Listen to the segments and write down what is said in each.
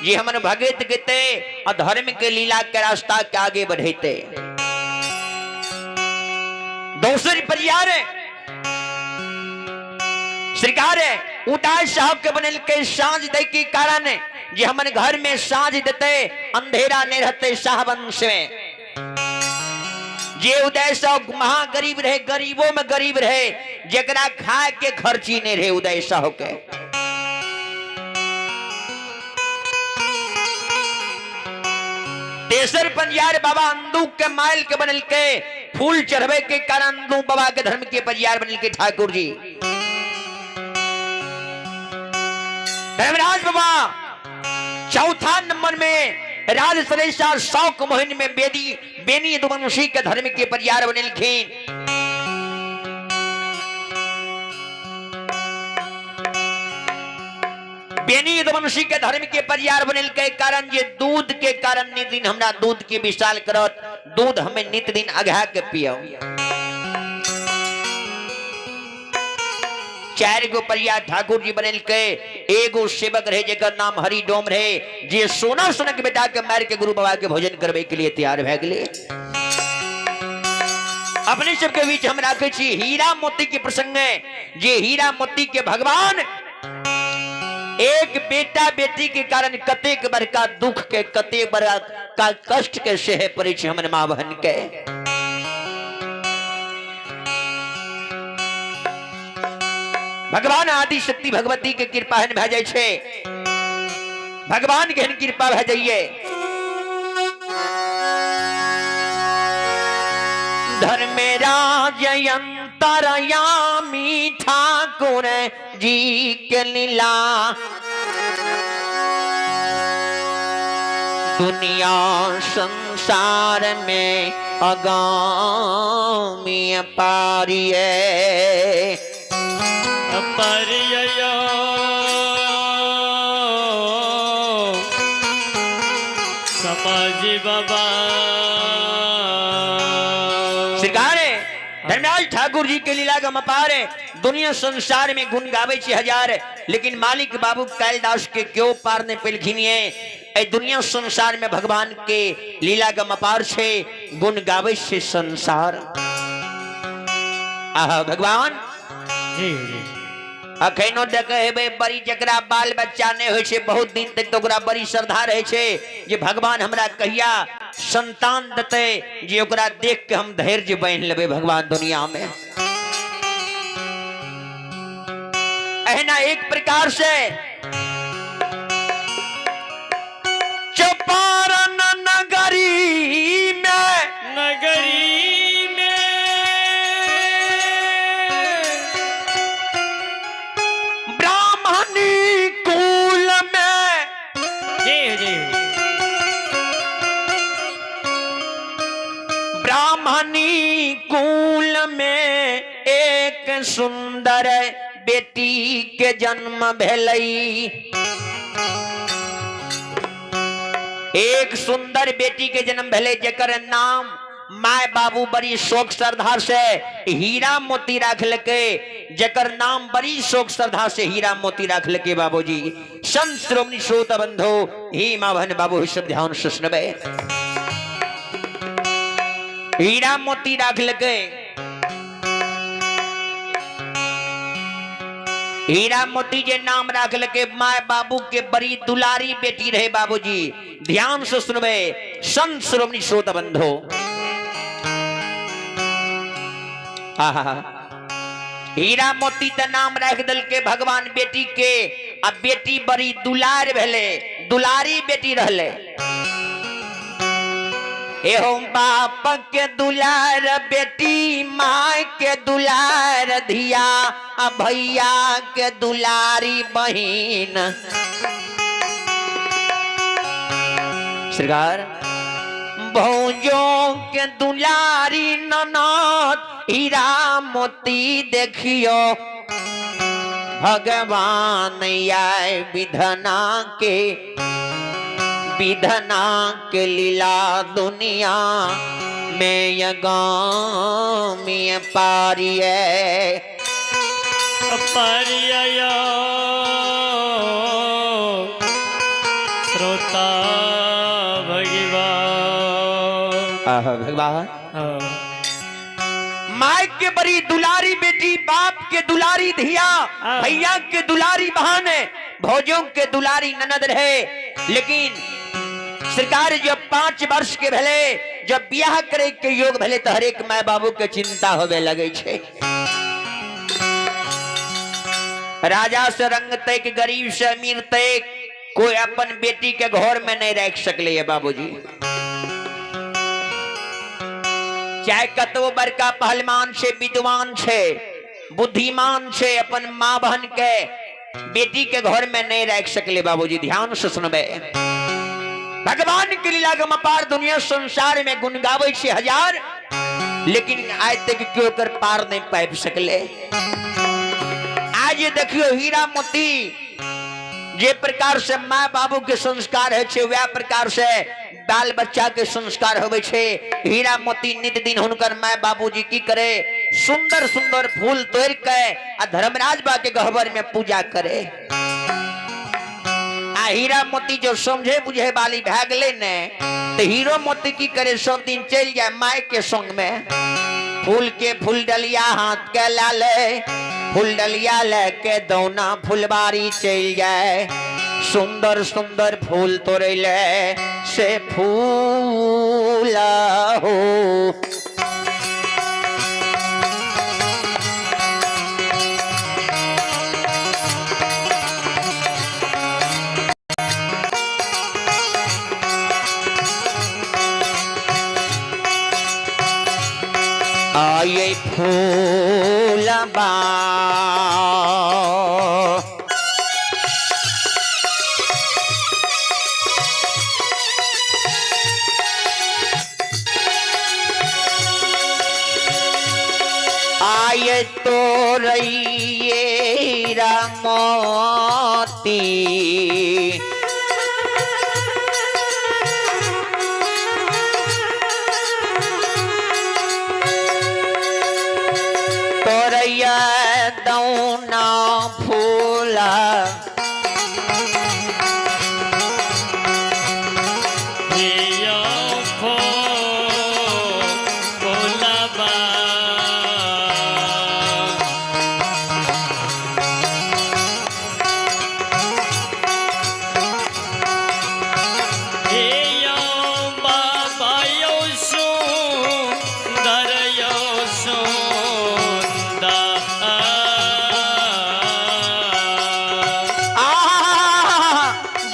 जे हमर भगत गेते आ धर्म के लीला के रास्ता के आगे बढ़ेते। दोसर परियार सरकार उदास साहब के बनल के साँझ दे के कारण जे हमन घर में साँझ देते अंधेरा नहीं रहते साहबंश में। जे उदय साहब महागरीब रहे, गरीबों में गरीब रहे, जकरा खाए के खर्ची नहीं रहे उदय साहब के। तेसर पंजियार बाबा अंदू के माइल के बनल के फूल चढ़वे के कारण अंदू बाबा के धर्म के पंजियार बनल के ठाकुर जी। धर्मराज बाबा चौथा नंबर में राज सलेसा शौक मोहिन में बेदी बेनी दुवंशी के धर्म के परियार बनलखिन। बेनी यदुवंशी के धर्म के परियार बनल के कारण जे दूध के कारण नित दिन हमरा दूध के विशाल करत, दूध हमें नित दिन अघा के पियो। चार गो परियार ठाकुर जी बनल के, एगो सेवक रहे जेकर नाम हरि डोम रहे, जे सोना सोना के बेटा के मार के गुरु बाबा के भोजन करवे के लिए तैयार भए गेले। अपने सबके बीच हम राखे छी हीरा मोती के प्रसंग, जे हीरा मोती के भगवान एक बेटा बेटी के कारण कतेक बड़का दुख के कतेक बड़का कष्ट के सहे पड़े छै हमर माँ बहन के। भगवान आदि शक्ति भगवती के कृपा हन भए जाइ छै, भगवान के हन कृपा भए जाइए। धर्मेराज अंतरयामी ठाकुर जी के लीला दुनिया संसार में अगामी पारिए परिय समाजी बाबा। सरकार धर्मराज ठाकुर जी के लीला का मपार है, दुनिया संसार में गुण गावे छे हजार, लेकिन मालिक बाबू कैलदास के क्यों पार ने पेलखिन ये ए दुनिया संसार में भगवान के लीला का मपार छे गुण गावे छे संसार। आहा भगवान जी जी अखनो देखे हेबै बड़ी जकरा बाल बच्चा नहीं होइ छै बहुत दिन तक तो ओकरा बड़ी श्रद्धा रहे छै जे भगवान हमरा कहिया संतान देतै जे ओकरा देख के हम धैर्य बान्हि लेबै भगवान दुनिया में। एहिना एक प्रकार से चौपारण नगरी में नगरी में ब्राह्मणी कुल में जी जी ब्राह्मणी कुल में एक सुंदर बेटी के जन्म भेलई। एक सुंदर बेटी के जन्म भेलै जकर नाम my बाबू बड़ी शोक श्रद्धा से हीरा मोती राखलकै, जकर नाम बड़ी शोक श्रद्धा से हीरा मोती राखलकै बाबूजी। संत श्रोमणी श्रोत बंधो ही मा बहन बाबू सब ध्यान से सुनबे। हीरा मोती राखलकै, हीरा मोती जे नाम राखलकै my बाबू के बड़ी दुलारी बेटी रहे बाबूजी। ध्यान से सुनबे संत श्रोमणी श्रोत बंधो। आहा हीरा मोती त नाम राख देलकै भगवान बेटी के, आ बेटी बड़ी दुलार भेलै, दुलारी बेटी रहलै। एहो बाप के दुलार बेटी, माय के दुलार धिया, आ भैया के दुलारी बहिन। श्रृंगार भौजो के दुलारी ननद, हीरा मोती देखियो भगवान आय विधना के, विधना के लीला दुनिया में यगामी पारिए पारिया। श्रोता भगवान। आहा भगवान। हाँ। माय के बड़ी दुलारी बेटी, बाप के दुलारी धिया, भैया के दुलारी बहन, भौजों के दुलारी ननद रहे। लेकिन सरकार जब 5 वर्ष के भले, जब ब्याह करे के योग भले, तो हरेक माय बाबू के चिंता होवे लगे छे। राजा से रंग तक, गरीब से अमीर तक, कोई अपन बेटी के घर में नहीं रख सकले है बाबूजी। चाहे कतबो बड़का पहलवान छे, विद्वान छे, बुद्धिमान छे, अपन माँ बहन के बेटी के घर में नहीं रख सकले बाबूजी। ध्यान से सुनबे, भगवान के लीला के अपार दुनिया संसार में गुण गावे छे हजार, लेकिन आज तक क्यों कर पार नहीं पाबि सकले। आज देखियो हीरा मोती जे प्रकार से माँ बाबू के संस्कार है छे, वह प्रकार से बाल बच्चा के संस्कार होवे छे। हीरा मोती नित दिन हुनकर माय बाबूजी की करे, सुंदर सुंदर फूल तोड़ के आ धर्मराज बा के गहबर में पूजा करे। आ हीरा मोती जो समझे बुझे वाली भए गेलै ने, तो हीरो मोती की करे, सब दिन चल जाए माय के संग में, फूल के फूल डलिया हाथ के ला ले, फूल डलिया लेके दौना फुलबारी चल जाए, सुंदर सुंदर फूल तोड़े ले से फूल हो। आये फूलबा आये तो रहिए रामती, तोरैया दौना फूला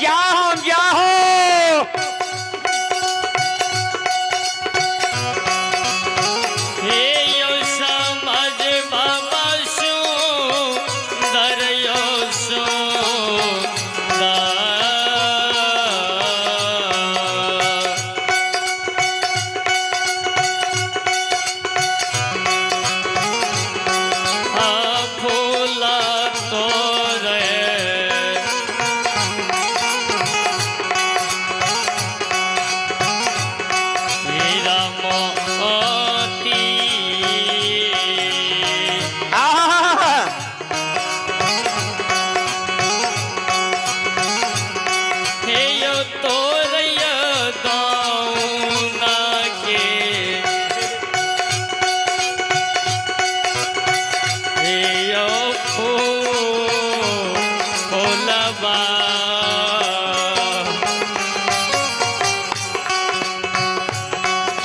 जाओ जाओ।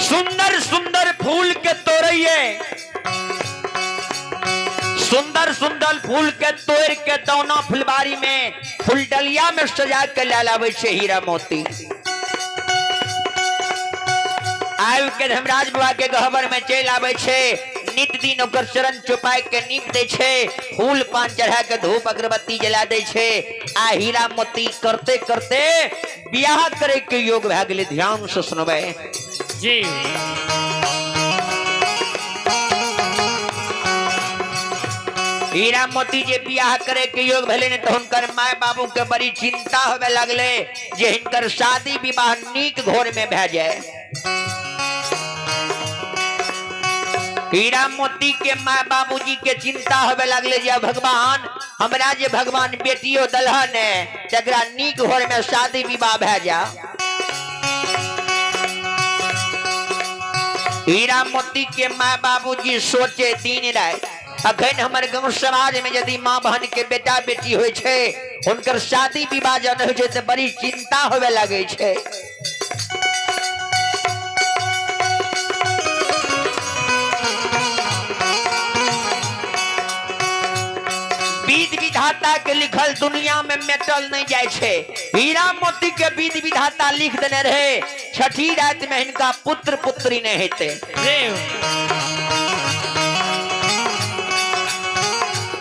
सुंदर सुंदर फूल के तोड़िए, सुंदर सुंदर फूल के तोड़ के दौना फुलबारी में फुलडलिया में सजा के ले लावे छे हीरा मोती। आबि के धर्मराज बाबा के गहबर में चलि आबै छे, नित दिन ओकर चरण चुपाय के नीप दै छे, फूल पान चढ़ा के धूप अगरबत्ती जला दै छे। आ हीरा मोती करते करते बियाह करे के योग भए गेलै। ध्यान से सुनबै जी। हीरा मोती जे बियाह करे के योग भेलै ने, तो हुनकर my बाबू के बड़ी चिंता होवे लगले जे हिनकर शादी विवाह नीक घर में भए जाए। हीरा मोती के my बाबूजी के चिंता होवे लगले जे भगवान हमरा जे भगवान बेटियो दलहन है तकरा नीक घर में शादी विवाह भए जा। हीरा मोती के माय बाबूजी सोचे दिन राति, अखन हमर गाँव समाज में यदि माँ बहन के बेटा बेटी होइ छै, हुनकर शादी विवाह जन होइ छै तऽ बड़ी चिंता होवे लगै छै। विध विधाता के लिखल दुनिया में मेटल नहीं जाय छै। हीरा मोती के विध विधाता लिख देने रहे, छठी रात में हिनका पुत्र पुत्री नहीं हेते।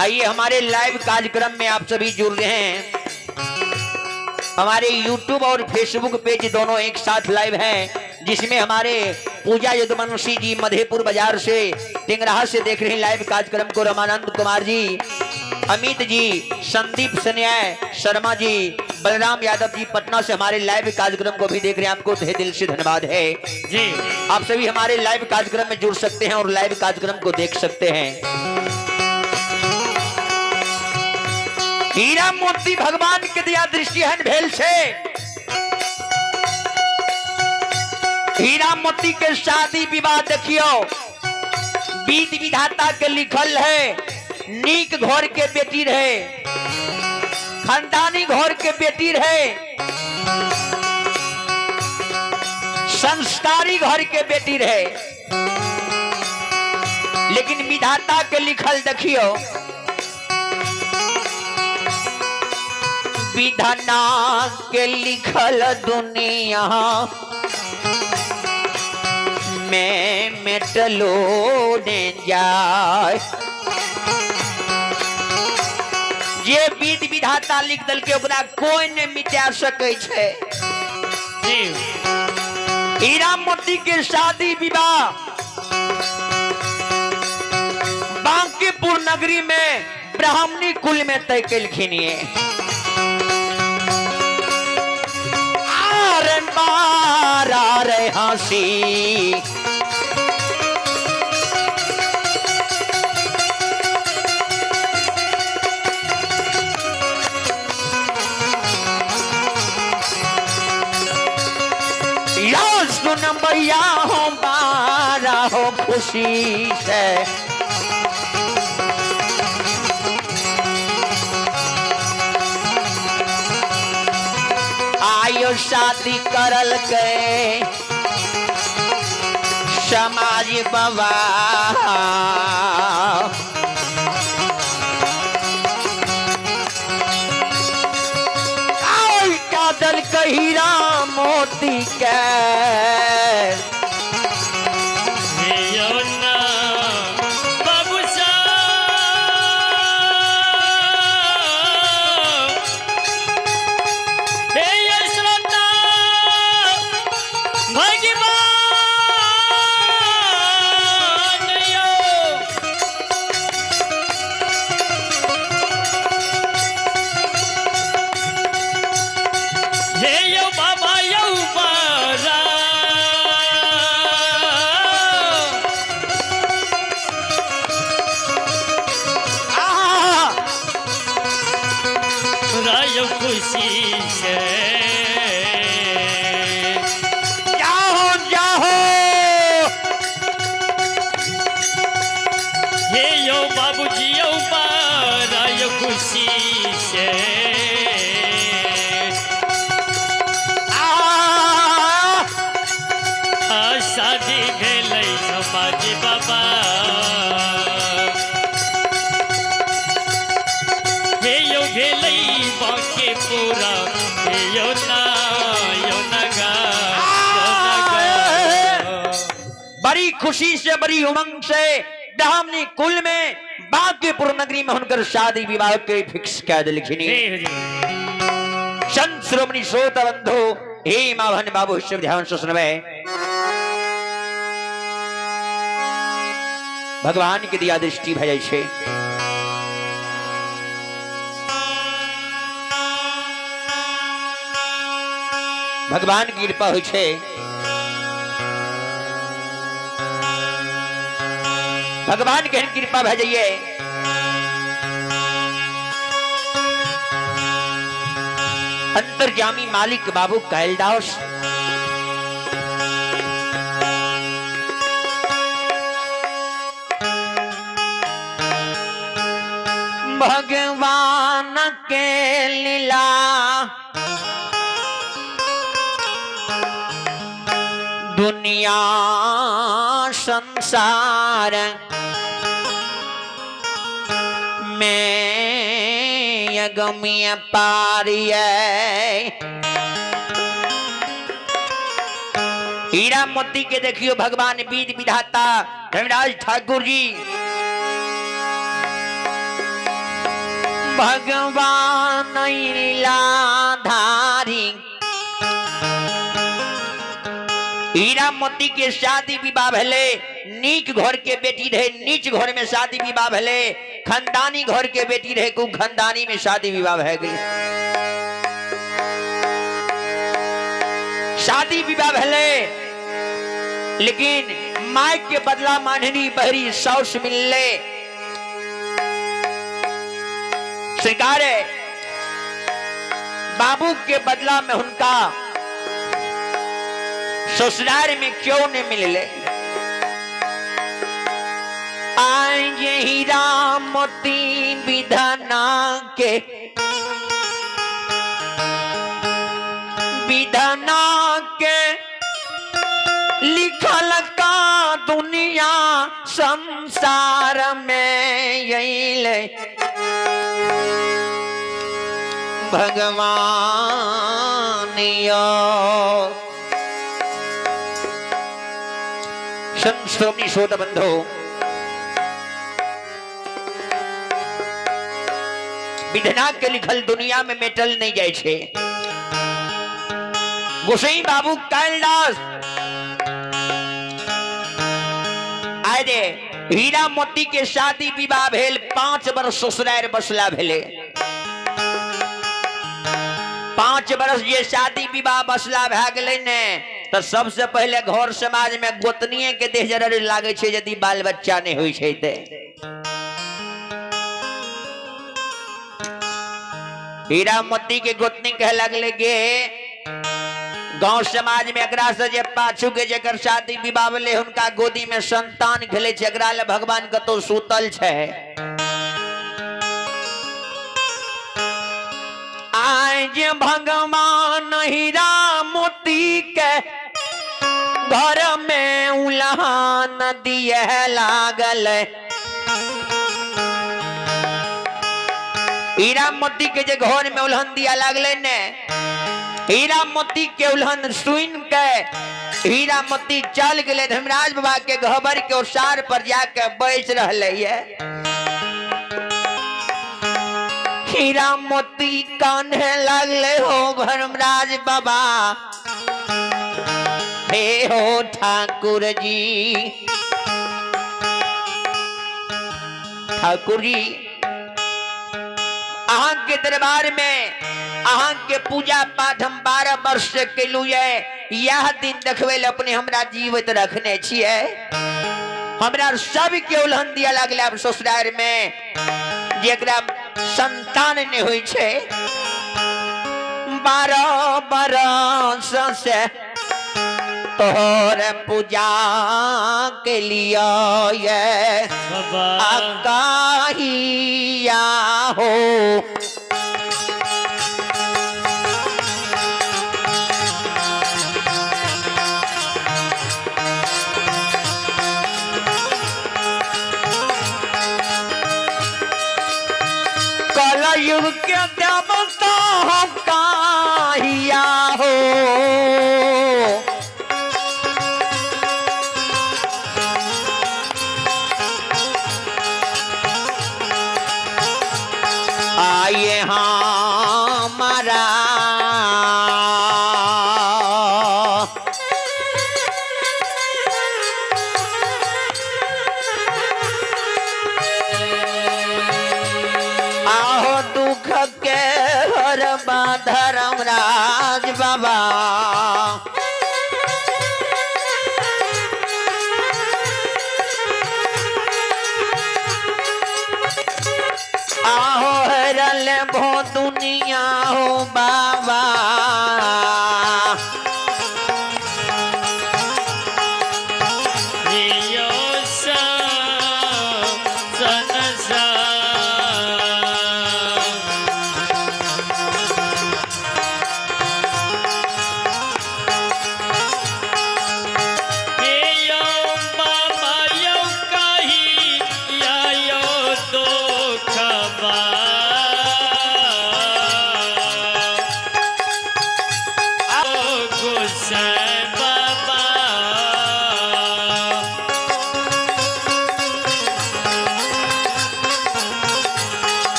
आइए हमारे लाइव कार्यक्रम में आप सभी जुड़ रहे हैं। हमारे YouTube और Facebook page दोनों एक साथ लाइव हैं, जिसमें हमारे पूजा यदुवंशी जी मधेपुर बाजार से टिंगराहा से देख रहे हैं लाइव कार्यक्रम को। रमानंद कुमार जी, अमित जी, संदीप सन्याय शर्मा जी, बलराम यादव जी पटना से हमारे लाइव कार्यक्रम को भी देख रहे हैं। आपको तहे दिल से धन्यवाद है जी। आप सभी हमारे लाइव कार्यक्रम में जुड़ सकते हैं और लाइव कार्यक्रम को देख सकते हैं। हीरा मोती भगवान के दिया दृष्टि हन भेल छे। हीरा मोती के शादी विवाह देखियो, विध विधाता के लिखल है, नीक घर के बेटी रहे, खानदानी घर के बेटी रहे, संस्कारी घर के बेटी रहे, लेकिन विधाता के लिखल देखियो, विधाना के लिखल दुनिया में मेटलो ने जाए। जे विध विधाता लिख दल के ओकरा कोई ने मिटा सकै छै। हीरा मोती के शादी विवाह बांकीपुर नगरी में ब्राह्मणी कुल में तय केलखिन। ये आरे बारा रे हंसी या सुन भैया हो बारा हो खुशी से। आयो शादी करल के समाज बाबा कादल कहीरा मोती के खुशी से। जाहो जाहो हे यो बाबूजी यो बारा यो खुशी से। शादी भेलै समाज बाबा हे यो भेलै बाके पूरा हे यो ना यो नगा यो नगा। बड़ी खुशी से बड़ी उमंग से ब्राह्मणी कुल में बांकीपुर नगरी में हुनकर शादी विवाह के फिक्स कह देलखिन। संत श्रोमणी श्रोता बंधु हे माँ भन बाबू शिव ध्यान से सुनबे, भगवान के दिया दृष्टि भऽ जाइ छै। भगवान की कृपा होइ छै। भगवान के कृपा भऽ जाइए। अंतर्जामी मालिक बाबू कैलदास। भगवान के लीला दुनिया संसार में अगम्य पारिय। हीरा मोती के देखियो भगवान बीज विधाता धर्मराज ठाकुर जी भगवान लीलाधारी हीरा मोती के शादी विवाह भेले। नीक घर के बेटी रहे, नीच घर में शादी विवाह भेले। खानदानी घर के बेटी रहे, को खानदानी में शादी विवाह भए गेलै। शादी विवाह भेले, लेकिन my के बदला माननी बहरी साउस मिलले। सरकार बाबू के बदला में उनका ससुराल में क्यों नहीं मिलले। आए हीरा मोती विधाना के विधाना के लिखल का दुनिया संसार में अइले। भगवान यो संत श्रोमणी श्रोता बंधु, विधना के लिखल दुनिया में मेटल नहीं जाए छे। गोसाई बाबू कैलदास आए रे हीरा मोती के शादी विवाह भेल, 5 वर्ष ससुरार बसला भेले। 5 वर्ष जे शादी विवाह बसला भए गेलै ने, तऽ सबसे पहिले घर समाज में गोतनीये के देह जरर लागै छै यदि बाल बच्चा नहि होइ छै ते। हीरा मोती के गोतनी कहे लगले गे गांव समाज में एकरा से जे पाछू के जेकर शादी विवाह भेलै हुनका गोदी में संतान खेले छै, एकरा ले भगवान कतौ सुतल छै। आज भगवान हीरा मोती के घर में उलहान दिए लागल। हीरा मोती के जे घर में उलहन दिया लागले ने, हीरा मोती के उलहन सुन के हीरा मोती चल गेले धर्मराज बाबा के घबर के ओसार पर जाके बैठ रहले ये। हीरा मोती कान्हे लागले हो धर्मराज बाबा, हे हो ठाकुर जी। ठाकुर जी अहाँ के दरबार में अहाँ के पूजा पाठ हम 12 वर्ष से केलू ये, यह दिन देखबे ले अपने हमरा जीवित रखने छियै। हमरा सबके उलहन दिया लागले आब ससुराल में जेकरा संतान नहीं होइ छै। 12 बरस से तोहर पूजा के लिए ये अकाहिया हो। कलयुग के देवता हम काहिया हो। आइए हमारा आहो दुख के हर धर्मराज बाबा। आहो हरल भो दुनिया हो बाबा। गोसाई बाबा।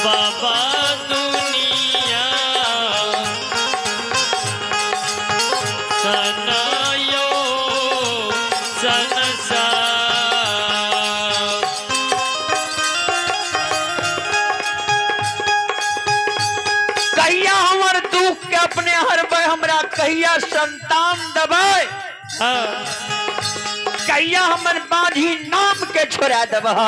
बाबा दुनिया सनायो संसार। कहिया हमर दुख के अपने हरबै, हमरा कहिया संतान देबै, हाँ। कहिया हमर बाझी नाम के छोड़ा देबह।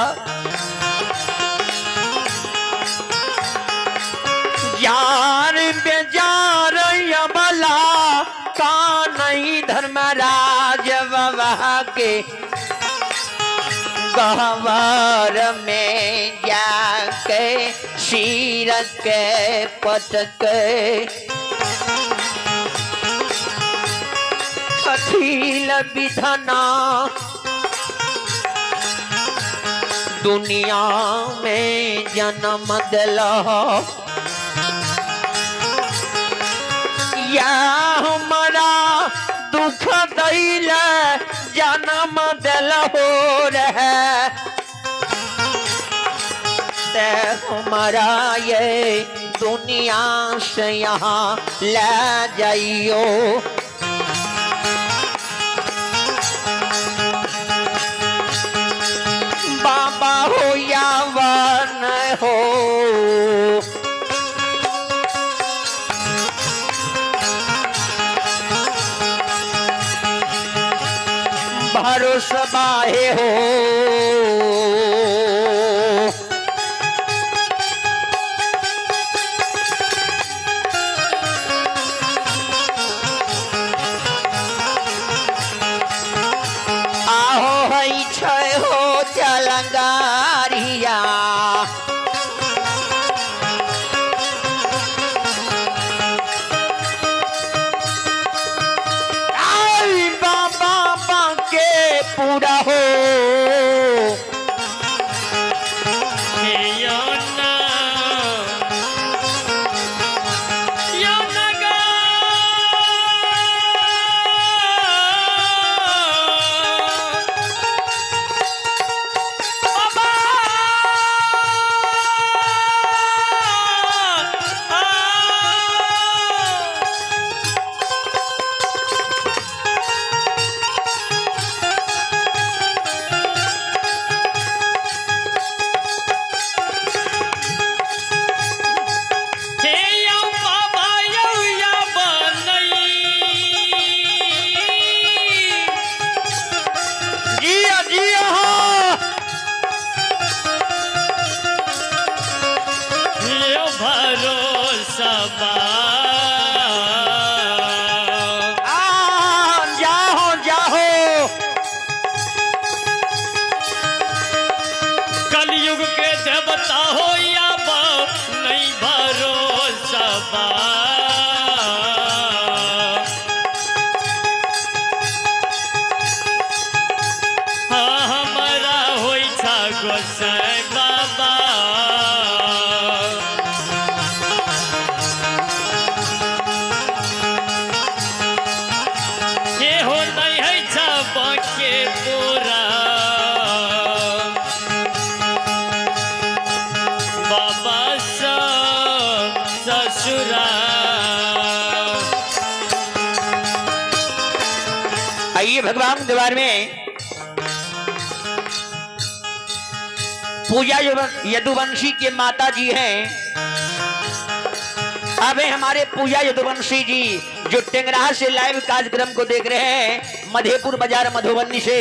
यार बेजार यमला का नहीं धर्मराज बाबा के गहवर में जाके सिर के पटके अखिल विधना दुनिया में जन्म दिल या हमारा दुख दैल जन्म दिल हो रहे ते हमारा ये दुनिया से यहाँ ले जाइयो। बाबा हो या वन हो, भरोसा बाहे हो। आहो हई छै हो चलंगारिया, आई बाबा बाके पूरा हो। हे यौना, यौना गा। बाबा, आ। हे यौ बाबा यौ या बनई। जिया जिया हो। यो भरोसा बा। आ जाहो जाहो। कलयुग के देवता हो या बा नहीं भरोसा बा। हाँ हमारा होई छा गोसाई बाबा। ये हो नहीं है छा बाके पूरा। बाबा ससुरा। आइए भगवान द्वार में पूजा यदुवंशी के माता जी हैं। अब हमारे पूजा यदुवंशी जी जो टेंगराहा से लाइव कार्यक्रम को देख रहे हैं, मधेपुर बाजार मधुबनी से,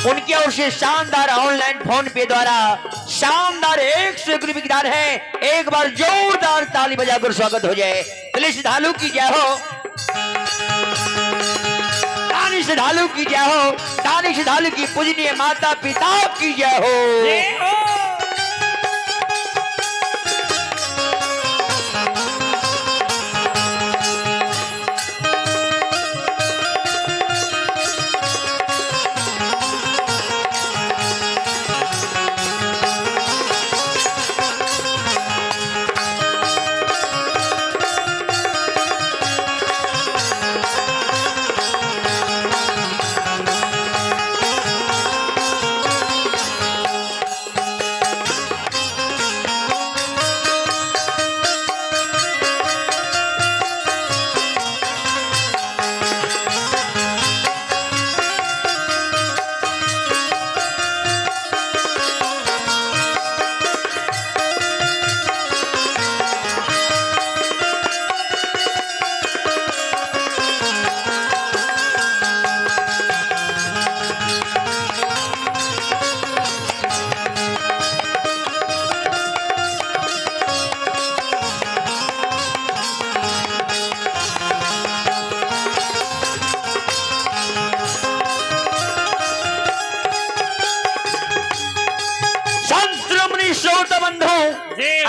उनकी ओर से शानदार ऑनलाइन फोन पे द्वारा शानदार 101 रुपये की दान है। एक बार जोरदार ताली बजाकर स्वागत हो जाए। चलिए श्रद्धालु की जय हो, दानी श्रद्धालु की जय हो, दानी श्रद्धालु की पूजनीय माता पिता की जय हो।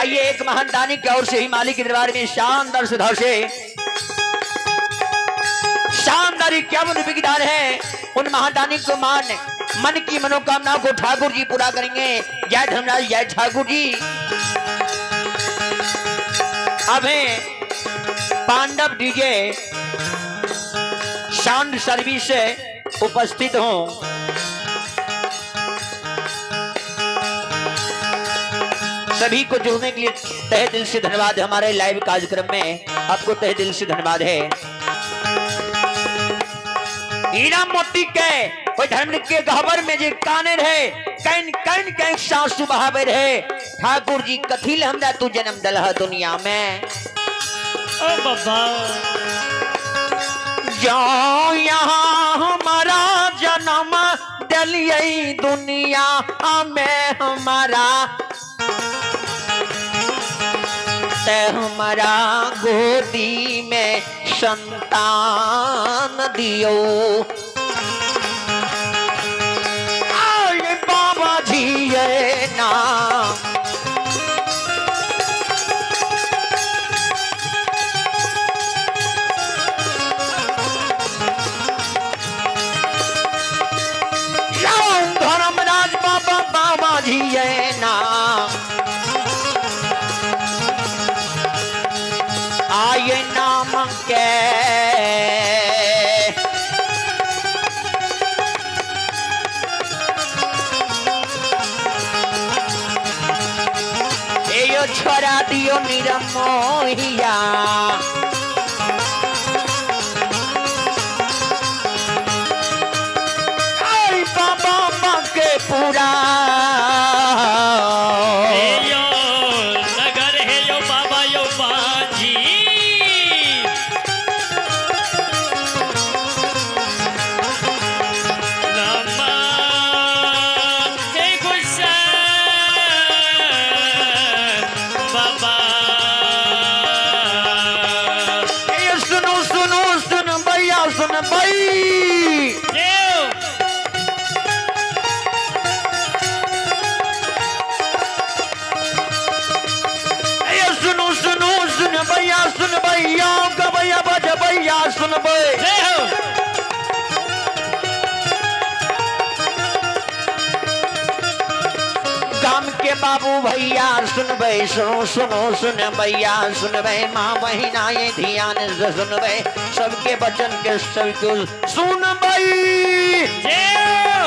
आइए एक महान दानी की ओर से ही मालिक के दरबार में शानदार सुधार से शानदार 51 रुपए की दान है। उन महादानी को मान मन की मनोकामना को ठाकुर जी पूरा करेंगे। जय धर्मराज, जय ठाकुर जी। अब है पांडव डीजे साउंड सर्विस से उपस्थित हो। सभी को जुड़ने के लिए तहे दिल से धन्यवाद। हमारे लाइव कार्यक्रम में आपको तहे दिल से धन्यवाद है। हीरा मोती के ओहि धर्म के गहबर में जे काने रहे, can can can सासु बहावे रहे। ठाकुर जी कथिल हमरा तू जन्म दलह दुनिया में। ओ बाबा जो यहाँ हमारा जन्म दिलियै दुनिया में हमारा, ते हमारा गोदी में संतान दियो। आए बाबा जी ये ना धर्मराज बाबा बाबा जी ये ना आए नाम के एयो छोड़ा दियो निरमोहिया। आई बाबा के पूरा हे यो नगर हे यो बाबा यो बाजी। नमा हे गुस्सा बाबा। ए सुनो सुनो सुन भैया सुन भाई। देव ए सुनो सुनो सुन भैया सुन भैया गवैया बज भैया सुन भै। जय हो। गाम के बाबू भैया सुनबै, सुनो सुनो सुन भैया सुनबै, माँ बहिना ये ध्यान से सुनबै, सबके वचन के सबको सुनबै। जय हो।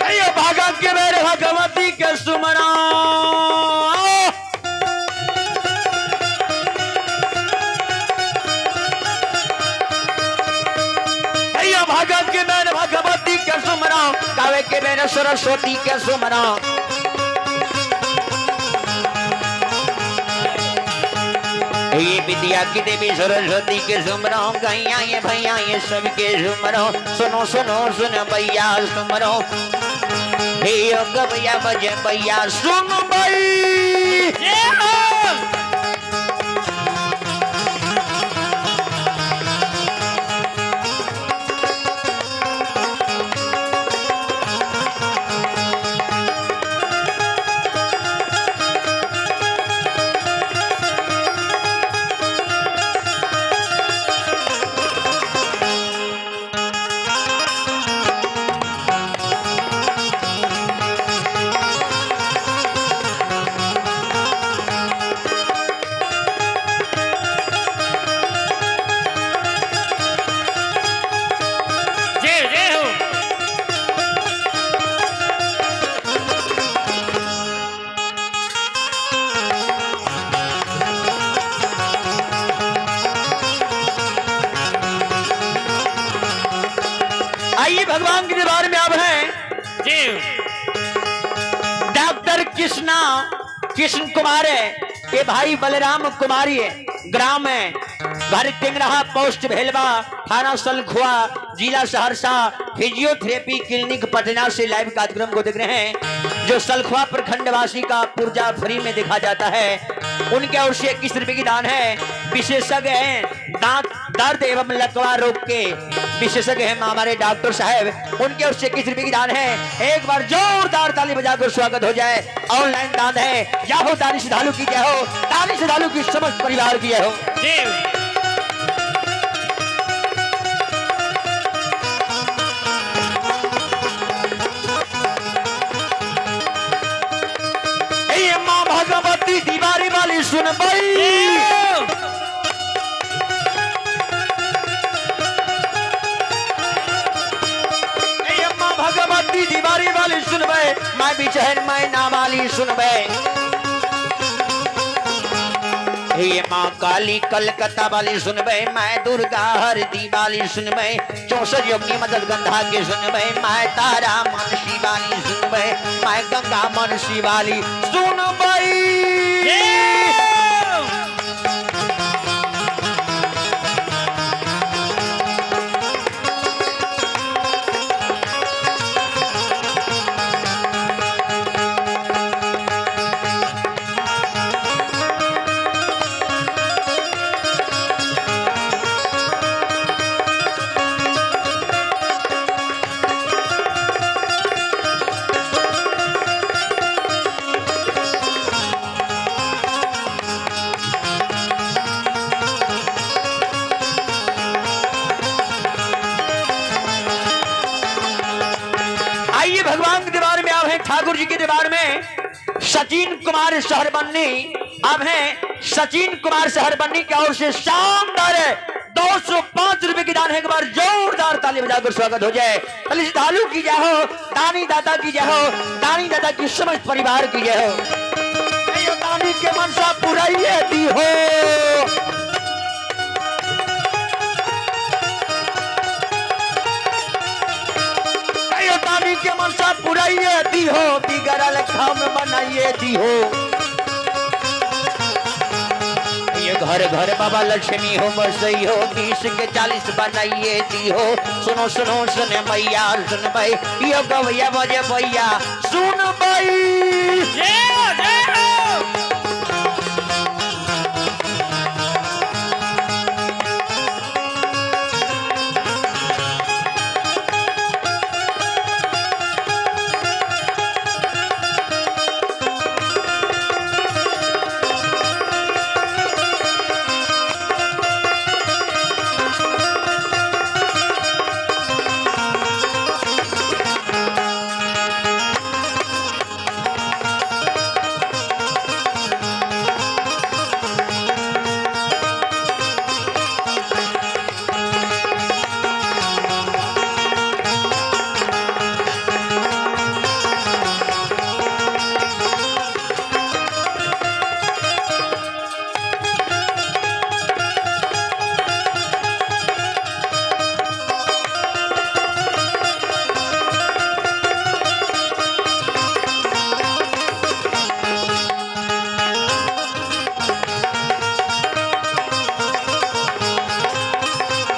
अरे भागा के बेर भगवती के सुमरा। अरे भागा के बेर भगवती के सुमरा, गावे के बेर सरस्वती के सुमरा। ये विद्या की देवी सरस्वती के सुमरो, गैया ये भैया ये सबके सुमरो, सुनो सुनो सुन भैया सुमरो, हे गवैया बज भैया सुन भाई। जय हो। भगवान के दरबार में अब हैं जी डॉक्टर कृष्णा कृष्ण कुमार है के भाई बलराम कुमारी है, ग्राम है घर टिंगराहा, पोस्ट भेलवा, थाना सलखुआ, जिला सहरसा। फिजियोथेरेपी क्लिनिक पटना से लाइव कार्यक्रम को देख रहे हैं। जो सलखुआ प्रखंडवासी का पुर्जा फ्री में देखा जाता है, उनके ओर से 21 रुपए की दान है। विशेषज्ञ हैं दांत दर्द एवं लकवा रोग के विशेषज्ञ हैं हमारे डॉक्टर साहब, उनके ओर से 21 रुपए की दान है। एक बार जोरदार ताली बजाकर स्वागत हो जाए। ऑनलाइन दान है। या हो दानी श्रद्धालु की जय हो, दानी श्रद्धालु की समस्त परिवार की जय हो। जी ए माँ भगवती दीवारी वाली सुन भाई। ए अम्मा भगवती दीवारी वाली सुनबे, मैं बिचहन मैं ना वाली सुनबे। हे माँ काली कलकत्ता वाली सुनबे, मैं दुर्गा हर दीवाली सुनबे। 64 योगी मदद गंधा के सुनबे, मैं तारा मनसी वाली सुनबे, मैं गंगा मनसी वाली सुनबे। आइए भगवान के दरबार में आप हैं, ठाकुर जी के दरबार में सचिन कुमार शहरबन्नी अब हैं। सचिन कुमार शहरबन्नी की ओर से शानदार है 205 रुपए की दान है। एक बार जोरदार ताली बजाकर स्वागत हो जाए। अली श्रद्धालु की जय हो, दानी दाता की जय हो, दानी दाता की समस्त परिवार की जय हो। यो दानी के मनसा पुराइए दी हो। यो दानी के मनसा पुराइए दी हो, बिगड़ल खाम बनाइए दी हो। ये घर घर बाबा लक्ष्मी हो बसई हो, 20 के 40 बनाइए दी हो। सुनो सुनो सुन मैया सुन भाई, यो गवैया बजे भैया सुन भाई। जय हो जय हो।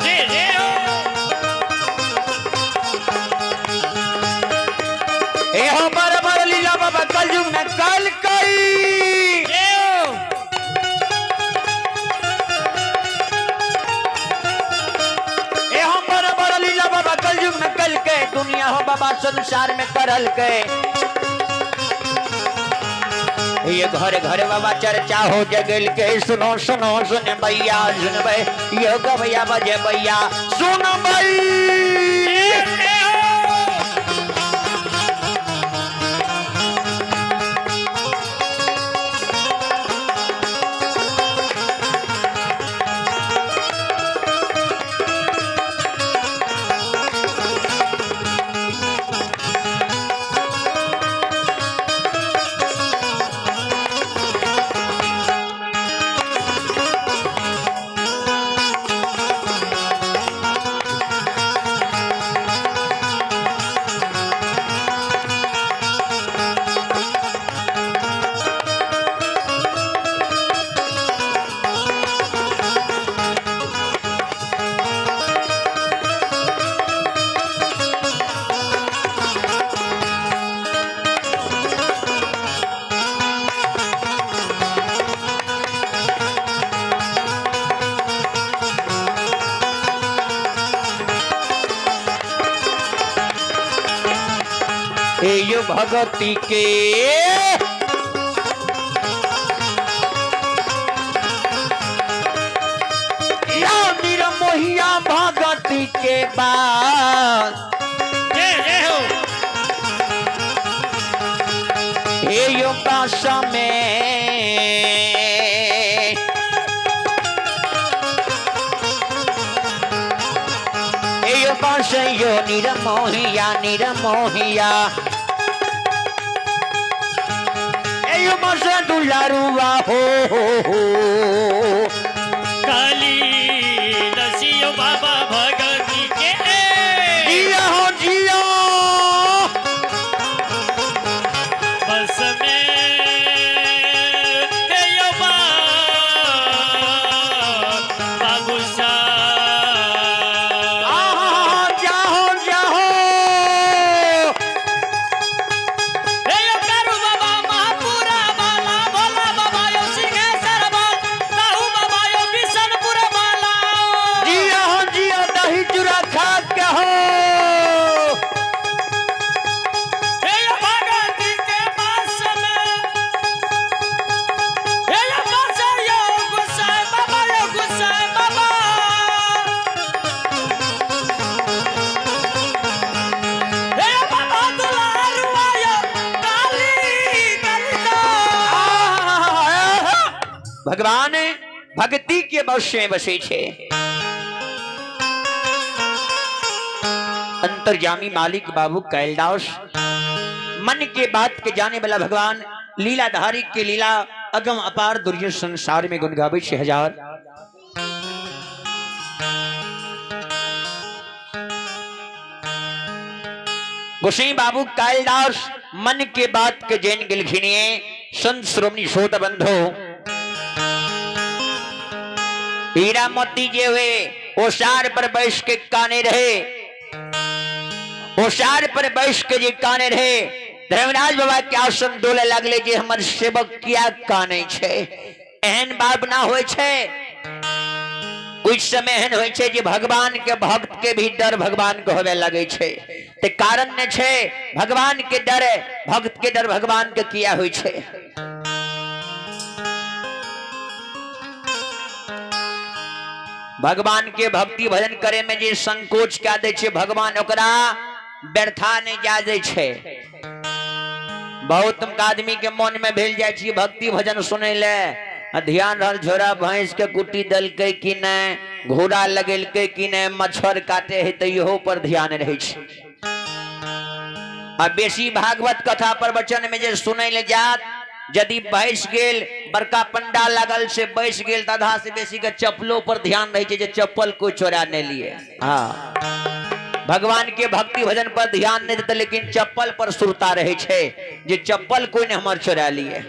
जय जय हो। ए हो बराबर लीला बाबा कलयुग में कल कई। जय हो। ए हो बराबर लीला बाबा कलयुग में कल के, दुनिया हो बाबा संसार में करल के। ये घर घर बाबा चर्चा हो जगल के। सुनो सुनो सुन भैया सुन भाई, यो गवैया बजे भैया सुन भाई। जय हो। हे यो भगती के या निरमोहिया भगती के बाद जय जय हो। हे यो बास में हे यो बास यो निरमोहिया निरमोहिया हे यो बास दुलारुआ हो हो हो। काली दसियो बाबा भगती के जिया हो जिया बस में हे यो बाबू शाह। आहा जाहो जाहो। हे यो कारू बाबा महापुरा वाला भोला बाबा यो सिंहेश्वर बाल ताहू बाबा यो बिशनपुर वाला। जिया हो जिया दही चूड़ा खा के हो। हे यो भगती के पास में हे यो पास यो गुसाई बाबा यो गुसाई बाबा। हे यो बाबा दुलारुआ यो काली काली। आहा, भगवान भक्ति के वश में बसे छे। अंतर्यामी मालिक बाबू कैलदास मन के बात के जाने वाला भगवान लीलाधारी के लीला अगम अपार दुर्य संसार में गुण गावे छे हजार। गोसाई बाबू कालिदास मन के बात के जैन गिलखिनिए संत श्रोमणी शोध बंधो हीरा मोती जे हुए ओसार पर बैस के काने रहे, ओसार पर बैस के जे काने रहे धर्मराज बाबा के आसन डोले लागले जे हमर सेवक किया काने छे। एहन बात ना होय छे। कुछ समय एहन होय छे जे भगवान के भक्त के भी डर भगवान के होवे लगे छे। ते कारण ने छे भगवान के डर भक्त के डर भगवान के किया होय छे। भगवान के भक्ति भजन करे में जे संकोच क्या दे छे भगवान ओकरा व्यर्था नहीं जा दे छे। बहुत आदमी के मन में भेल जाय छी भक्ति भजन सुनै ले आ ध्यान रहल झोरा भैंस के कुटी दलकै कि नहि, घोड़ा लगेलकै कि नहि, मच्छर काटे है तऽ इहो पर ध्यान रहै छै। आ बेसी भागवत कथा प्रवचन में जे सुनै ले जात यदि बैस गेल बड़का पंडा लागल से बैस गेल तऽ आधा से बेसी के चप्पलो पर ध्यान रहै छै जे चप्पल कोई चोरा नहि लिए। हाँ, भगवान के भक्ति भजन पर ध्यान नहीं देते लेकिन चप्पल पर सुरता रहे छे जे चप्पल कोई ने हमर चोरा लिए।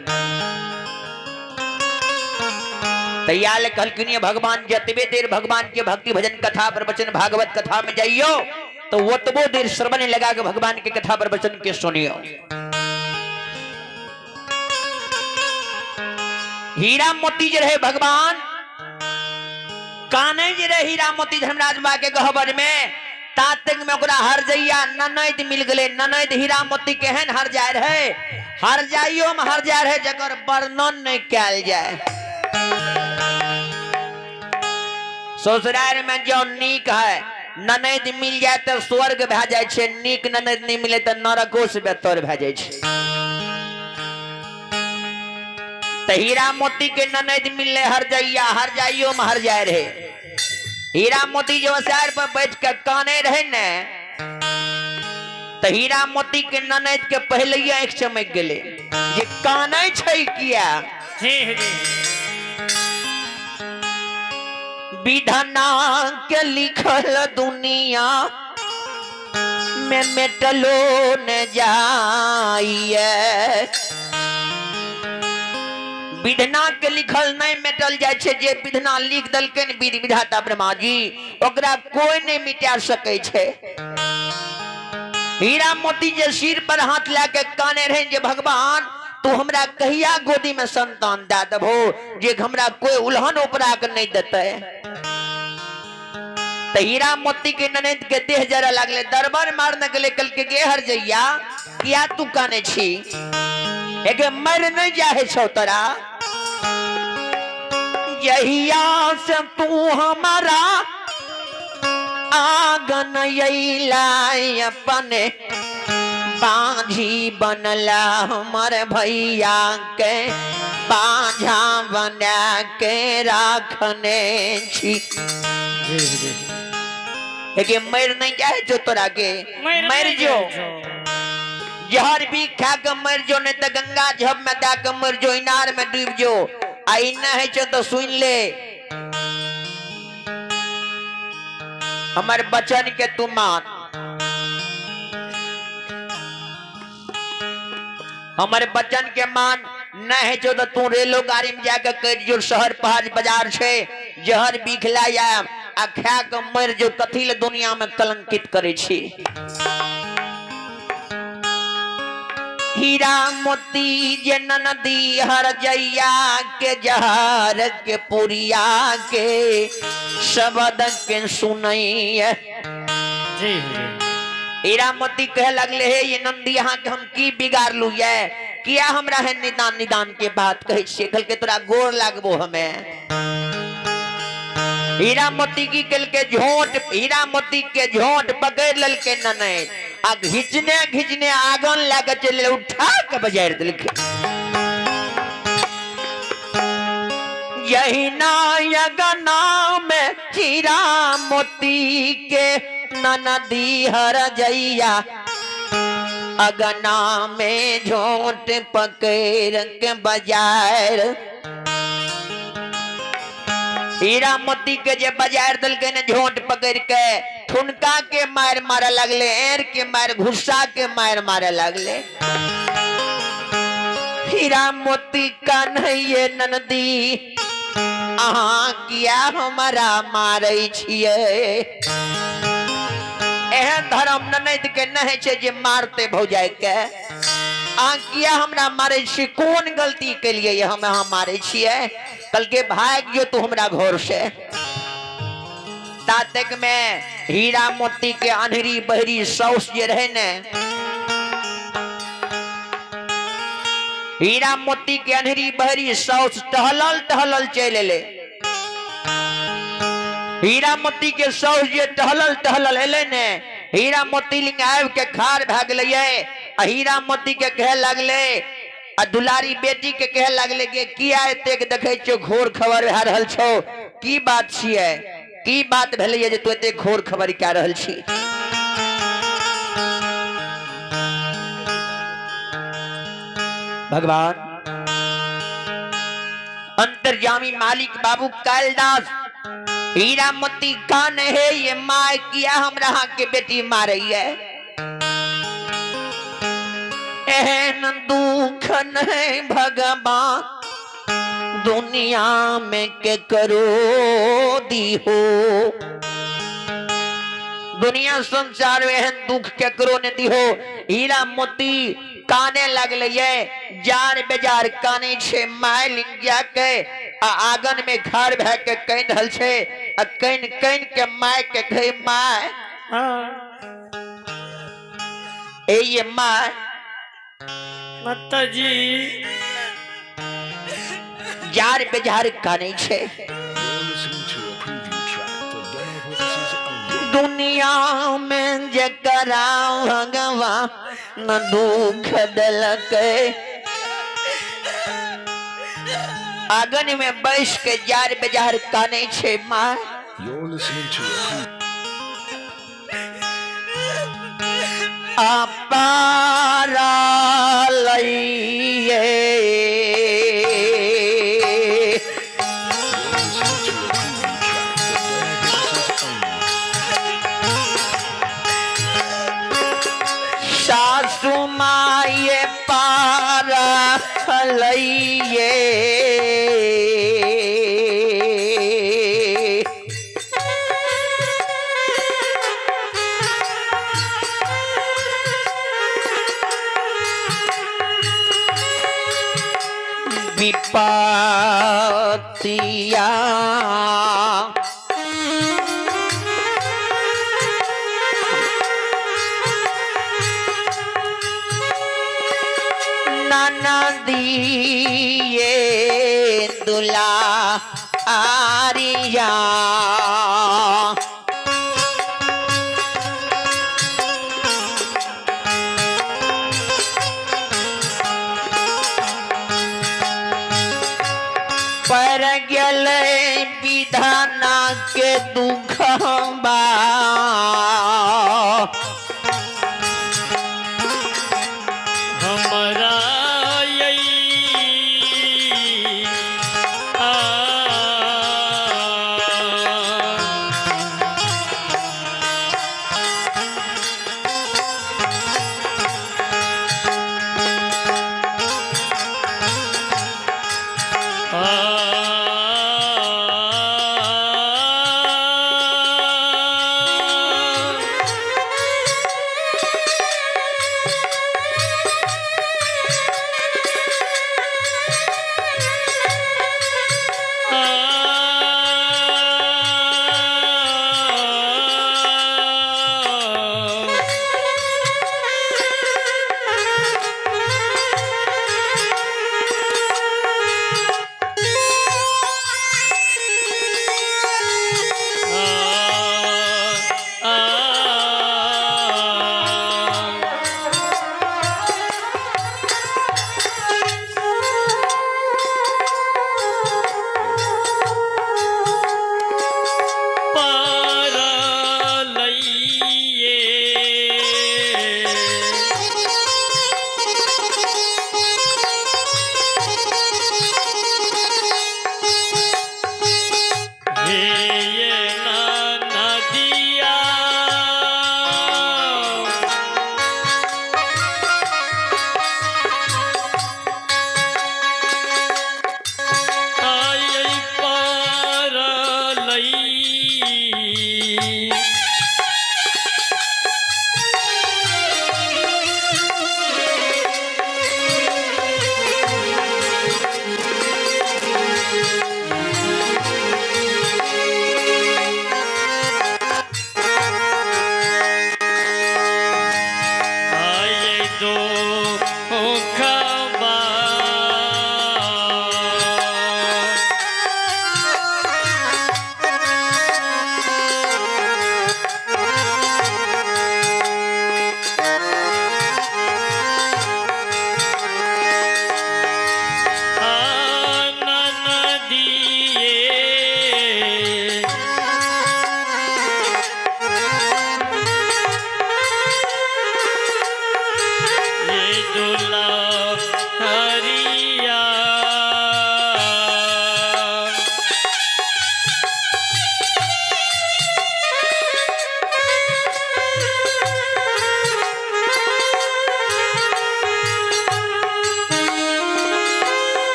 तैयार कहलखिन भगवान जतबे देर भगवान के भक्ति भजन कथा प्रवचन भागवत कथा में जाइयो तो ओतबो देर श्रवण लगा के भगवान के कथा प्रवचन के सुनियो। हीरा मोती जे रहे भगवान काने जे रहे हीरा मोती धर्मराज बा के गहबर में तातंग में ओकरा हर जइया ननैद मिल गेलै। ननैद हीरा मोती केहन हर जाय रहे, हर जाइयो में हर जाय रहे जकर वर्णन नहीं कयल जाय। ससुराल में जो नीक है ननैद मिल जाए तो स्वर्ग भए जाय छै, नीक ननैद नहीं मिले तो नरको से बेहतर भए जाय छै। तो हीरा मोती के ननैद मिलले हर जइया, हर जाइयो में हर जाय रहे। हीरा मोती जो ओसार पर बैठ के काने रहे ने तो हीरा मोती के ननैद के पहले ही आंखि चमक गेले जे काने छै किया। विधना के लिखल दुनिया में मेटलो न जाइए। विधना के लिखल नहीं मेटल जाय छै, जे विधना लिख देलकनि विधि विधाता ब्रह्मा जी ओकरा कोई नहीं मिटा सकै छै। हीरा मोती जे सिर पर हाथ लए के काने रहे जे भगवान तू हमरा कहिया गोदी में संतान दए देबहो जे हमरा कोई उल्हन उपरा के नहीं देतै। तऽ हीरा मोती के ननद के देह जरा लागले, दरबार मारने गेले, कहलकै गे हर जइया किया तू काने छी, एगे मर नहीं जाहे छौ तोरा, जहिया से तू हमारा आंगन अइला अपने बांझी बनला हमर भैया के बांझा बना के राखने छी। जी जी। लेकिन मर नहीं जाए जो तोरा के, मर जो जहर भी खा के मर जो, नहीं तो गंगा झब में दे के मर जो, इनार में डूब जो, आ ई नहीं है छो तो सुन ले हमर वचन के तू मान, हमर वचन के मान, नहीं है छो तो तू रेलो गाड़ी में जाके कर जो शहर पहाड़ बाजार छे जहर बीख ला आयब आ खा के मर जो, कथी ले दुनिया में कलंकित करे छी। हीरा मोती जे ननदी हर जैया के जहर के पुरिया के शब्द के सुनैया। जी जी। हीरा मोती कहे लगले हे ये नंदी अहाँ के हम की बिगाड़लू ये, किया हमरा है निदान निदान के बात कहै छियै, कहलकै तोरा गोर लागबो हमें। हीरा मोती की केलकै झोंट, हीरा मोती के झोंट पकड़ लेलकै ननैद आ घिचने घिचने आंगन लए के चलि उठा के बजारि देलकै। यही ना अगना में हीरा मोती के ननदी हर जैया अगना में झोंट पकड़ के बजार। हीरा मोती के जे बजार देलकै ने झोंट पकड़ के, ठुनका के मार मारे लगले, एर के मार, घुस्सा के मार मारे लगले। हीरा मोती का नहीं ननदी अहाँ किया हमारा मारै छियै, एहन धर्म ननद के नहीं छै जे मारते भौजाई के, अहाँ किया हमरा मारै छी, कोन गलती के लिए हम अहाँ मारै छियै। कहलकै भागि जो तू हमरा घर से। तातक में हीरा मोती के अन्हरी बहरी साउस जे रहे ने, हीरा मोती के अन्हरी बहरी साउस टहलल टहलल चलि एलै। हीरा मोती के साउस जे टहलल टहलल एलै ने, हीरा मोती लिंग आबि के खाड़ भए गेलै आ हीरा मोती के कहे लगलै आ दुलारी बेटी के कहे लगलै कि किया एतेक देखै छियौ घोर खबर भए रहल छौ, की बात छियै, की बात भेलैया जे तू एतेक घोर खबर कए रहल छी। भगवान अंतर्यामी मालिक बाबू कालिदास हीरा मोती कान हे ये माय किया हमरा के बेटी मारैया, एहन दुख नहीं भगवान दुनिया में के करो दी हो, दुनिया संसार में एहन दुख केकरो ने दी हो। हीरा मोती काने लगले ये जार बेजार काने छे my लिंग जाके आ आंगन में घर भए के कहि रहल छे आ कनि कनि के my के कहे my ए ये my माता जी जार बेजार काने छे। दुनिया में जकरा भगवान न दुख देलकै, आंगन में बैस के जार बेजार काने छे माँ। You're listening to a अपारा लइए You're listening to a preview track for demo purposes only. सासु माये पारा लइए विपतिया ये दुलारिया। पर गेलै विधाना के दुखबा। हमरा यई आ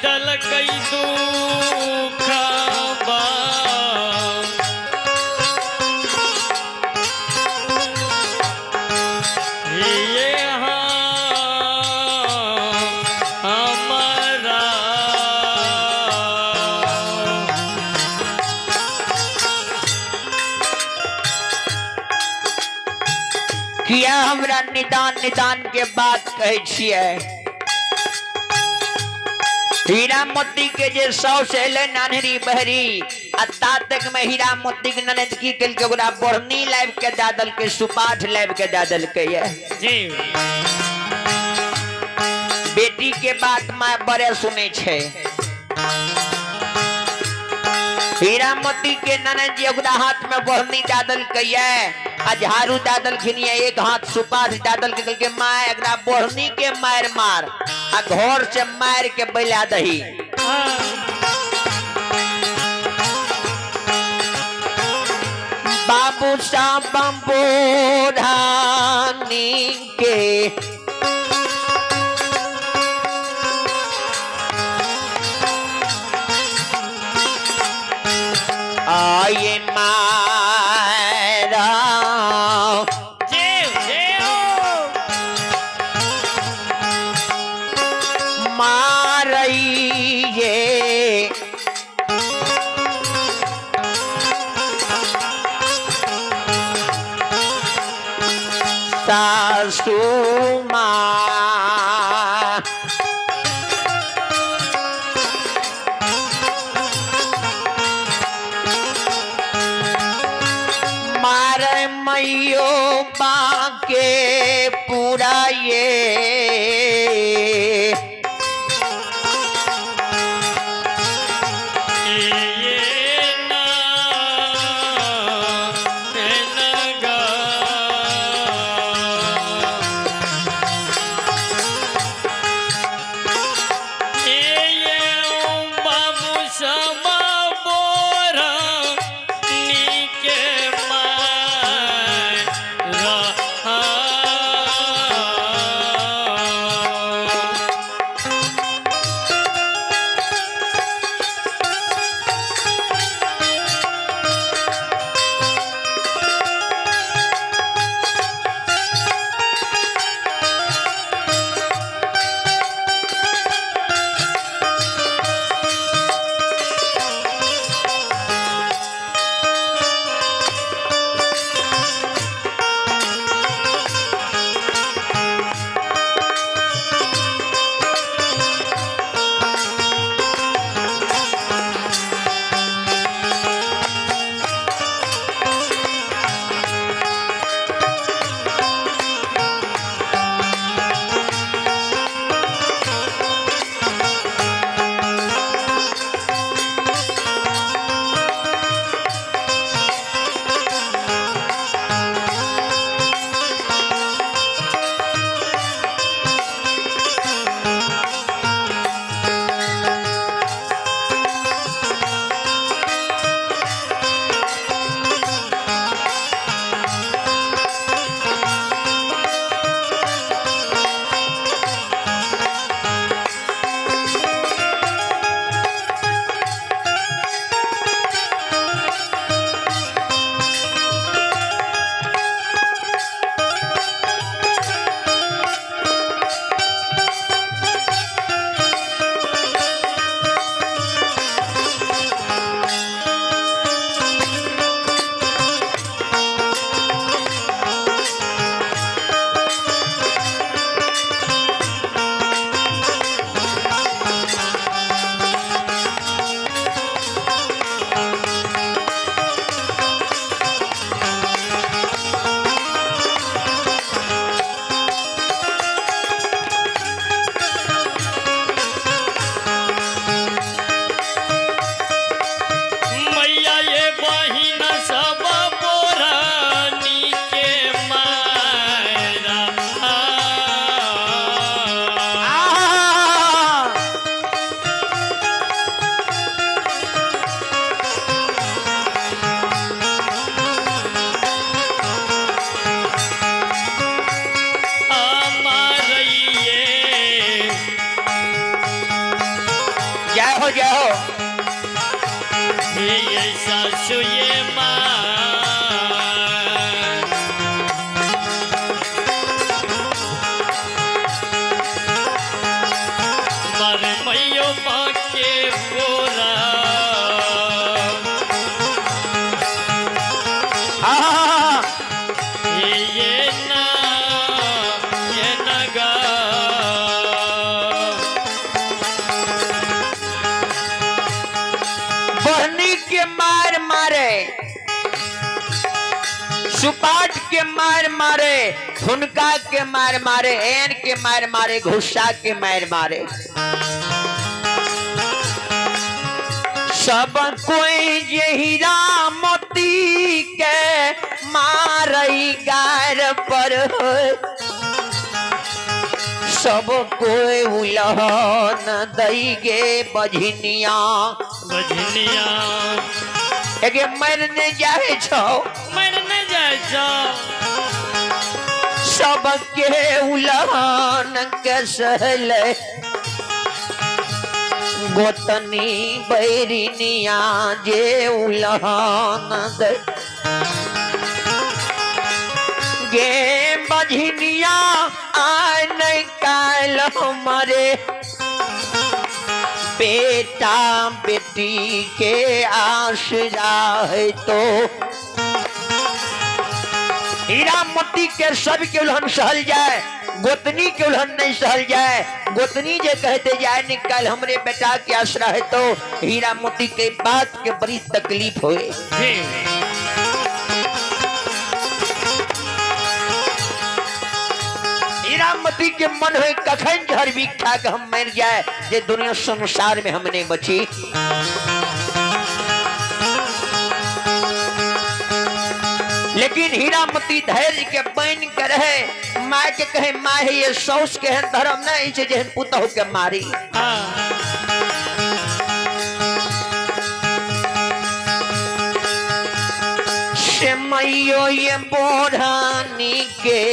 देलकै दुखबा। हे हमरा किया हमरा निदान निदान के बात कहै छियै? हीरा मोती के जे साउस एलै नान्हरी बहरी, आ ता तक में हीरा मोती के ननद की केलकै? ओकरा बढ़नी लाबि के दए देलकै, सुपाठ लाबि के दए देलकै। ये जी बेटी के बात माय बड़े सुनै छै। हीरा मोती के ननद जी ओकरा हाथ में बढ़नी दए देलकै ये आ झाड़ू दए देलखिन ये, एक हाथ सुपाठ दए देलकै। कहलकै माय, एकरा बढ़नी के मारि मार आ घर से मारि के बैला दही। बाबू साहब बूढ़ानी के आये मारा जी जी मारइये सासू माँ। मार मैयो बाके पूरा ये ये ना नगा। ये बाबू समा बोरा नीके मारा। मैया ये बहिन सब बोरानी के मारा। आहा! हमारे जय हो जय हो। ये सासु ये माँ। मर मैयो माँ के बोरा। आहा! ये ना ये नगा। बहनी के मार मारे, सुपाट के मार मारे, हुनका के मार मारे, एन के मार मारे, घुस्सा के मार मारे। सब कोई यही रामती के मारई गार पर होय। सब कोई उलहन दई गे बझनिया। बजनिया। एगे मरने जाए छौ। मरने जाय छौ। सबके उलहन के सहले गोतनी बैरिनिया जे उलहन दे गे बझनिया आय नहीं काल मरे बेटा बेटी के आसरा है तो हीरा मोती के सबके उल्हन सहल जाए, गोतनी के उल्हन नहीं सहल जाए। गोतनी जे कहते जाए निकाल हमरे बेटा के आसरा है तो हीरा मोती के बात के बड़ी तकलीफ होए। जी। हीरामती के मन हो कखन जहर भी खा के हम मर जाए, जे दुनिया संसार में हम नहीं बची। लेकिन हीरामती धैर्य के बन के रहे, माय के कहे माय है ये सौस के हन धर्म नहीं छे जेहन पुतहु के मारी। हाँ। से मैयो ये बोढ़ानी के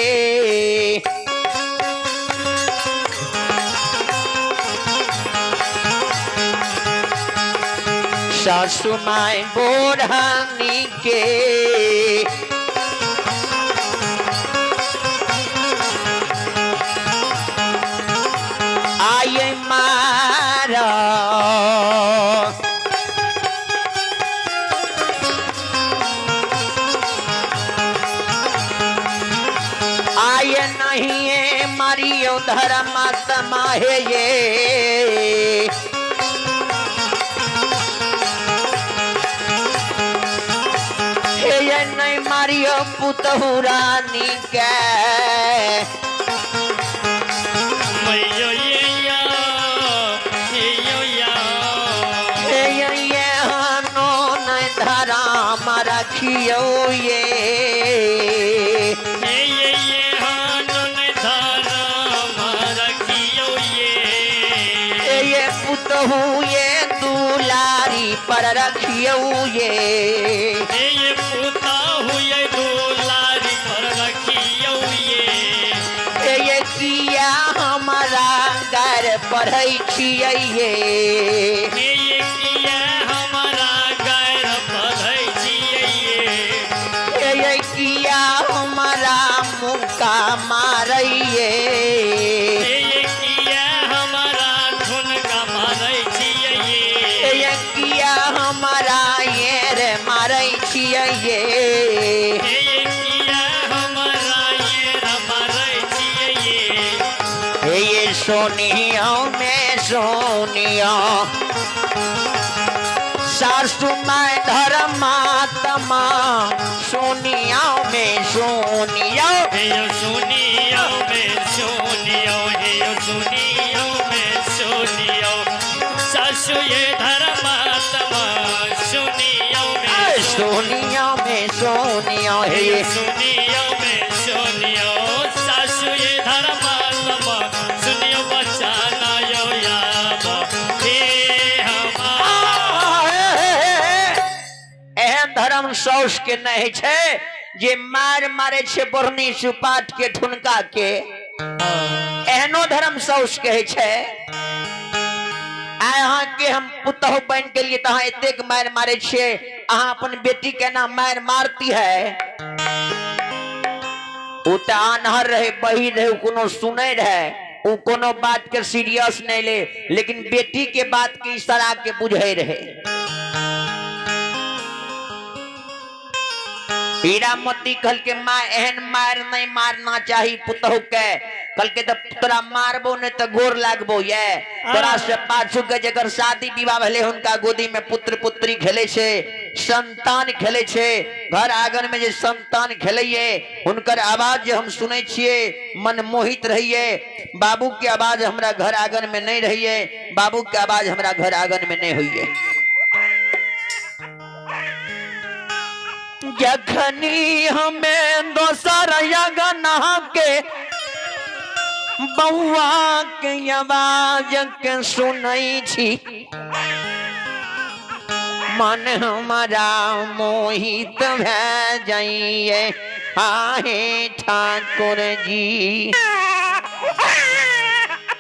सासु माय बोढ़ानी के आये मारा आय नहीं है मारियो धर्मात्मा है ये हे ये नहीं मारियो पुतहु रानी के मैयो ये या, ये यो या। हे ये ये हनो नहीं धराम रखियो ये हे ये ये हानो ने धरम रखियो ये। हे ये पुतहु ये दुलारी पर रखियो ये हे ये पुतहु ये दुलारी पर रखियो ये। हे ये किया हमारा गैर पढ़ै छियै ये हे ये किया हमारा गैर पढ़ै छियै ये। हे ये किया हमारा मुक्का मारैये हे ये किया हमारा ठुनका मारै छियै हे ये। ये किया हमारा ये रे मारै छियै ये हे ये किया हमारा ये रे मारै छियै ये। हे ये सोनिया में सोनिया सासु मैं धर्मात्मा सोनिया में सोनिया हे यो सुनियो में सुनियो, हे यो सुनियो में सुनियो, सासु ये धर्मात्मा सुनियो में सोनिया में सोनिया हे हे यो सुनियो में सुनियो, सासु ये धर्मात्मा सुनियो बचाना यो याब हे हमार। एहन धर्म सौस के नहीं छै जे मार मारे छै बढ़नी सुपाट के ठुनका के, एहनो धर्म सौस के होइ छै। आइ अहाँ के हम पुतहु बनि गेलियै तऽ अहाँ एतेक मारि मारै छियै, अहाँ अपन बेटी के एना मारि मारती है। ओ तऽ आन्हर रहे, बहिर रहे, ओ कोनो सुनै रहे, ओ कोनो बात के सीरियस नहीं ले, लेकिन बेटी के बात के इशारा के बुझे रहे। हीरामती कहल के माँ एहन मार नहीं मारना चाही पुतहु के, कहल के तऽ तोरा मारबो नहीं तऽ गोर लागबो ये, तोरा से पाछू के जकर शादी विवाह भेले हुनका गोदी में पुत्र पुत्री खेले छे, संतान खेले छे, घर आंगन में जे संतान खेलैये हुनकर आवाज जे हम सुनै छियै मन मोहित रहिए। बाबू के आवाज हमरा घर आंगन में नहीं रहिए, बाबू के आवाज हमरा घर आंगन में नहीं होइए। जखनी हमें दोसर अगना के बौआ के आवाज के सुनै छी, मन हमारा मोहित भए जाइए आहे ठाकुर जी।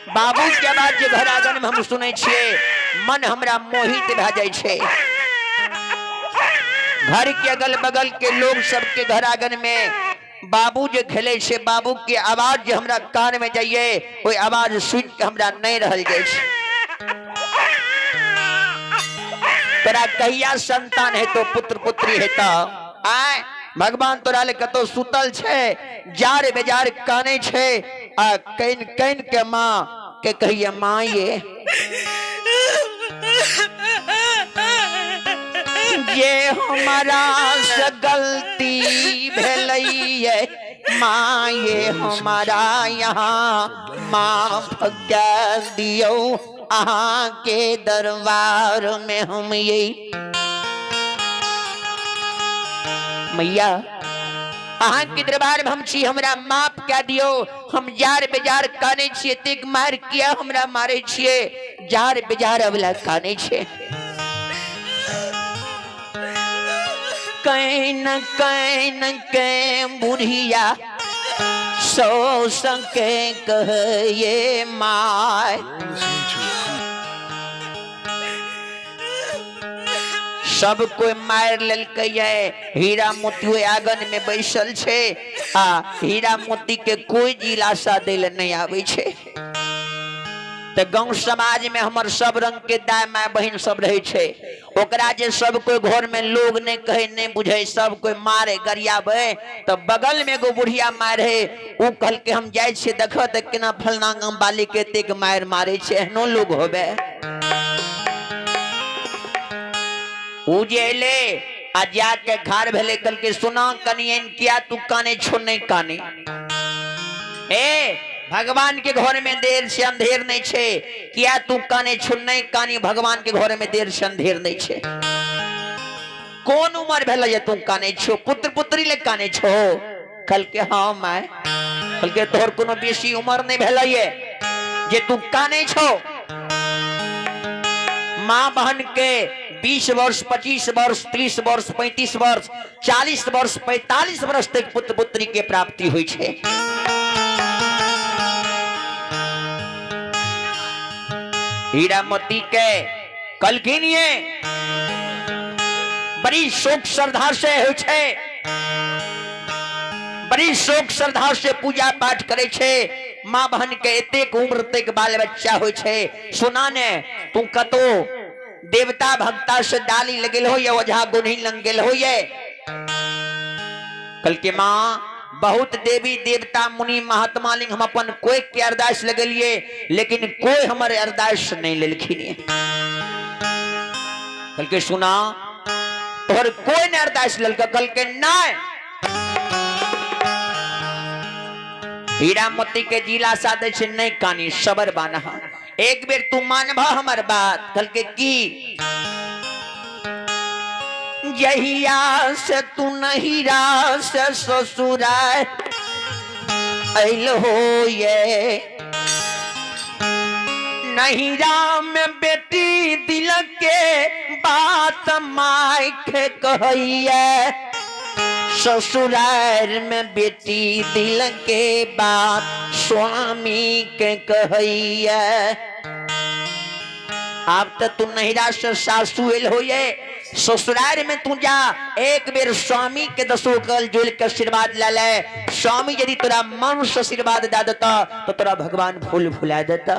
बाबू के आवाज जे घर आंगन में हम सुनै छियै मन हमरा मोहित भए जाइ छै। घर के अगल बगल के लोग सबके घर आंगन में बाबू जे खेले छै, बाबू के आवाज जे हमरा कान में जाइए ओहि आवाज सुन के हमरा नहीं रहल जाइ छै। तोरा कहिया संतान हेतो, पुत्र पुत्री हेतो? आय भगवान तोरा ले कतौ सुतल छै, जार बेजार कानै छै आ can can के माँ के कहिए, माँ ये जे हमारा से गलती भेलैये माँ ये, हमारा यहाँ माफ कऽ दियौ, अहाँ के दरबार में हम ये मैया अहाँ के दरबार में हम छी, हमरा माफ कऽ दियौ। हम जार बेजार कानै छी, एतेक मार किया हमरा मारै छियै? जार बेजार अबला कानै छै, can can के बुढ़िया सो सके कहिए my. You're listening to सब कोई मारि लेलकै ये, हीरा मोती ओहि आंगन में बैसल छै आ हीरा मोती के कोई जिलासा दै लए नहि आबै छै। तऽ गाँव समाज में हमर सब रंग के दाय माय बहिन सब रहै छै, ओकरा जे सब कोई घर में लोग नहीं कहे नहीं बुझे, सब कोई मारे गरियाबे, तऽ बगल में एगो बुढ़िया माय रहे, उ कहलकै हम जाइ छियै देखऽ तऽ केना फलना गाम बाली के एतेक मारि मारै छै, एहनो लोग होबे। उ जे एलै आ जाके घर भेलै, कहलकै सुना कनियन किया तू काने छो? नहीं काने, ए भगवान के घर में देर से अंधेर नहीं छे, किया तू काने छो? नहीं कानी, भगवान के घर में देर से अंधेर नहीं छे। कोन उम्र भेल जे तू काने छो? पुत्र पुत्री ले काने छो? कहलकै हाँ my. कहलकै तोहर कोनो बेसी उम्र नहीं भेल ये जे तू काने छो। माँ बहन के 20 वर्ष, 25 वर्ष, 30 वर्ष, 35 वर्ष, 40 वर्ष, 45 वर्ष तक पुत्र पुत्री के प्राप्ति होइ छै। हीरामती के कलखिन ये बड़ी शोक श्रद्धा से होइ छै, बड़ी शोक श्रद्धा से पूजा पाठ करे छै। माँ बहन के एतेक उम्र तक बाल बच्चा होइ छै। सुना ने, तू कतो देवता भक्ता से डाली लगेल हो या ओझा गुन्ही लंग गेल हो? ये कल के माँ बहुत देवी देवता मुनि महात्मा लिंग हम अपन कोई के अरदास लगेलिए, लेकिन कोई हमर अरदास नहीं लेलखिन। कल के सुना, तोहर कोई ने अरदास लेलक? कल के नहीं। हीरा मोती के जिला सा दै छै, नहीं कानी, सबर बाना, एक बेर तू मानबह हमर बात। कहलकै की? जहिया से तू नहिरा से ससुराय ऐल हो ये, नहिरा में बेटी दिल के बात माय के कहैया, ससुराल में बेटी दिल के बात स्वामी के कहैया। आब तो तू नहिरा से सासू एल होये, ससुराल में तू जा, एक बेर स्वामी के दसो कल जोड़ के आशीर्वाद ले ले। स्वामी यदि तोरा मन से आशीर्वाद दे देता तो तोरा भगवान भूल भुला देता।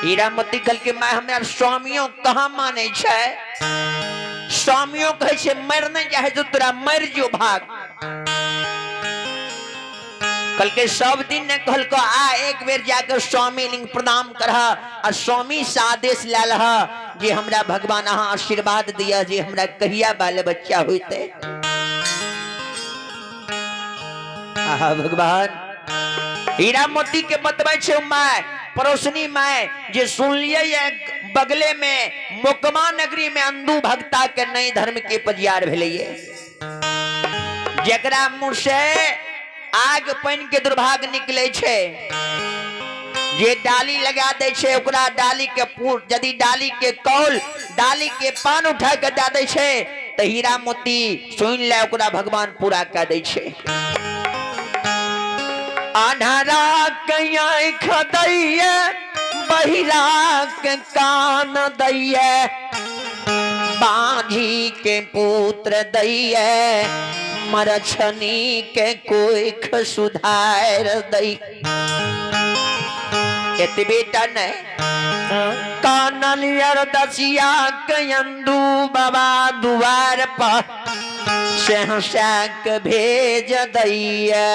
हीरामती कहलकै मैं हमरा स्वामियों कहाँ मानै छै? स्वामियों कहै छै मर नहीं जाए तो तोरा मर जो भाग। कहलकै सब दिन ने कहलको आ एक बेर जाके स्वामी लिंग प्रणाम करह आ स्वामी से आदेश लए लह जे हमरा भगवान अहाँ आशीर्वाद दिया जे हमरा कहिया बाल बच्चा होइते। आहा भगवान, हीरा मोती के बतबै छै my पड़ोसनी my जे सुनलियै ये बगले में मोकमा नगरी में अंधू भक्ता के नई धर्म के पजियार भेलैये, जकरा मुंह से आग पानि के दुर्भाग्य निकले छै, जे डाली लगा दै छै ओकरा डाली के पूर यदि डाली के कौल डाली के पान उठा के दए दै छै तऽ हीरा मोती सुनि ले ओकरा भगवान पूरा कऽ दै छै। अन्हरा के आँखि दैये, बहिरा के कान दैये, बाँझी के पुत्र दैये, मरछनी के कोख सुधार दै। एतबे टा नहि, कानल अरदसिया कयंदू बाबा दुआर पर सहसा के भेज दैया।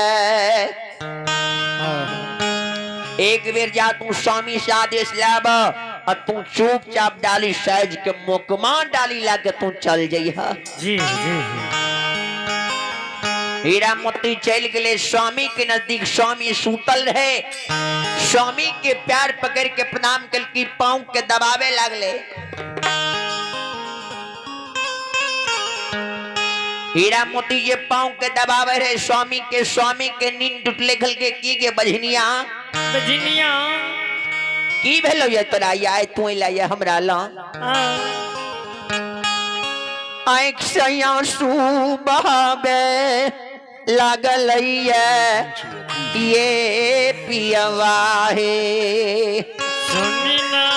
एक बेर जा तू स्वामी से आदेश लाब आ तू चुपचाप डाली साइज के मोकमा डाली ला के तू चल जइहा। जी जी जी। हीरा मोती चल गए स्वामी के नजदीक। स्वामी सूतल रहे। स्वामी के प्यार पकड़ के प्रणाम कल की पाँव के दबावे लागले। हीरा मोती जे पाँव के दबावे रहे स्वामी के, स्वामी के नींद टूटले। खल के की के बझनिया, बझनिया, की भेलो ये तोरा? आय तू अइला ये हमरा ला। आँख से आंसू बहावे लागल ये ये पियवा हे। सुनना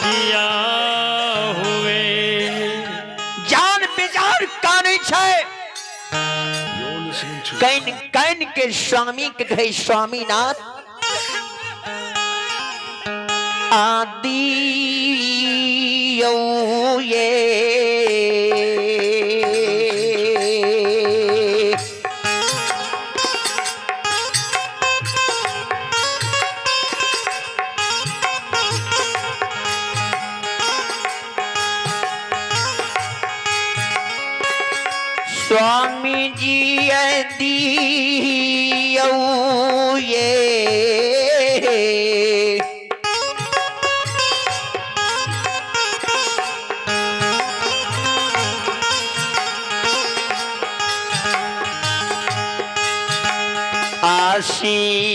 दिया हुए। जान बेजार कानै छै। You're listening to can can के स्वामी के कहे, स्वामीनाथ आदि ये स्वामी जी दियो ये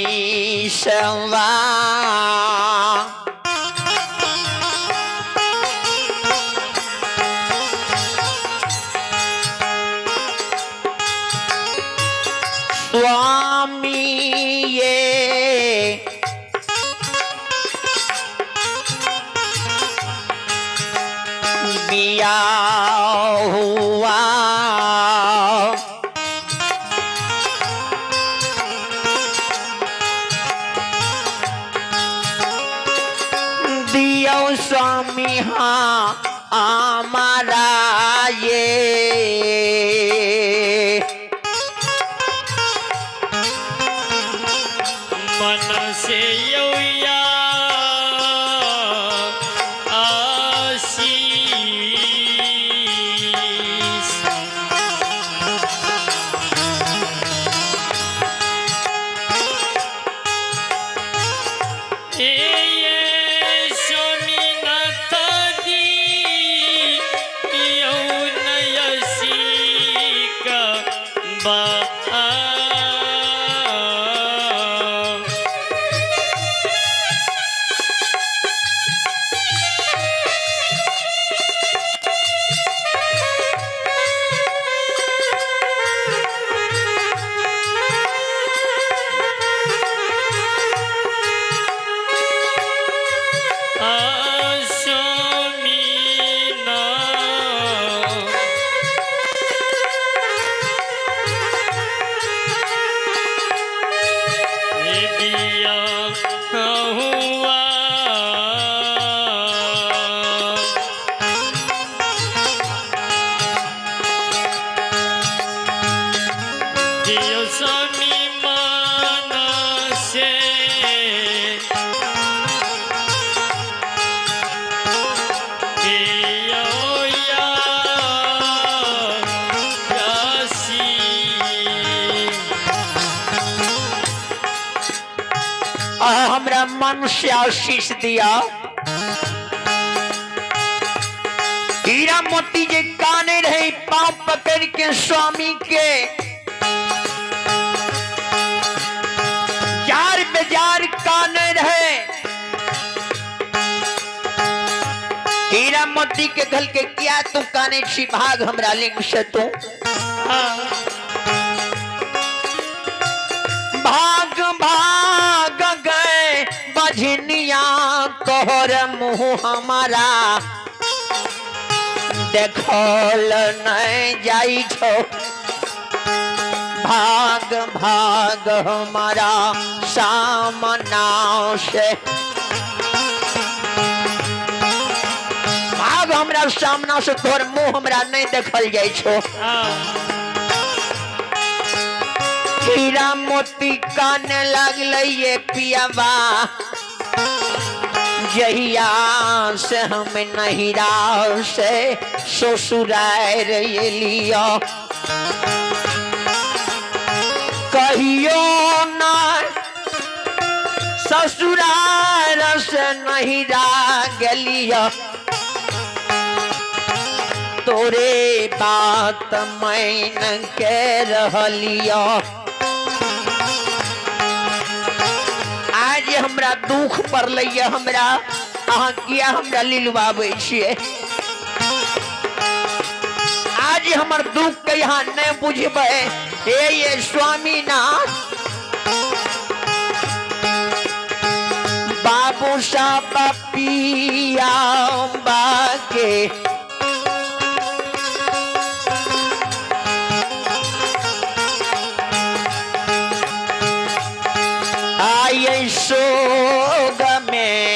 आशीषवा। स्वामी ये बिया हुआ दियो स्वामी हाँ हमारा ये मन से यौया आशीष। ए ये स्वामीनाथ दी यौनयसी का बा। स्वामी मानसे आ हमरा मन से आशीष दिया। हीरा मोती जे काने रहे पांव पकड़ के स्वामी के जार बेजार काने रहे। हीरा मोती के घल के किया तू काने छी, भाग हमरा लिंग से तू भाग भाग गए बझनिया तोहर मुंह हमारा देखल नहीं जाई छो। भाग भाग हमारा सामना से, भाग हमरा सामना से, तोहर मुंह हमरा नहीं देखल जाइ छो। हीरा मोती काने लागलै ये पियाबा, जहिया से हम नहिरा से ससुरार एलियो, कहियो ना ससुरार से नहिरा गेलियो, तोरे बात मैन के रहलियो। आज हमरा दुख पड़लै हमरा, अहाँ किया हमरा लिलवाबै छियै? आज हमर दुख के यहाँ नहीं बुझबै। हे ये स्वामीनाथ बाबू साहब पिया बाके आये सोग में,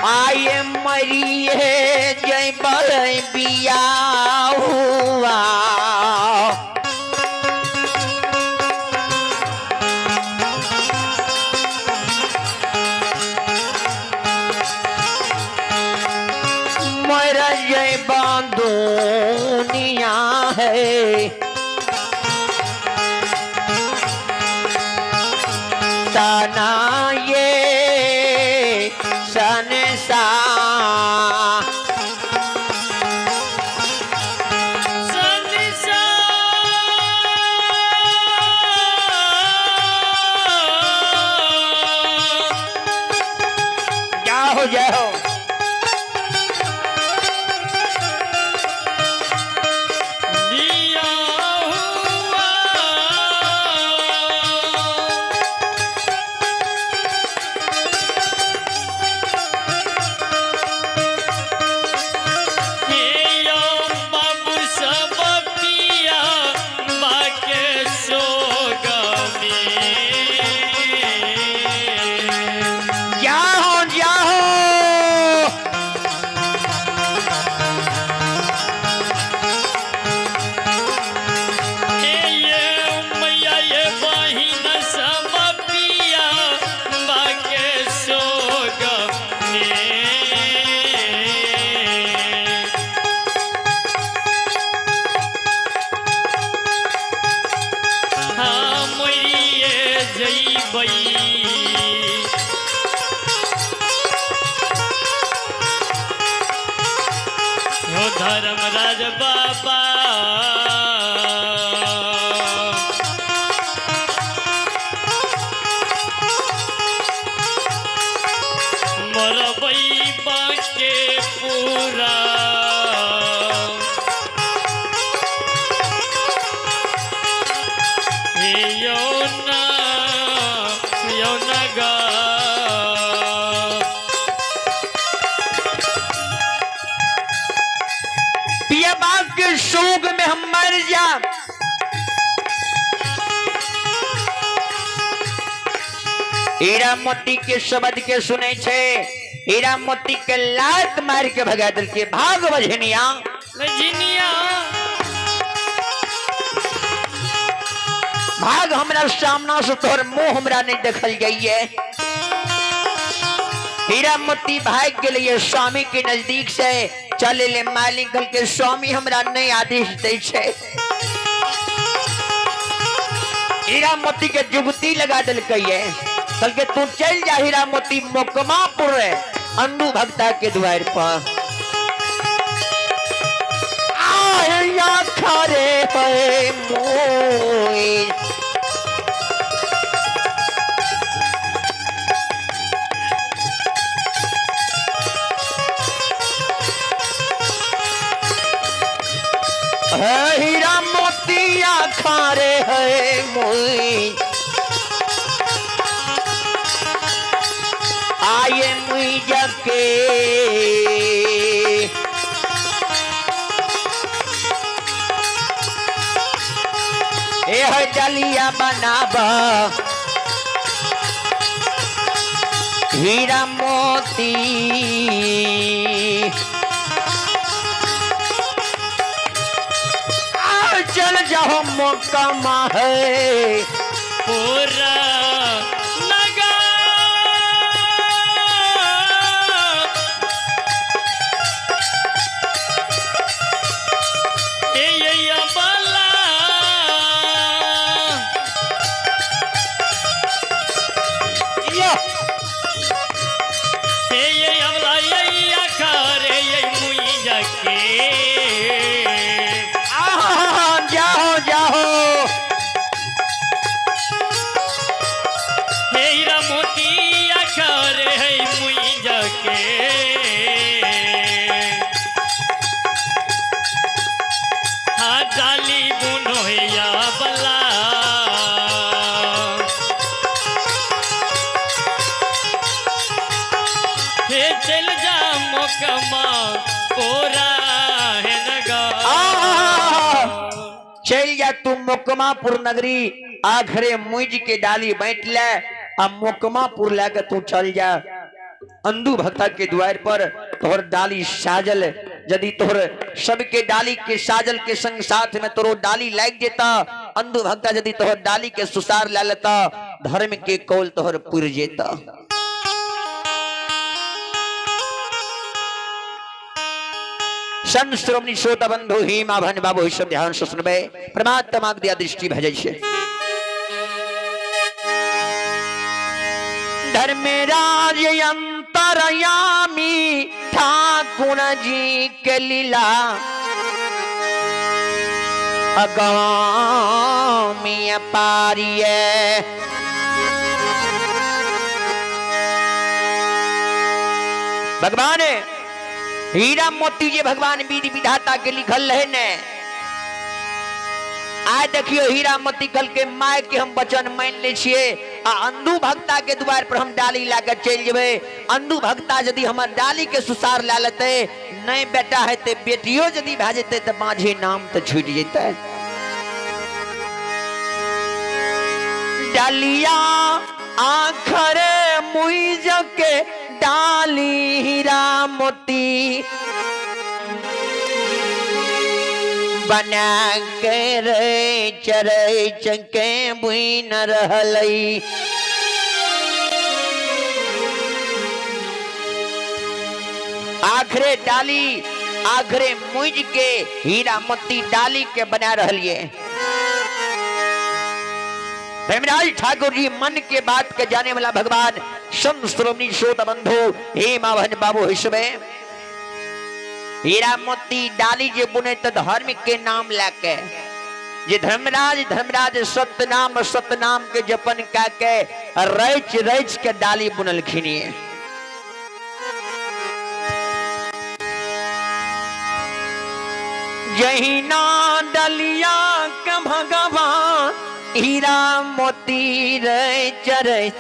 आये मरिए जय बिया हुआ, मर जय दुनिया है, सना ये संसार। जाओ जाओ दिया हुआ हे यो बाबू सब पिया बाके सोग में। जाओ जाओ हे ये मैया ये बहिन सब पिया बाके सोग में। हाँ मरिए जइबै। हो धर्मराज बाबा मरबै बाके पूरा। हे यौना यौना गा। पिया बाप के शोक में हम मर जा। हीरा मोती के शब्द के सुने छे, हीरा मोती के लात मार के भगा दिल के, भाग बझनिया बझनिया भाग हमरा सामना से, तोहर मुंह हमरा नहीं देखल जाइए। हीरा मोती भाग के लिए स्वामी के नजदीक से चले ले मालिक कल के स्वामी हमरा नहीं आदेश दे छे। हीरा मोती के जुगती लगा दिल है, कल के तू चल जा हीरा मोती मोकमापुर अंडू भक्ता के द्वार पर। आया खरे है मोई है हीरा मोतिया खारे है मोई। ये मुई के। ए है डलिया बनाब हीरा मोती। आ चल जाओ मोकमा है पूरा नगर। ए ये अबला। यो। ए ये अबला ये आखर ये मुई के। आहा, जाओ जाओ। हे हीरा मोती आखर है मुई के। हाँ डाली बुनो या बला। हे चल जा मोकमा ओरा है नगर। आहा, चल जा तू मोकमापुर नगरी, आखरे मुइज के डाली बैठ ले आ मोकमापुर लेके तू चल जा अंधु भक्ता के द्वार पर। तोहर डाली साजल यदि तोहर सबके डाली के साजल के संग साथ में तोरो डाली लाग जेता, अंधु भक्ता यदि तोहर डाली के सुसार ला लेता, धर्म के कौल तोहर पुर जेता। संत श्रोमणी श्रोता बंधु हेमा भन बाबू सब ध्यान से सुनबे, परमात्मा दिया दृष्टि भजै छै। धर्मराज अंतरयामी ठाकुर जी के लीला अगामी पारिये। भगवान हीरा मोती जे भगवान विधि विधाता के लिखल रहे ने, आइ देखियो हीरा मोती कल के my के हम वचन मान ले छिए आ अंधु भक्ता के द्वार पर हम डाली ला के चलि जेबै। अंधु भक्ता यदि हमर डाली के सुसार ला लेतै, नहीं बेटा हेतै बेटियो यदि भए जेतै तऽ माझे नाम तऽ छूटि जेतै। डालिया आखर मुइज के डाली हीरा मोती बना के रे चरे चके बुन रहलई। आखरे डाली आखरे मुइज के हीरा मोती डाली के बना रहलिए। प्रेमराज ठाकुर जी मन के बात के जाने वाला भगवान संत श्रोमणी श्रोता बंधु हे माँ बहन बाबू हिसबे हीरा मोती डाली जे बुने तो धर्म के नाम लेके जे धर्मराज धर्मराज सत्यनाम सत्यनाम के जपन कह के रच रच के डाली बुनलखिन। जहिना डलिया के भगवान हीरा मोती रे चरे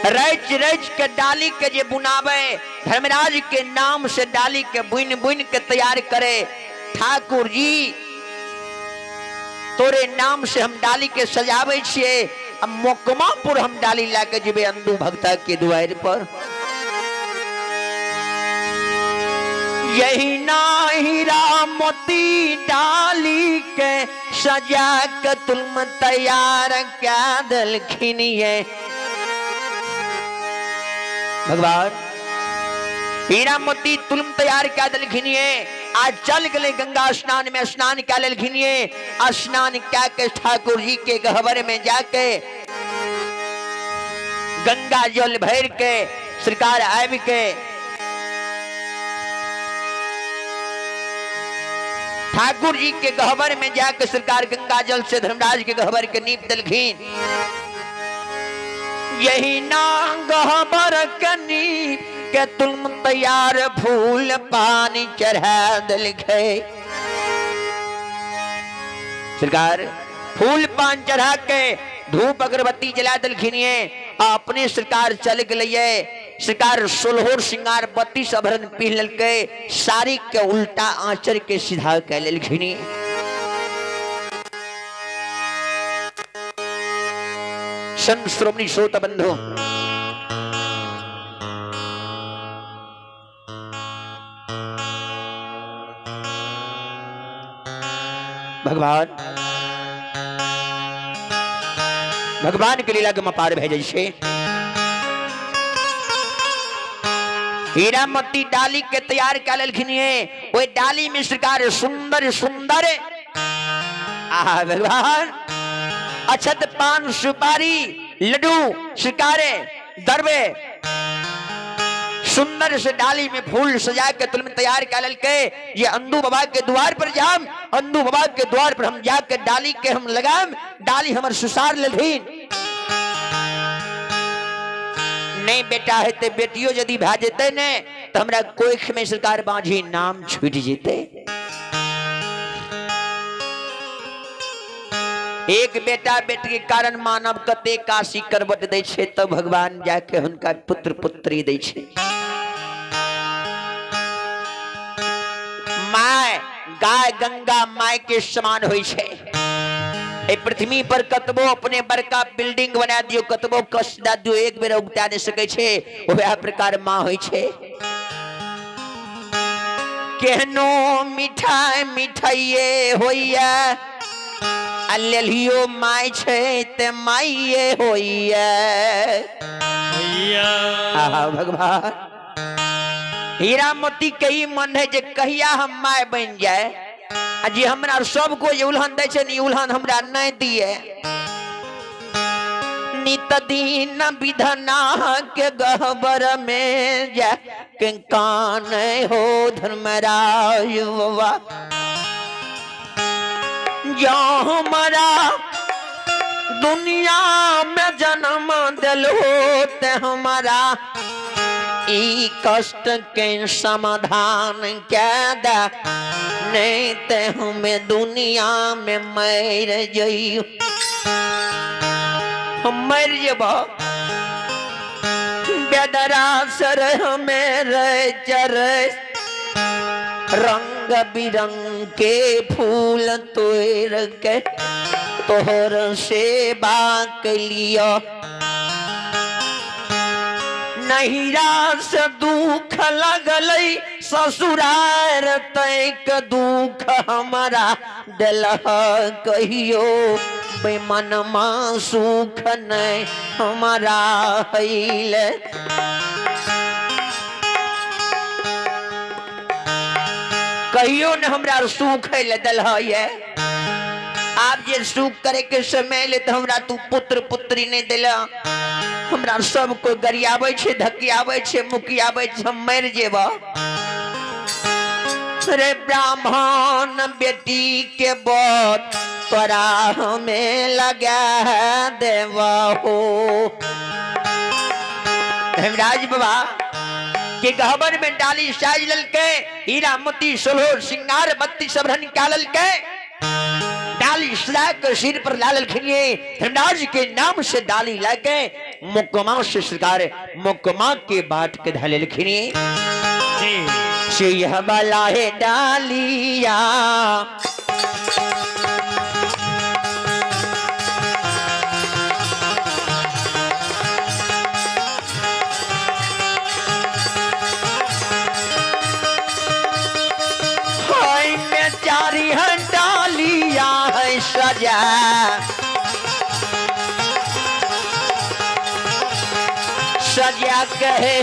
रच रच के डाली के जे बुनावे धर्मराज के नाम से डाली के बुन बुन के तैयार करे। ठाकुर जी तोरे नाम से हम डाली के सजावे छिए, अब मोकमापुर हम डाली ला के जेबे अंधु भक्ता के द्वार पर। यही ना हीरा मोती डाली के सजा के तुम तैयार क्या दलखिन ये। भगवान हीरा मोती तुम तैयार क्या दलखिन ये। आज चल गए गंगा स्नान में, स्नान क्या लेलखिन ये। स्नान क्या के ठाकुर जी के गहबर में जाके गंगा जल भर के सरकार आबि के ठाकुर जी के गहबर में जाके सरकार गंगा जल से धर्मराज के गहबर के नीप दिलखिन। यही ना गहबर के नीप के तुम तैयार फूल पानी चढ़ा दिलखे। सरकार फूल पान चढ़ा के धूप अगरबत्ती जला देलखिन ये आ अपने सरकार चल गेलैये। सरकार सोलहोर श्रृंगार 32 आभरण पीह लेलकै, साड़ी के उल्टा आंचर के सीधा कऽ लेलखिन। संत श्रोमणी श्रोता बंधु, भगवान भगवान के लीला के मपार भेजै छै। हीरा मोती डाली के तैयार कऽ लेलखिन ये। ओहि डाली में सरकार सुंदर सुंदर आहा भगवान अक्षत पान सुपारी लड्डू शिकारे दरबे सुंदर से डाली में फूल सजा के तुल में तैयार कर ललके। ये अंदू बाबा के द्वार पर जाम, अंदू बाबा के द्वार पर हम जाके डाली के हम लगाम, डाली हमर सुसार लेथिन। नहीं बेटा है ते बेटियों यदि भा जेते ने तो हमरा कोख में सरकार बांझी नाम छूट जेते। एक बेटा बेटी के कारण मानव कते काशी करवट दै छै, तब भगवान जाके हुनका पुत्र पुत्री दै छै। My guy Ganga my के समान होइ छै। ए पृथ्वी पर कतबो अपने बड़का बिल्डिंग बना दियो, कतबो कष्ट दे दियो, एक बेर उगता नहीं सकै छै। वएह प्रकार माँ होइ छै। केहनो मिठाई मिठाइये होइया, आ लेलियो माय छै ते माइये होइया। आहा भगवान, हीरा मोती के ई मन है जे कहिया हम my बन जाए, आ जे हमरा सब कोई उल्हन दै छै ने, उल्हन हमरा नहीं दिए। नित दिन विधना के गहबर में जा के कान हो धर्मराज बाबा, जो हमारा दुनिया में जन्म दिल हो ते हमारा ई कष्ट के समाधान क्या दा, नहीं ते हमें दुनिया में मर जइयो। हम मर जेबो बेदरा सर हमें रे चर, रंग बिरंग के फूल तोड़ के तोहर सेवा के लिया। नहिरा से दुख लगल ससुरार तैक दुख हमारा दिल कहियो, बेमनमा सुख नहीं हमारा हैल। कहियो ने हमरा सुख ले दिल ये। आप जे सुख करे के समय ले तो हमरा तू पुत्र पुत्री नहीं दिल। हमरा सब कोई गरियाबै छै, धकियाबै छै, मुकियाबै छै, हम मरि जेबऽ। रे ब्राह्मण बेटी के बड़ तोरा हमें लगा देबहो। हेमराज बाबा के गहबर में डाली साज ललके, हीरा मोती सोल्हो श्रृंगार 32 अभरण क्या ललके, डाली सजा के सिर पर ला ललखिन। हेमराज के नाम से डाली लाके मुकमा से सरकार मुकमा के बाट के धले लखिन। से यह वाला है डालिया हाय बेचारी है डालिया है सजा, सजा कहे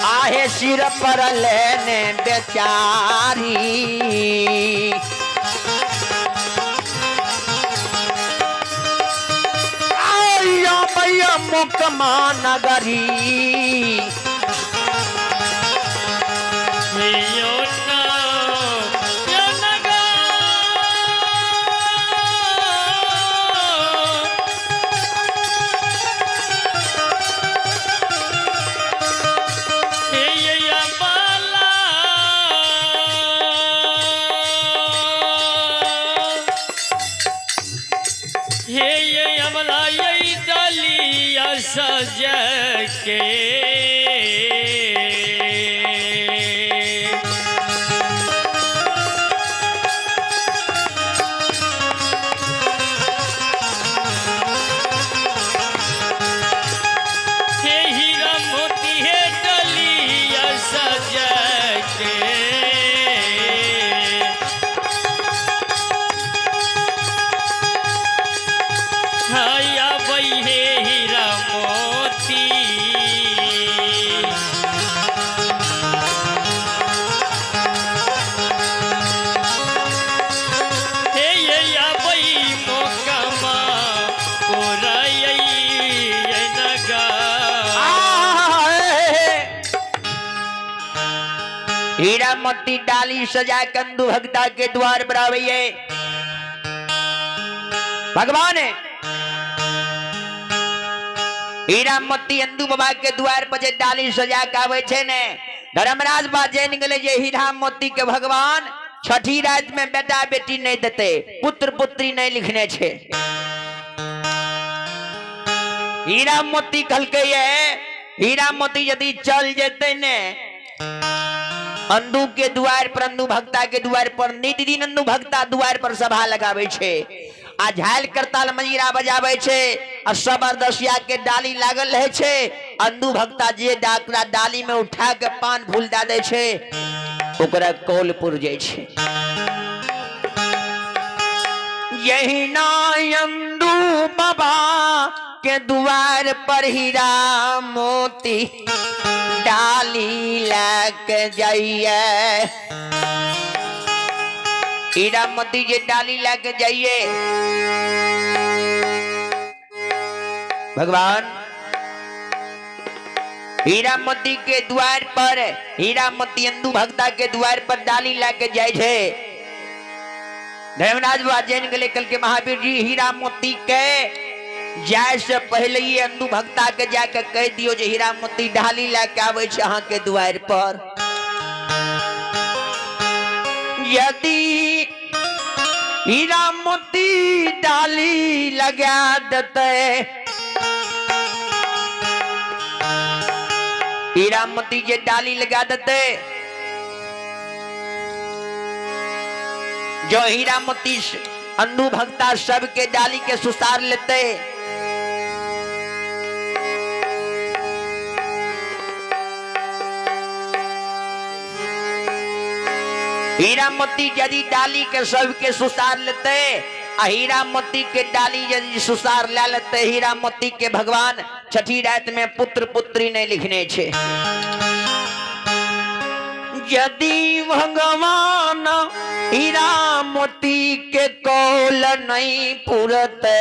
आहे सिर पर लेने बेचारी। आया भैया मुकमा नगरी, के। हे हीरा मोती हे डलिया सजा के। हाया हे हीरा मोती। हे ये या बई मोकमा कोराई नगा। हीरा मोती डाली सजा कंदू भगता के द्वार पर आवे भगवान। हीरा मोती अंदू बाबा के द्वार पर जे डाली सजा के आवे छे ने, धर्मराज बा जैन गेले जे हीरा मोती के भगवान छठी रात में बेटा बेटी नहीं देते, पुत्र पुत्री नहीं लिखने छे। हीरा मोती कहलकै ये हीरा मोती यदि चल जेते ने अंदू के द्वार पर, अंदू भक्ता के द्वार पर नित दिन अंदू भक्ता द्वार पर सभा लगावे छे आ झाल करताल मंजीरा बजावे छे आ सबरदसिया के डाली लागल रहे छे। अंदू भक्ता जे डाकरा डाली में उठा के पान फूल दे दे छे ओकरा कौलपुर जाय छे। यही ना अंदू बाबा के द्वार पर हीरा मोती डाली लैके जाइए, हीरा मोती जे डाली लैके जाइए भगवान हीरा मोती के द्वार पर, हीरा मोती अंदू भक्ता के द्वार पर डाली लैके जाय छे। धर्मराज बाबा जैन गेले कल के महावीर जी हीरा मोती के जाय से पहले ही अंदू भक्ता के जाके कह दियो जे हीरा मोती डाली लैके आवे छे अहाँ के द्वार पर। यदि हीरा मोती डाली लगा देते, हीरा मोती जे डाली लगा देते, जो हीरा मोती अंधू भक्ता सबके डाली के सुसार लेते, हीरा मोती यदि डाली के सबके सुसार लेते आ हीरा मोती के डाली यदि सुसार ले लेते, हीरा मोती के भगवान छठी रात में पुत्र पुत्री नहीं लिखने छे। यदि भगवान हीरा मोती के कौल नहीं पुरते,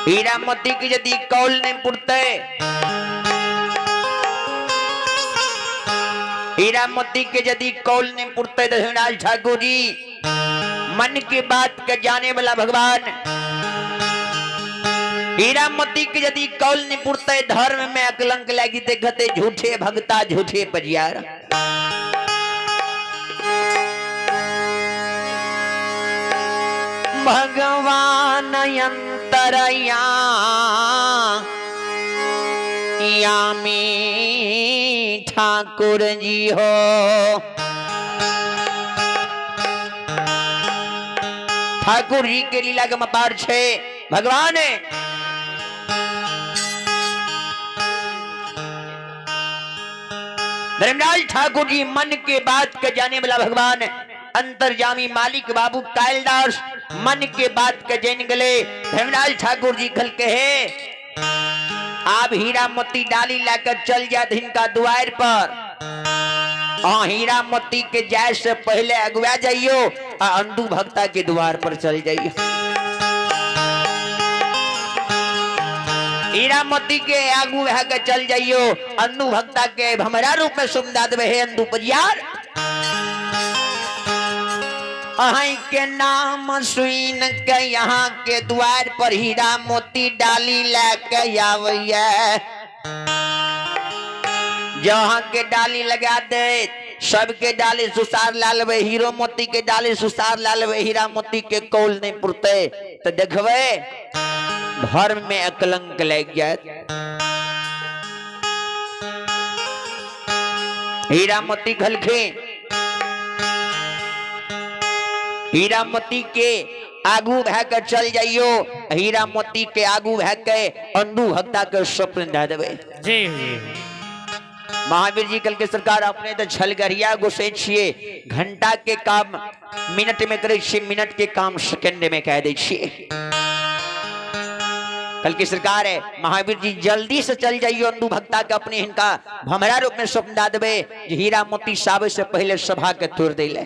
हीरा मोती के यदि कौल नहीं पुरते, हीरा मोती के यदि कौल नहीं पुरते तो धर्मराज ठाकुर जी मन की बात के जाने वाला भगवान हीरा मोती के यदि कौल नहीं पुरते धर्म में अकलंक लागी देखते झूठे भगता झूठे पजियार। भगवान अंतरया यामी ठाकुर जी हो, ठाकुर जी के लीला के मपार छे भगवान। धर्मराज ठाकुर जी मन के बात के जाने वाला भगवान अंतर्जामी मालिक बाबू कायलदास मन के बात के जैन गले। धर्मराज ठाकुर जी खल के हे आप हीरा मोती डाली लाकर चल जात हिनका द्वार पर, हाँ हीरा मोती के जाए से पहले अगुआ जाइयो आ अंधू भक्ता के द्वार पर चल जाइयो। हीरा मोती के आगू भा के चल जाइयो, अंधू भक्ता के भमरा रूप में सुमदा देवे हे अंधू परियार। अहीं के नाम सुन के यहाँ के द्वार पर हीरा मोती डाली लेके आवैया, जहाँ के डाली लगा दे सबके डाली सुसार ला लेबै, हीरो मोती के डाली सुसार ला लेबै, हीरा मोती के कौल नहीं पुरते तो देखबै धर्म में अकलंक लागि जायत। हीरामती कहलखिन, हीरामती के आगू भए के चल जाइयो, हीरामती के आगू भए के अंधू भक्ता के स्वप्न दे देबै। जी जी। महावीर जी कल के सरकार अपने तो छलगरिया घुसे छिए, घंटा के काम मिनट में करे छिए, मिनट के काम सेकंड में कह दे छिए। कल की सरकार है महावीर जी जल्दी से चल जाइयो अंधू भक्ता के अपने हिनका भमरा रूप में स्वप्न दा देबे जे हीरा मोती सावे से पहले सभा के तोड़ देले।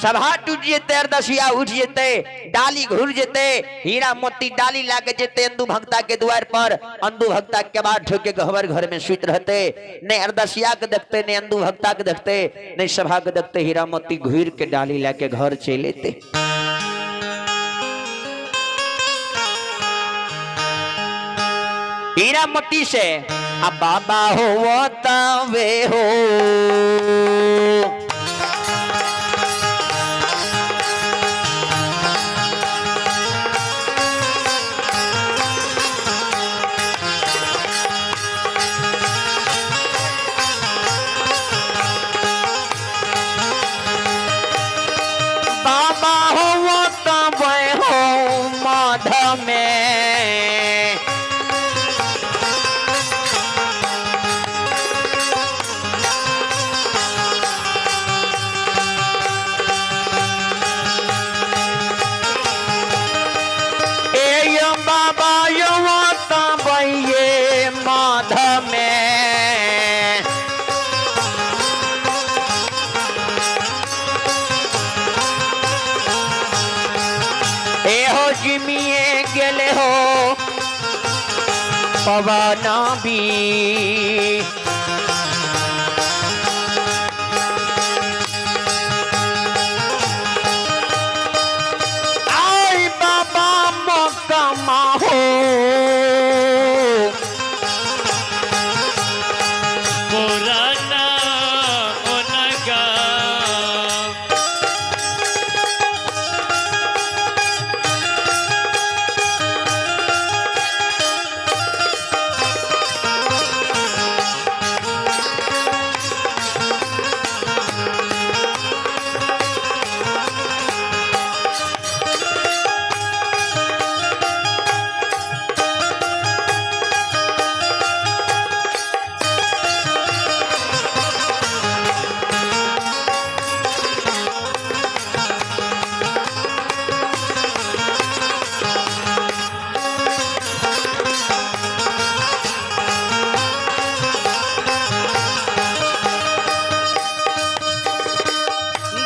सभा टूट जेते, अरदसिया उठ जेते, डाली घुर जेते, हीरा मोती डाली लाके जेते अंधू भक्ता के द्वार पर। अंधू भक्ता के बाद ठोके गहबर घर में सुत रहते, नहीं अरदसिया के देखते, नहीं अंधू भक्ता के देखते, नहीं सभा के देखते, हीरा मोती घुर के डाली लाके घर चले लेते। हीरा मोती से अब बाबा हो तवे हो बाबा हो तवे हो माधव में। ए यो बाबा यो तबे माधव में। ए हो जिमिए गेले हो पवना भी। आई बाबा मोकमा हो पुराना ओनगा।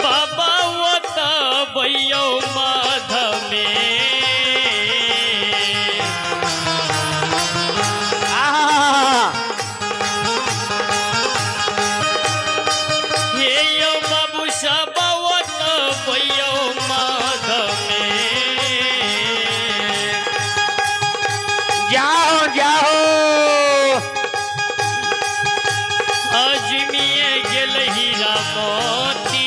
बाबा वतबैयो माधव में। आहा हे यो बाबू सब वतबैयो माधव में। जाओ जाओ अजमिए गेल हीरा मोती।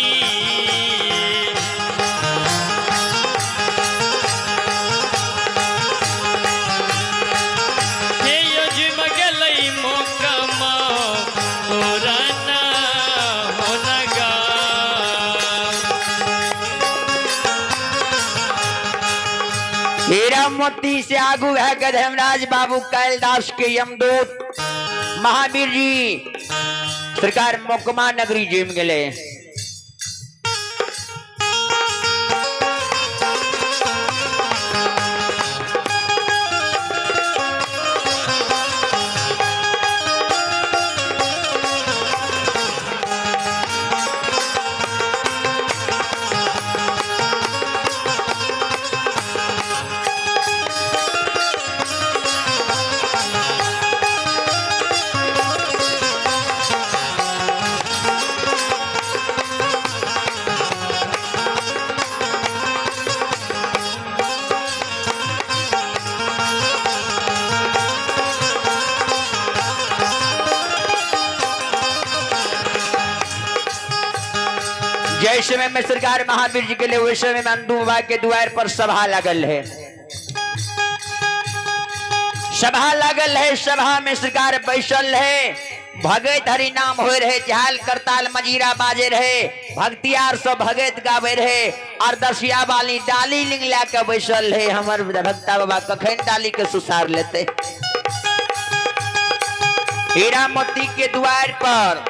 हे अजम गेलै मोकमा पुराना होनगा। हीरा मोती से आगू है के धर्मराज बाबू कैलदास के यमदूत महावीर जी सरकार मोकमा नगरी जिम गेले। जय समय में सरकार महावीर जी के लिए वही समय में अंधू बाबा के द्वार पर सभा लगल है। सभा लागल है, सभा में सरकार बैसल है, भगत हरि नाम हो रहे, झाल करताल मजीरा बाजे रहे, भक्तियार सब भगत गावे रहे, और दसिया वाली डाली लिंग ला के बैसल है। हमर भक्ता बाबा कखन डाली के सुसार लेते। हीरा मोती के द्वार पर,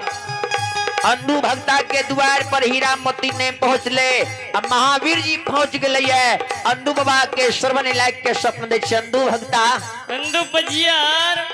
अंधू भक्ता के द्वार पर हीरा मोती नहीं पहुंचले, अब महावीर जी पहुंच गए है। अंधू बाबा के श्रवण लायक के स्वप्न दे अंधू भक्ता। अंधू बजियार।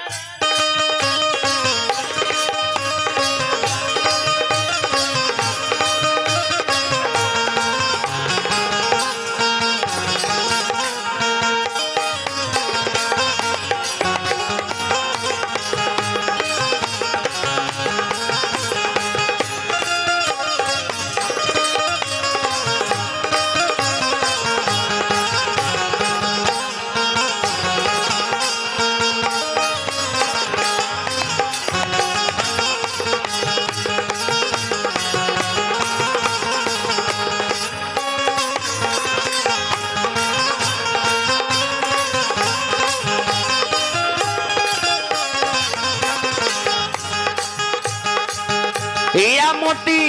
हीरा मोती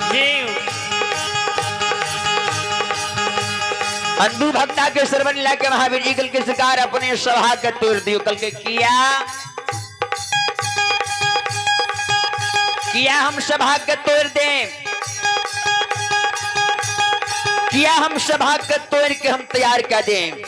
जी। अंधू भक्ता के श्रवण लाके महावीर जी कल के सरकार अपने सभा के तोड़ दियो। कल के किया किया हम सभा के तोड़ दे, किया हम सभा के तोड़ के हम तैयार कर दें। जी।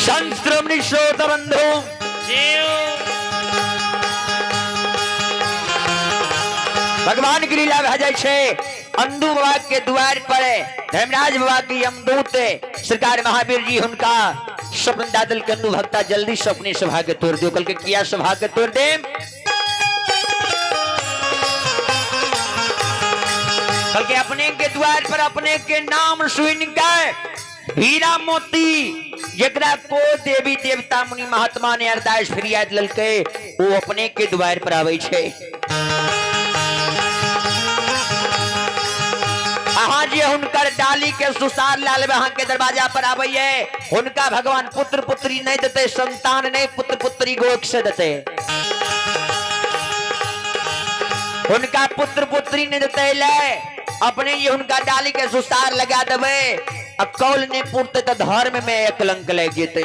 संत श्रोमणी श्रोता बंधु जी। भगवान की लीला भऽ जाइ छै। अंधू बाबा के द्वार पर धर्मराज बाबा की यमदूत सरकार महावीर जी हुनका स्वप्न दादल के अंधू भक्ता जल्दी से अपनी सभा के तोड़ दियो। कल के किया सभा के तोड़ दे। कल के अपने के द्वार पर अपने के नाम सुन के हीरा मोती जकरा को देवी देवता मुनि महात्मा ने अरदास फरियाद ललके वो अपने के द्वार पर आवे छै। अहाँ जे हुनकर डाली के सुसार लाल अहाँ के दरवाजा पर आबैये, हुनका भगवान पुत्र पुत्री नहीं देते, संतान नहीं पुत्र पुत्री गोख से देते, हुनका पुत्र पुत्री नहीं देते ले अपने ये हुनका डाली के सुसार लगा देवे। अब कौल नहीं पूरते तो धर्म में एक कलंक लग जेते।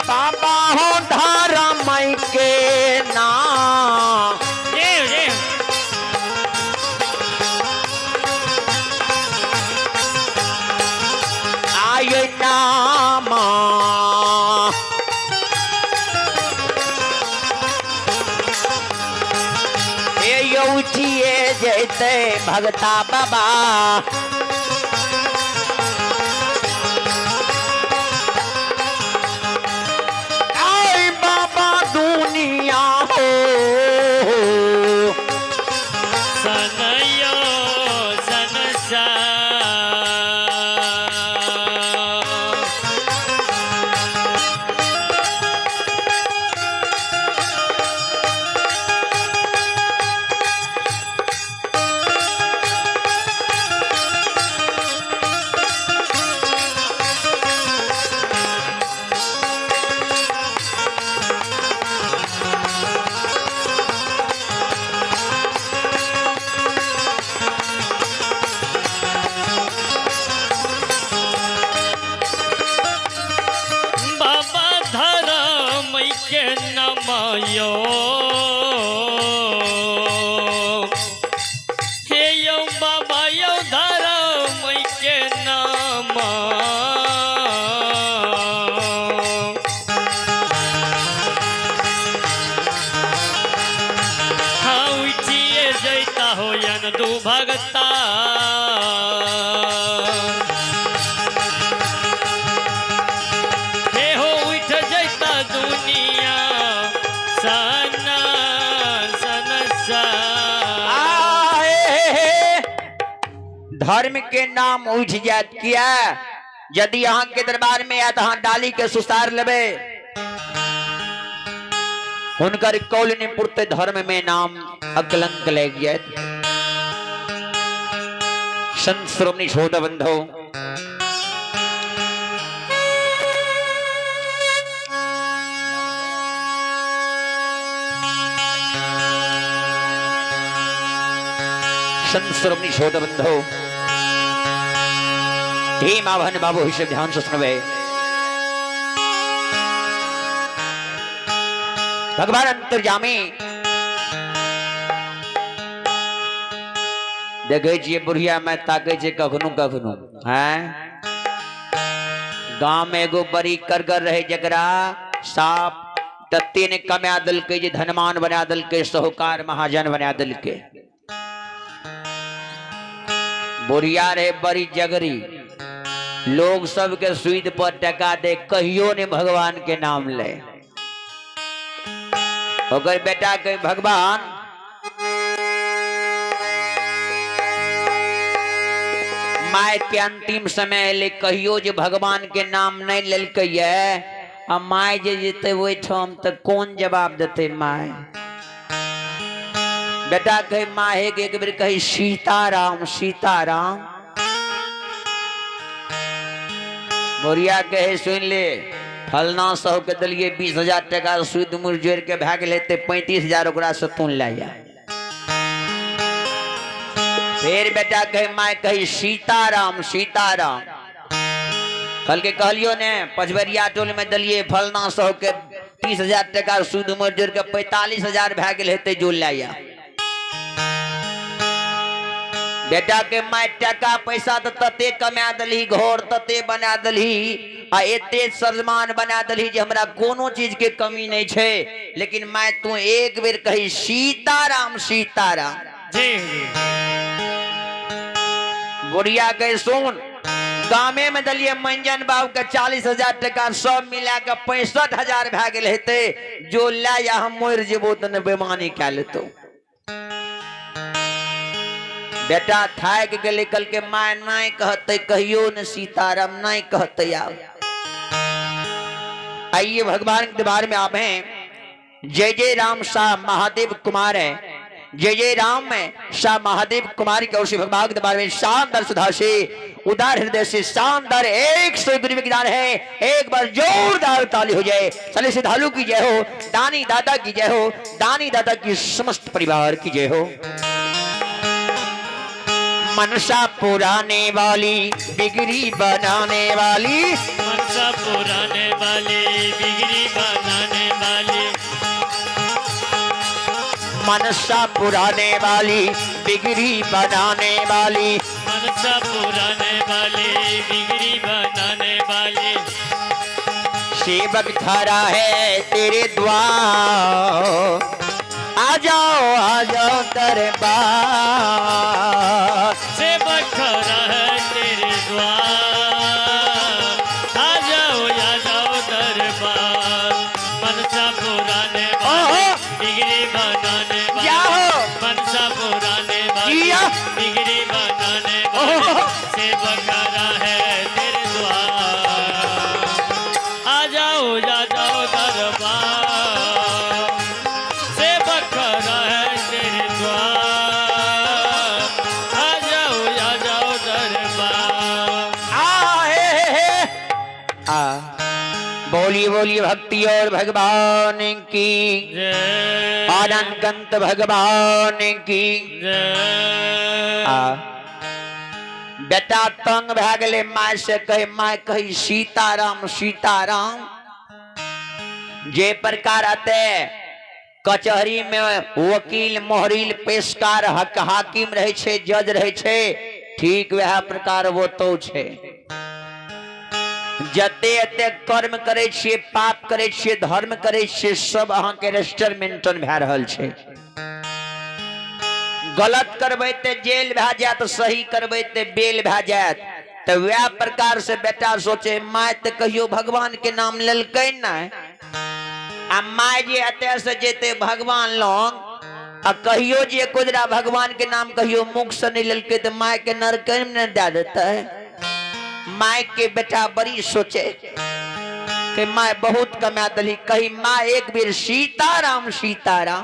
बाबा हो धर्म के नाम। जी जी। आय नाम ए उठिए जैते भगता बाबा। आय बाबा दुनिया हो सनयो संसार। के नाम यो। हे यो बाबा यो धर्म के नाम। हाँ उठिए जैता हो यन दू भगता। हे हो उठ जैता दुनिया सना सन सा। आ, हे, हे, हे। धर्म के नाम उठ जात किया यदि अहाँ के दरबार में आयत अहाँ डाली के सुसार लेबे, हुनकर कौल ने पुरते धर्म में नाम अकलंक लग जात। संत श्रोमणी शोध बंधो, संत श्रोमणी शोध बंधो, हे माँ बहन बाबू हिसाब ध्यान से सुनवे। भगवान अंतर्जामी देखे छियै बुढ़िया में ताके छै कखनो कखनो। हैं गांव में एगो बड़ी करगर रहे जकरा साप तत्ते ने कमा देलकै जे धनमान बना देलकै, साहूकार महाजन बना देलकै। बुढ़िया रहे बड़ी जगरी, लोग सबके सुद पर टका दे, कहियो ने भगवान के नाम ले। ओकर बेटा कहे भगवान my के अंतिम समय एलै, कहियो जे भगवान के नाम नहीं लेलकै ये, आ my जे जेतै ओहिठाम तऽ कोन जवाब देतै my. बेटा कहे माहे के एक बेर कही सीताराम सीताराम। बुढ़िया कहे सुन ले, फलना सौ के दिलिए 20,000 टका सूद मुर जोड़ के भए गेल हेतै 35,000 ओकरा से तू लए जा। फिर बेटा कहे माय कही सीताराम सीताराम। कहलकै कहलियो ने पचबरिया टोल में दिलिए फलना सौ के 30,000 टका सूद मुर जोड़ के 45,000 भए गेल हेतै, जो लए जा। बेटा के my टका पैसा तो तते कमा दलही, घर तते बना दलही आ एते सजमान बना दलही जे हमरा कोनो चीज के कमी नहीं छै, लेकिन my तू एक बेर कही सीताराम सीताराम। जी जी। बुढ़िया के सुन, गामे में दलिए मंजन बाबू के 40,000 टका सब मिला के 65,000 भए गेल हेतै, जो लए या हम मरि जेबो तऽ ने बेमानी कए लेतौ। बेटा थाकि गेलै, कहलकै my नहीं कहतै कहियो ने सीताराम नहीं कहतै। आब आइए भगवान के दरबार में आप हैं। जय जय राम शाह महादेव कुमार है, जय जय राम शाह महादेव कुमार की ओर से भगवान के दरबार में शानदार सुधा से उदार हृदय से शानदार 100 गुरु विज्ञान है। एक बार जोरदार ताली हो जाए। चले श्रद्धालु की जय हो, दानी दादा की जय हो, दानी दादा की समस्त परिवार की जय हो। मनसा पुराने वाली बिगड़ी बनाने वाली, मनसा पुराने वाली बिगड़ी बनाने वाली, मनसा पुराने वाली बिगड़ी बनाने वाली, मनसा पुराने वाली बिगड़ी बनाने वाली, सेवक खड़ा है तेरे द्वार, आ जाओ दरबार, सेवक खड़ा है तेरे द्वार, आ जाओ दरबार, मनसा पुराने वाली बिगड़ी बनाने वाली, जाओ। मनसा पुराने वाली जिया। बिगड़ी बनाने वाली, सेवक खड़ा है तेरे द्वार, आ जाओ दरबार, सेवक खड़ा है तेरे द्वार, आ जाओ दरबार। आ हे हे हे। आ बोलिए बोलिए भक्ति और भगवान की जय। आनंद कंत भगवान की जय। आ बेटा तंग भए गेलै, my से कहे my कही सीताराम सीताराम। जे प्रकार अते कचहरी में वकील मोहरिल पेशकार हक हाकिम रहे छै जज रहे छै, ठीक वएह प्रकार वो तो छै। जते एते कर्म करै छियै, पाप करै छियै, धर्म करै छियै, सब अहाँके रजिस्टर मेंटेन भए रहल छै। गलत करबै तऽ जेल भए जायत, सही करबै तऽ बेल भए जायत। तऽ वएह प्रकार से बेटा सोचे, माय तऽ कहियो भगवान के नाम लेलकै नहि, आ माय जे एतय से जेतै भगवान लग आ कहियो जे कोजरा भगवान के नाम कहियो मुख से नहि लेलकै तऽ माय के नरक मे नहि दए देतै। माय के बेटा बड़ी सोचे कि माय बहुत कमा दली, कही माय एक बेर सीताराम सीताराम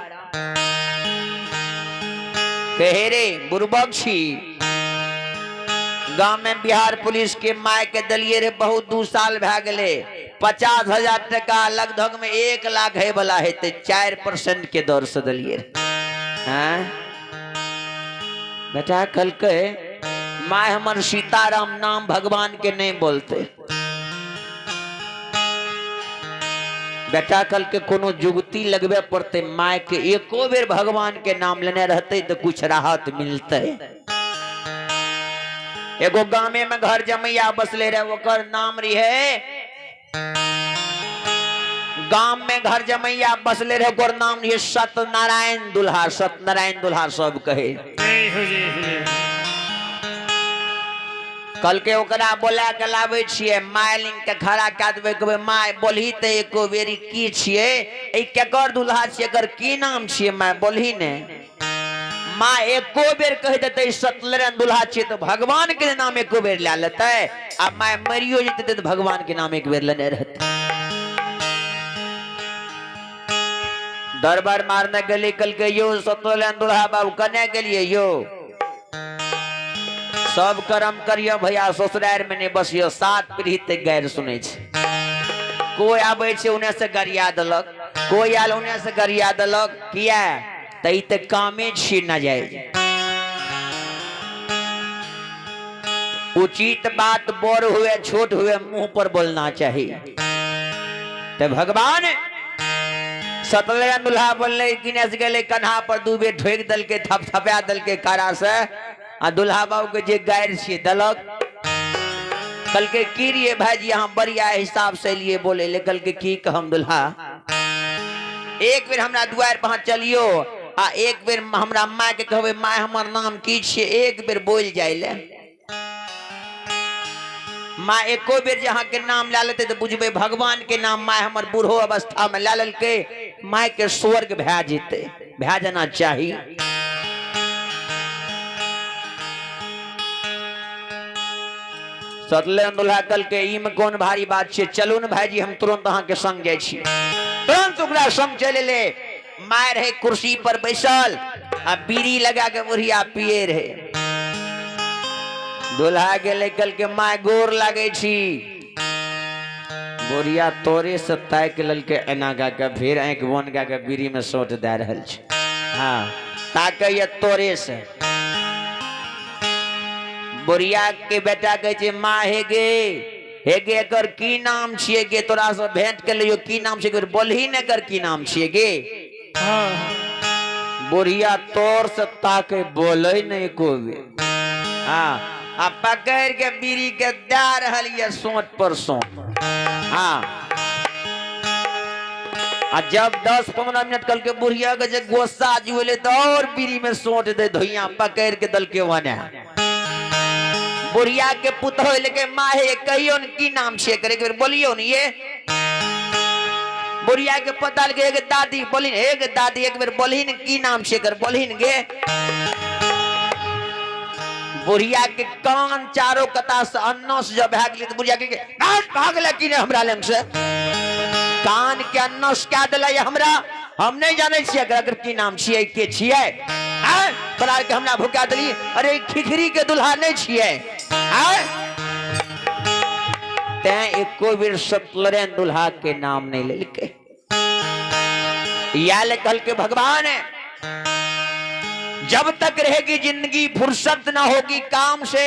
कहे रे बुड़बक छी। गांव में बिहार पुलिस के माय के दलिए रे बहुत 2 साल भए गेलै, 50,000 टका लगभग में 1 लाख है वाला हेतै, 4% के दर से दलिए रे। हाँ बेटा कहलकै माय हमर सीताराम नाम भगवान के नहीं बोलते। बेटा कहलकै कोनो जुगती लगबे पड़ते, माय के एको बेर भगवान के नाम लेने रहते तो कुछ राहत मिलते। एगो गामे में घर जमैया बसले रहे, ओकर नाम रहे, गाम में घर जमैया बसले रहे, ओकर नाम रहे सत्यनारायण दुल्हा। सत्यनारायण दुल्हा सब कहे। कल के ओकरा बोला के लाबै छियै, माय लिंग के खड़ा कए देबै, कहबै माय बोलही तऽ एको बेरी की छियै, ई केकर दुल्हा छियै, एकर की नाम छियै, माय बोलही ने। माँ एको बेर कहि देतै सत्यनारायण दुल्हा छियै तऽ भगवान के नाम एको बेर लए लेतै, आ माय मरियो जेतै तऽ भगवान के नाम एक बेर लेने रहतै। दरबार मारने गेली, कहलकै यौ सत्यनारायण दुल्हा बाबू कने गेलियै यौ? सब कर्म करियो भैया, ससुरारि में नहीं बसियो, 7 पीढ़ी तक गैर सुनै छै। कोई आबै छै उन्ने से गरिया देलक, कोई आयल उन्ने से गरिया देलक, किया तऽ ई तऽ कामे छी न जाय। उचित बात बड़ हुए छोट हुए मुंह पर बोलना चाहिए। तो भगवान सतलैन दुल्हा बोलले किने से गेले, कन्हा पर 2 बेर ठोक देलकै, थपथपा देलकै कारा से, आ दुल्हा बाबू के जे गारि छियै देलक। कहलकै की रे भाईजी अहाँ बढ़िया हिसाब से लिए बोले ले। कहलकै की कहम दुल्हा, एक बेर हमरा दुआरि पर अहाँ चलियो आ एक बेर हमरा माय के कहबै माय हमर नाम की छियै, एक बेर बोल जाय ले। माँ एको बेर जे अहाँके नाम लए लेतै तऽ बुझबै भगवान के नाम माय हमर बूढ़ो अवस्था में लए लेलकै, माय के स्वर्ग भए जेतै, भए जाना चाही। सतले दुल्हा कहलकै ई में कोन भारी बात छै, चलू ने भाईजी हम तुरंत अहाँके संग जाइ छी। तुरंत ओकरा संग चलि एलै। माय रहे कुर्सी पर बैसल आ बीड़ी लगा के बुढ़िया पिए रहे। दुल्हा गेलै, कहलकै माय गोर लागै छी। बुढ़िया तोरे से ताकि लेलकै एना गा के, फिर आँखि बन गा के बीड़ी में सोट दए रहल छै। हाँ ताकैया तोरे से। बुढ़िया के बेटा कहै छै माँ हे गे, हे गे एकर की नाम छियै गे, तोरा से भेंट के लियो की नाम छियै, बोलही ने एकर की नाम छियै गे। बुढ़िया तोर से ताके बोले नहीं को बेर। हाँ आ पकड़ के बीड़ी के दे रहल ये सोच पर सोच। हाँ आ जब 10-15 मिनट कल के बुढ़िया के जे गुस्सा जुएले तो और बीड़ी में सोच दे धुइया पकड़ के दल के वने। बुढ़िया के पुतोह लेके माहे कहियो न की नाम छियै करे, एक बेर बोलियो न ये। बुढ़िया के पता लगे एक दादी बोली, एक दादी एक बेर बोलही न की नाम छियै कर, बोलही न गे। बुढ़िया के कान चारो कता से अन्नस जब भए गेलै तऽ बुढ़िया के भागलै कि नहि हमरा लग से, कान के अन्नस कए देलै हमरा, हम नहि जानै छियै एकर की नाम छियै के छियै, आँय तोरा के हमरा भुका देली, अरे खिखरी के दुल्हा नहि छियै, आँय। तैं एको बेर सतलरेन दुल्हा के नाम नहि लेलकै। या ले कहलकै भगवान जब तक रहेगी जिंदगी फुर्सत ना होगी काम से,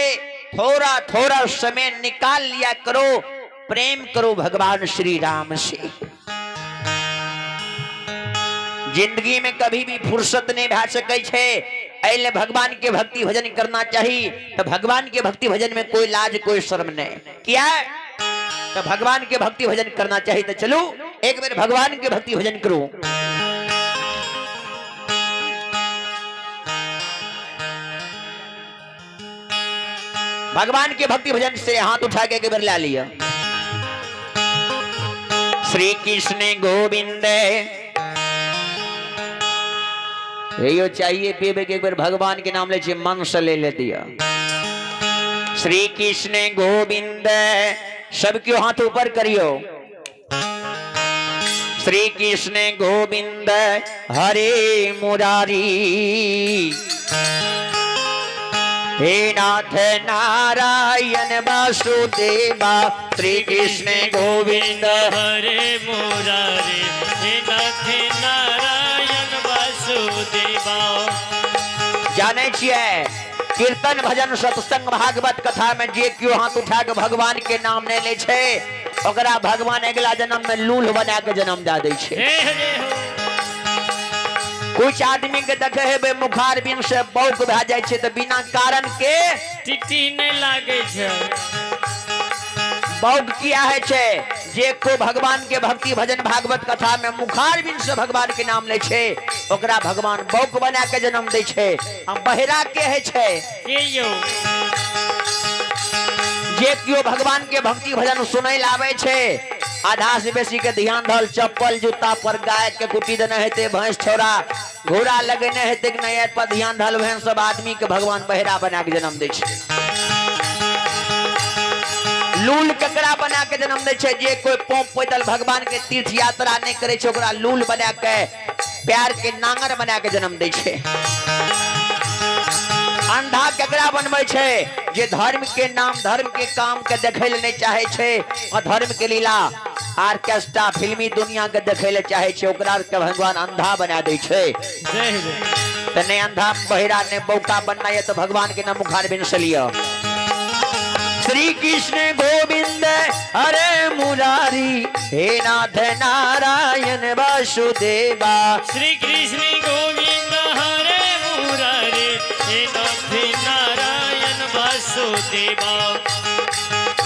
थोड़ा थोड़ा समय निकाल लिया करो, प्रेम करो भगवान श्री राम से। जिंदगी में कभी भी फुर्सत नहीं भए सकै छै। एहि ले भगवान के भक्ति भजन करना चाही। तो भगवान के भक्ति भजन में कोई लाज कोई शर्म नहीं किया, तो भगवान के भक्ति भजन करना चाहिए। तो चलू एक बेर भगवान के भक्ति भजन करू। भगवान के भक्ति भजन से हाथ उठा के एक बेर ला लिया। श्री कृष्ण गोविंद यो चाहिए पीबे के एक बेर भगवान के नाम ले छियै, मन से ले ले दिया। श्री कृष्ण गोविंद, सब क्यों हाथ ऊपर करियो। श्री कृष्ण गोविंद हरे मुरारी, हे नाथ नारायण वासुदेवा। श्री कृष्ण गोविंद हरे मुरारी, हे नाथ नारायण वासुदेवा। जाने छियै कीर्तन भजन सत्संग भागवत कथा में जे केओ हाथ उठा के भगवान के नाम नहीं ले छै, ओकरा भगवान अगिला जन्म में लूल्ह बना के जन्म दे दै छै। हे हरे हो। कुछ आदमी के देखे हेबै मुखार बिन से बौक भए जाइ छै, तऽ बिना कारण के टिटी नहि लागै छै। बौक किया होइ छै? जे को भगवान के भक्ति भजन भागवत कथा में मुखार बिन से भगवान के नाम लै छै, ओकरा भगवान बौक बना के जन्म दै छै। आ बहिरा के होइ छै? के यौ? जे केओ भगवान के भक्ति भजन सुनै लए आबै छै, आधा से बेसी के ध्यान रहल चप्पल जूता पर, गाय के कुटी देने हेतै, भैंस छौड़ा घोड़ा लगेने हेतै कि नहि, पर ध्यान रहल, वहन सब आदमी के भगवान बहिरा बना के जन्म दै छै। लूल ककरा बना के जन्म दै छै? जे कोई पोप पैदल भगवान के तीर्थ यात्रा नहि करै छै, ओकरा लूल बना के प्यार के नांगर बना के जन्म दै छै। अंधा केकरा बनबै छै? जे धर्म के नाम धर्म के काम के देखै लए नहि चाहे छै और धर्म के लीला आर्केस्ट्रा फिल्मी दुनिया के देखै लए चाहे छै, ओकरा के भगवान अंधा बना दै छै। जय हो। तऽ नहि अंधा बहिरा नहि बौका बनना यऽ तऽ भगवान के नाम मुखार बिन से लिअ। श्री कृष्ण गोविंद हरे मुरारी, हे नाथ नारायण वासुदेवा। श्री कृष्ण गोविंद हरे मुरारी, हे नाथ नारायण वासुदेवा।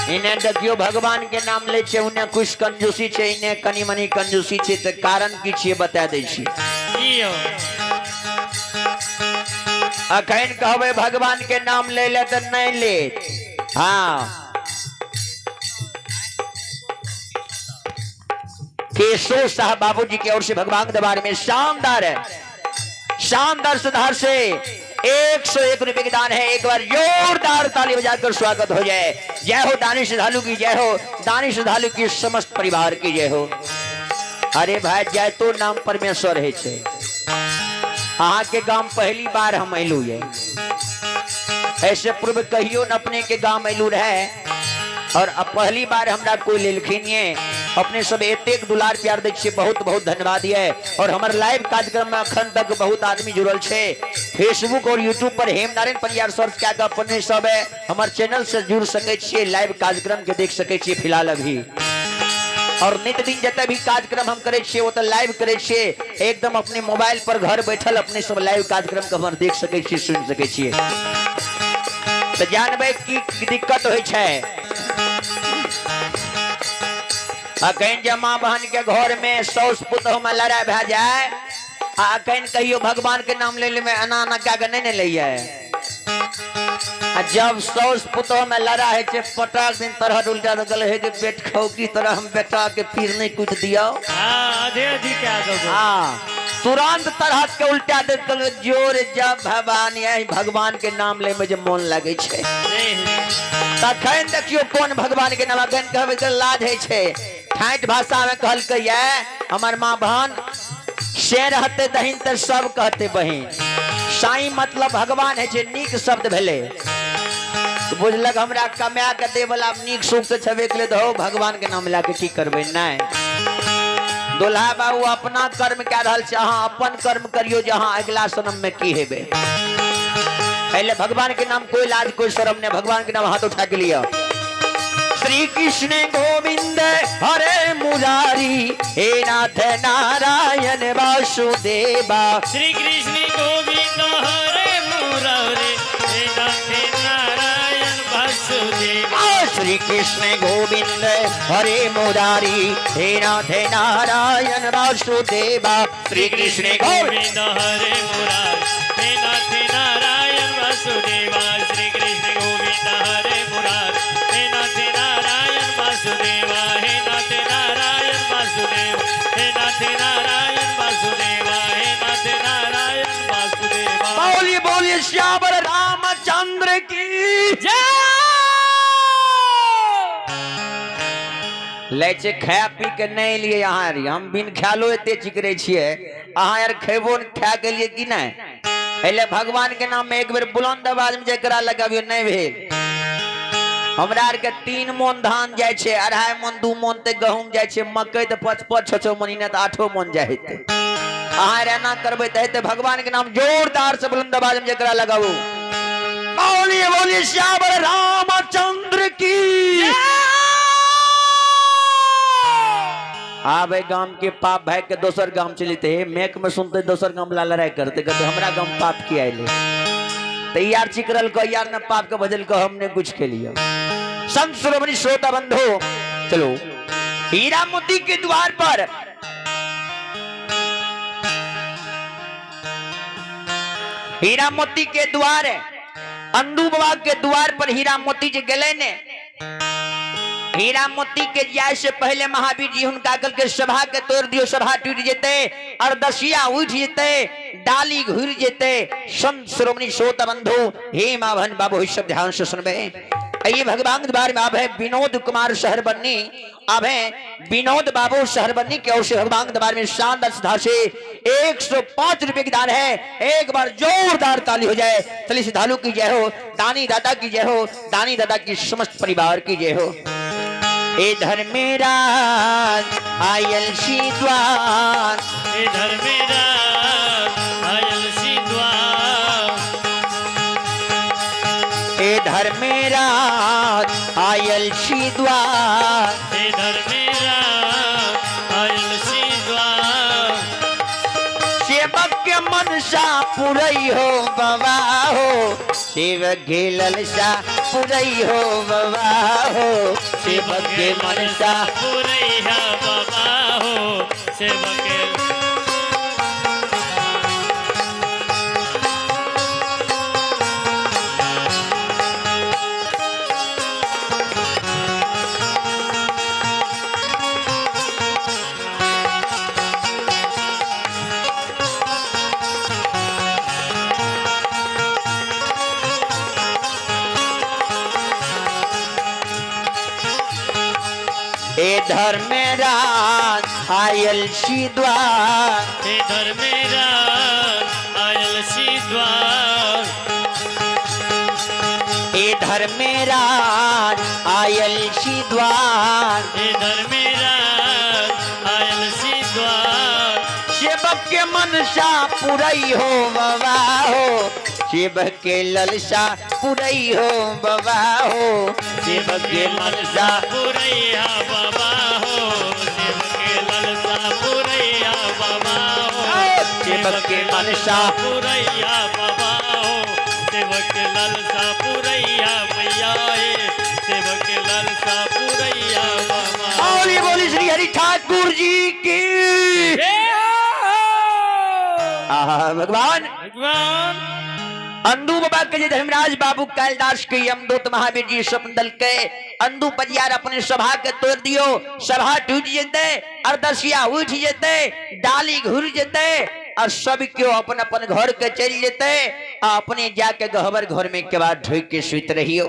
इन्हें देखियो भगवान के नाम ले छै, उन्हें कुछ कंजूसी छै, इन्हें कनी मनी कंजूसी छै, तऽ कारण की छियै बता दै छी। की यौ? अखन कहबै भगवान के नाम ले ले तऽ नहि ले। हाँ, केशव साहब बाबूजी की ओर से भगवान के दरबार में शानदार है, शानदार सुधार से 101 रुपए के दान है। एक बार जोरदार ताली बजाकर स्वागत हो जाए। जय हो दानी श्रद्धालु की जय हो, दानी श्रद्धालु की समस्त परिवार की जय हो। अरे भाई, जय तो नाम परमेश्वर है छे। अहाँ के गाम पहली बार हम अयलू ये, ऐसे पूर्व कहियो न अपने के गाम अयलू रहे, और अब पहली बार हमरा कोई लेलखिन ये। अपने सब एतेक दुलार प्यार दै छियै, बहुत बहुत धन्यवाद ये। और हमर लाइव कार्यक्रम में अखन तक बहुत आदमी जुड़ल छै। फेसबुक और यूट्यूब पर हेमनारायण परियार सर्च कए के अपने सब हमर चैनल से जुड़ सकै छियै, लाइव कार्यक्रम के देख सकै छियै फिलहाल अभी। और नित दिन जते भी कार्यक्रम हम करै छियै, ओ तऽ लाइव करै छियै, एकदम अपने मोबाइल पर घर बैठल अपने सब लाइव कार्यक्रम के हमर देख सकै छियै, सुनि सकै छियै। तऽ जानबै की दिक्कत होइ छै। अखन जे माँ बहन के घर में साउस पुतोह में लड़ाई भए जाए, आ अखन कहियो भगवान के नाम ले में एना एना कए के नहि ने लैये। आ जब साउस पुतोह में लड़ाई होइ छै, पटाक दिन तरहट उल्टा दऽ हे जे पेट खौकी तरह हम बेटा के पीर नहि कुछ दियौ। हाँ, आधे आधी कए देबो। हाँ, तुरंत तरहट के उल्टा दे देलकै, जोर जब भगवान यही भगवान के नाम ले में जे मोन लगै छै। जय हो। तखन देखियौ कोन भगवान के नाम। अखन कहबै तऽ लाज होइ छै। ठाँठि भाषा में कहलकै ये हमर माँ बहन, से रहते दहिन तऽ सब कहते बहिन। साईं मतलब भगवान होइ छै, नीक शब्द भेलै। बुझलक हमरा कमा के दे वाला नीक सुख से छबे के लिए दहो, भगवान के नाम लए के की करबै? नहि दुल्हा बाबू अपना कर्म कए रहल छै, अहाँ अपन कर्म करियौ जे अहाँ अगिला जन्म में की हेबै। पहले भगवान के नाम कोई लाज कोई शर्म नहीं, भगवान के नाम हाथ उठा के लिया। श्री कृष्ण गोविंद हरे मुरारी। मुरारी, हे नाथ नारायण वासुदेवा। श्री कृष्ण गोविंद हरे मुरारी, हे नाथ नारायण वासुदेव। श्री कृष्ण गोविंद हरे मुरारी, हे नाथ नारायण वासुदेवा। श्री कृष्ण गोविंद गोविंद हरे मुरारी, हे नाथ नारायण वासुदेवा। श्री कृष्ण गोविंद हरे मुरारी, हे नाथ नारायण वासुदेवा। हे नाथ नारायण वासुदेव, हे नाथ नारायण वासुदेवा, हे नाथ नारायण वासुदेवा। बोलिए बोलिए श्यावर रामचंद्र की जय। लै छै खाय पी के नहि एलियै अहाँ आर, हम बिन खायलो एते चिकरै छियै, अहाँ आर खेबो ने खा के लिए कि नहि? एले भगवान के नाम में एक बेर बुलंद आवाज में जकरा लगाबियो नहि भेल। हमरा आर के 3 मन धान जाइ छै, 2.5 मन 2 मन ते गहूम जाइ छै, मकई तऽ 5 5 6 6 मन नहि तऽ 8 मन जाइ हेतै। अहाँ आर एना करबै तऽ हेतै? भगवान के नाम जोरदार से बुलंद आवाज में जकरा लगाबू। बोलिए बोलिए श्यावर रामचंद्र की। आब एहि गाम के पाप भाग के दोसर गाम चलते, मेघ में सुनते दोसर गाम ला लड़ाई करते, कहते हमरा गाम पाप किया अयलै। तऽ यार चिकरल को यार ने पाप के बदल को हमने कुछ के लिया। संत शिरोमणि श्रोता बंधु, चलो हीरा मोती के द्वार पर हीरा मोती के द्वार, अंदू बाबा के द्वार पर हीरा मोती जे गेलै ने, हीरा मोती के जाय से पहले महावीर जी हुनका कहल के सभा के तोड़ दियो, सभा टूट जेते, अरदसिया उठ जेते, डाली घुर जेते। संत शिरोमणि श्रोता बंधु, हे माँ बहन बाबू, सब ध्यान से सुनबे। ये भगवान द्वार में आब है विनोद कुमार शहरबन्नी, अब है विनोद बाबू शहरबन्नी की ओर से भगवान दरबार में शानदार श्रद्धा से 105 रुपए की दान है। एक बार जोरदार ताली हो जाए। चलिए श्रद्धालु की जय हो, दानी दादा की जय हो, दानी दादा की समस्त परिवार की जय हो। इधर मेरा आयल सी द्वार, इधर मेरा आयल सी द्वार, इधर मेरा आयल सी द्वार, इधर मेरा आयल सी द्वार। सेवक के मनसा पुरई हो बाबा हो, शिव के ललसा पुरई हो बाबा हो, सेवक के मनसा पुरैया बाबा हो, सेवक के इधर मेरा आयल सी द्वार, इधर मेरा आयल सी द्वार, इधर मेरा आयल सी द्वार, इधर मेरा आयल सी द्वार। सेवक के मनसा पुरई हो बाबा हो, शिव के ललसा पुरई हो बाबा हो, शिव के मनसा पुरैया बाबा हो, शिव के ललसा पुरैया बाबा हो, शिव के मनसा पुरैया बाबा हो, शिव के ललसा पुरैया मैया हे, शिव के ललसा पुरैया बाबा। बोली बोली श्री हरि ठाकुर जी की जय हो। आहा, भगवान भगवान अंदू बाबा के जे धर्मराज बाबू कैलदास के यमदूत महावीर जी स्वप्न दल के अंदू बजियार अपने सभा के तोड़ दियो, सभा टूट जेते, अरदसिया उठ जेते, डाली घुर जेते और सब क्यों अपन अपन घर के चल जेते, आ अपने जाके गहबर घर में के बाद ढोक के सुत रहियो।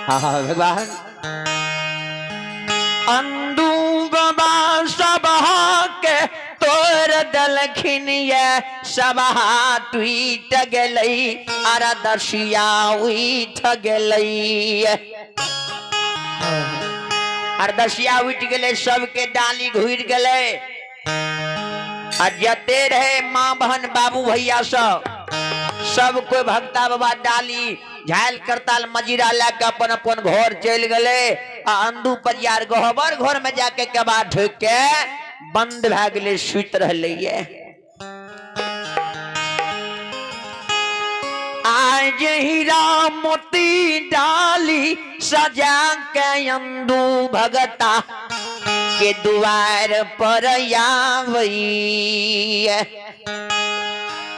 आहा भगवान अंदू बाबा सभा के तोर दलखिन ये सभा टूट गेलै, अरदसिया उठ गेलै, अरदसिया उठ गेलै, सबके डाली घुर गेलै। आ जते रहे माँ बहन बाबू भैया सब सब कोई भक्ता बाबा डाली झाल करताल मजीरा लए के अपन अपन घर चलि गेलै आ अंदू परियार गहबर घर में जाके केबाड़ ठोकि के बंद भए गेलै, सुति रहलै ये। आज हीरा मोती डाली सजा के अंदू भगता के दुआर पर आवई।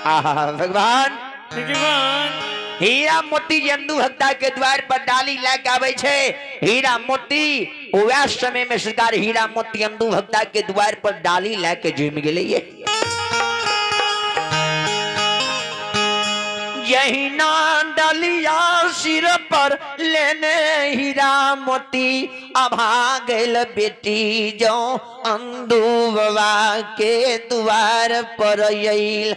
आहा भगवान, भगवान हीरा मोती जे अंदू भगता के द्वार पर डाली लए के आबै छै, हीरा मोती वएह समय में सरकार हीरा मोती अंदू भगता के द्वार पर डाली लए के जुमि गेलै। यही ना डलिया सिर पर लेने हीरा मोती अभा गेल बेटी जो अंदू बाबा के द्वार पर अइल।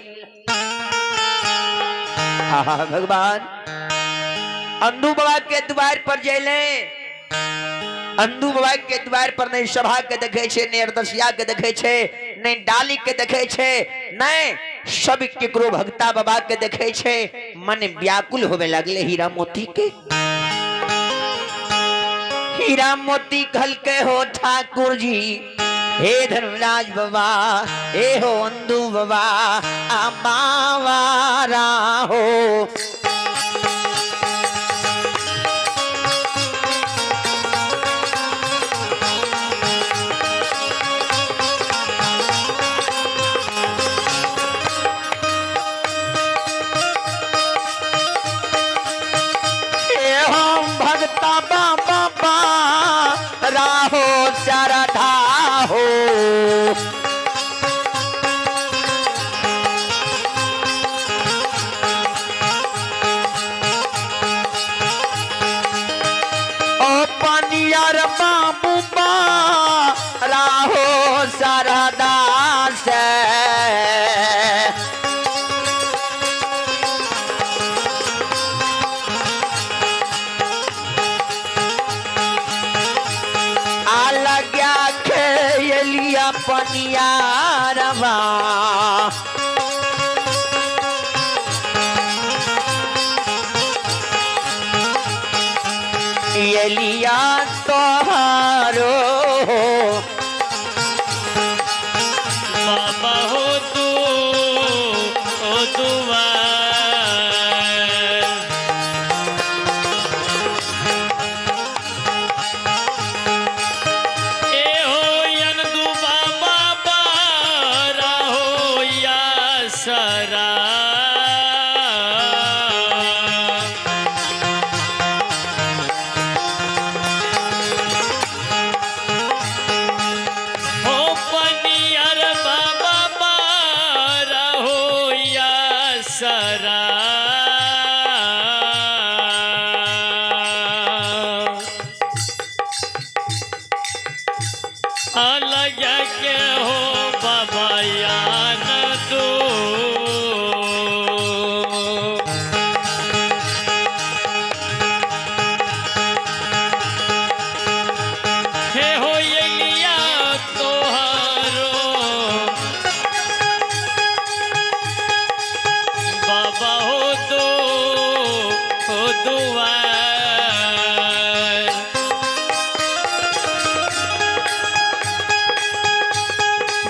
आहा भगवान, अंदू बाबा के द्वार पर जैले, अंदू बाबा के द्वार पर नहीं सभा के देखे छे, नहीं अरदसिया के देखे छे, नहीं डाली के देखे छे, नहीं सब केकरो भक्ता बाबा के देखे छे, मन व्याकुल होवे लगले हीरा मोती के। हीरा मोती कहल के हो ठाकुर जी, हे धर्मराज बाबा, हे हो अंदू बाबा, आबावारा हो। हे हम भगता बाबा बा राहो शारदा हो। ओ पनियर बाबू बा राहो शारदा से। आ लग्या खेलिया पनियारवा। एलिया तोहारो बाबा हो तू ओ दुआर। ए हो यंदू बाबा बारा हो या सरा। हो पनियर बाबा बारा हो या सरा। अलग के हो बाबा यान तू। हे हो यलिया तोहारो बाबा हो तो हो दुआर।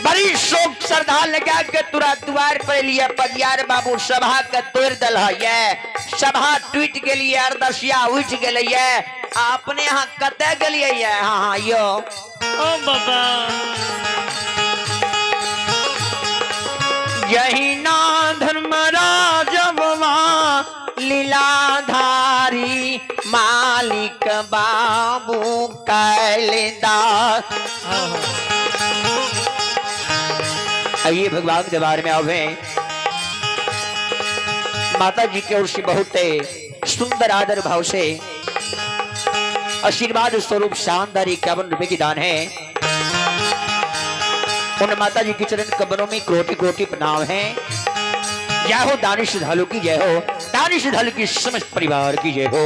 बड़ी शोक श्रद्धा लगा के तुरा द्वार पर लिए परियार बाबू सभा के तोड़ दल है, सभा टूट गेलिए, अरदसिया उठ गेलिए, आ अपने यहाँ कते गेलिए ये? हाँ हाँ यो ओ बाबा यही ना धर्मराज बाबा लीलाधारी मालिक बाबू कैलदास। हाँ हाँ। आइए भगवान के दरबार में आवे। माता जी की ओर से बहुत सुंदर आदर भाव से आशीर्वाद स्वरूप शानदार 51 रुपए की दान है। उन माता जी के चरण कमरों में कोटि कोटि प्रणाम है। जय हो दानिश श्रद्धालु की जय हो, दानिश श्रद्धालु की समस्त परिवार की जय हो।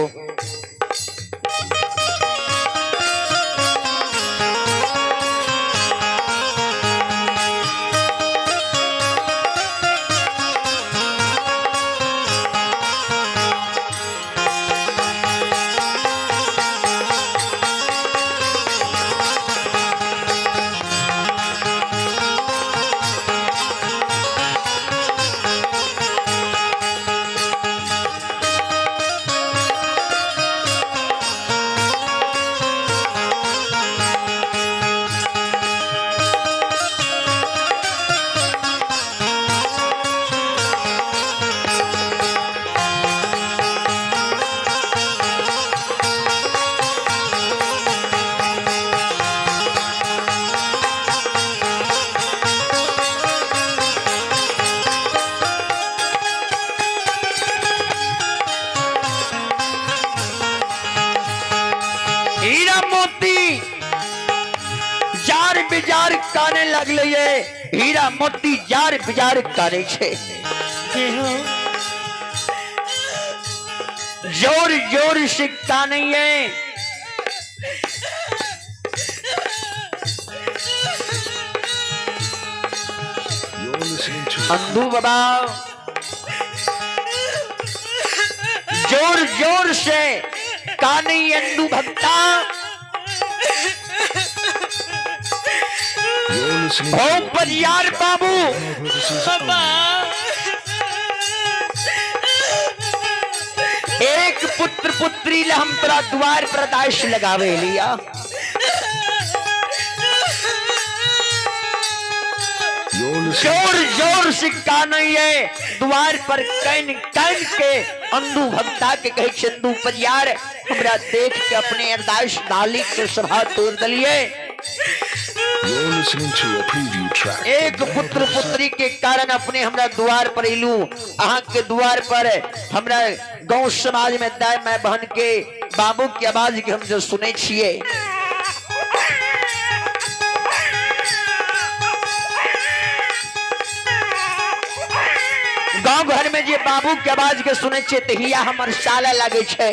हीरा मोती जार बिजार काने लगले ये। हीरा मोती जार बिजार काने छे। जी हो। जोर जोर से काने ये। You're listening to अंधू बाबा जोर जोर से काने अंधू भक्ता। You're listening हो to a Pariyar preview track बाबू। for purposes बाबा। only. एक पुत्र पुत्री ले हम तोरा द्वार पर दास लगावे लिया। You're listening जोर जोर से कान ये द्वार पर can can के अंधू भक्ता के कहे चंदू परियार हमरा देख के अपने अरदास डाली के सभा तोड़ दलिए। You're listening to a preview track for एक their पुत्र purposes पुत्री के कारण अपने हमरा द्वार पर एलू। अहाँ के द्वार पर हमरा गांव समाज में दाय माय बहन के बाबू के आवाज के हम जो सुने छिए। गांव घर में जे बाबू के आवाज के सुने छिए त हिया हमर साला लागे छे।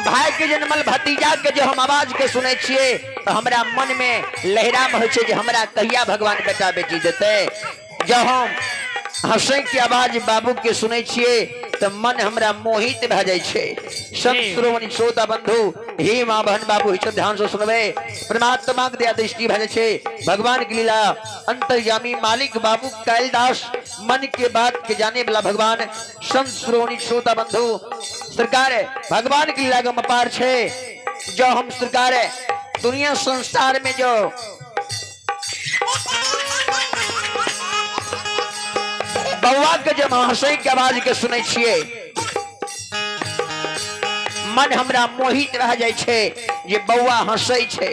भाई के जन्मल भतीजा के जो हम आवाज के सुने छिए तो हमरा मन में लहराम होइ छे जे हमरा कहिया भगवान बेटा बेटी देते। जब हम हंसे के आवाज बाबू के सुने छिए तो मन हमरा मोहित भए जाइ छे। संत श्रोमणी श्रोता बंधु हे माँ बहन बाबू ही सब ध्यान से सुनबे। परमात्मा के दया दृष्टि भए जाइ छे। भगवान के लीला अंतर्यामी मालिक बाबू कैलदास मन के बात के जाने वाला भगवान। संत श्रोमणी श्रोता बंधु सरकार भगवान के लीला गम अपार छे। जो हम सरकार दुनिया संसार में जो बौआ के जब हंसै के आवाज के सुनै छिए मन हमरा मोहित रह जाइ छे जे बौआ हंसै छे।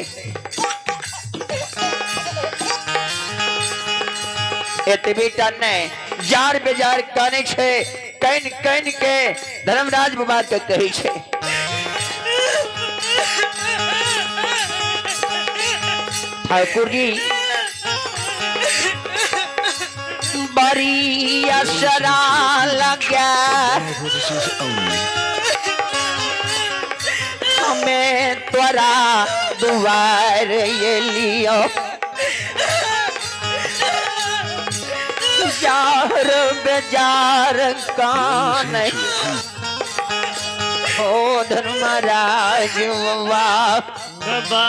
एतबे टा नहि जार बेजार कानै छे can can के धर्मराज बाबा के कहै छे। ठाकुर जी बड़ी असरा लगा their purposes only. हमें तोरा दुआर ये लियो जार बेजार You're कान listening to a preview ओ धर्मराज बाबा। बाबा।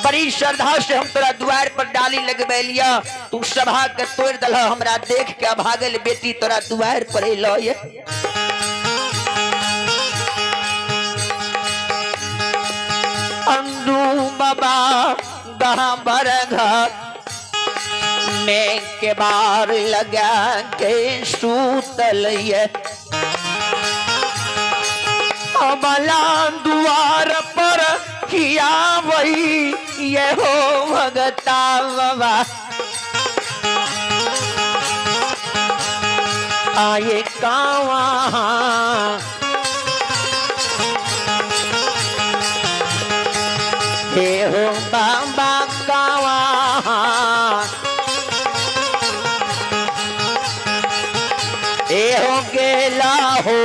बड़ी श्रद्धा से हम तोरा द्वार पर डाली लगबे लिया तू सभा के तोड़ दल हमरा देख के भागल बेटी तोरा द्वार पर एलो ये। अंदू बाबा गहबर घर में के बार लगा के सूतल ये। अबला द्वार पर किया वही ये हो भगता बाबा आए कावा हे हो बाबा कावा हे हो गेला हो।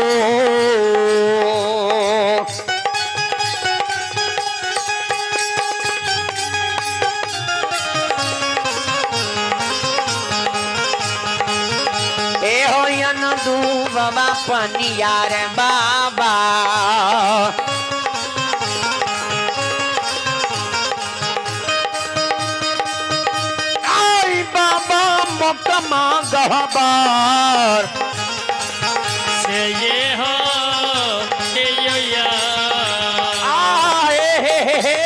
ए हो दू बाबा पनियार बाबा आई बाबा मोकमा गहबार से ये हो हे यो या। आए हे हे हे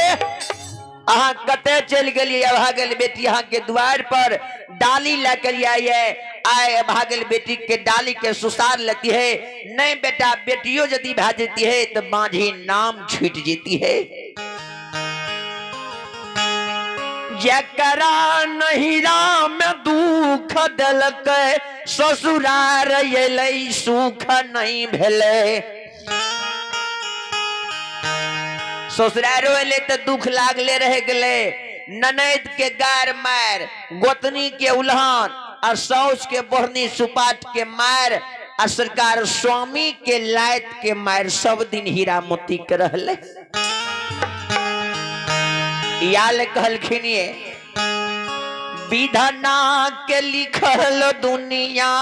अहाँ कते चलि गेलियै अभागल बेटी अहाँ के द्वार पर डाली लए के आइए। आए अभागल बेटी के डाली के सुसार लेती है। नहीं बेटा बेटियों यदि भा जेती है तो माझी नाम छूट जेती है। जकरा नहिरा में दू दुख देलकै, ससुरार एलै सुख नहि भेलै। ससुरारो एलै तऽ दुख लागले रहि गेलै। ननैद के गार मार, गोतनी के उल्हन आ साउस के बोहनी सुपाट के मार आ सरकार स्वामी के लायत के मार सब दिन हीरा मोती के रहले। याल कहलखिन ये विधना के लिखल दुनिया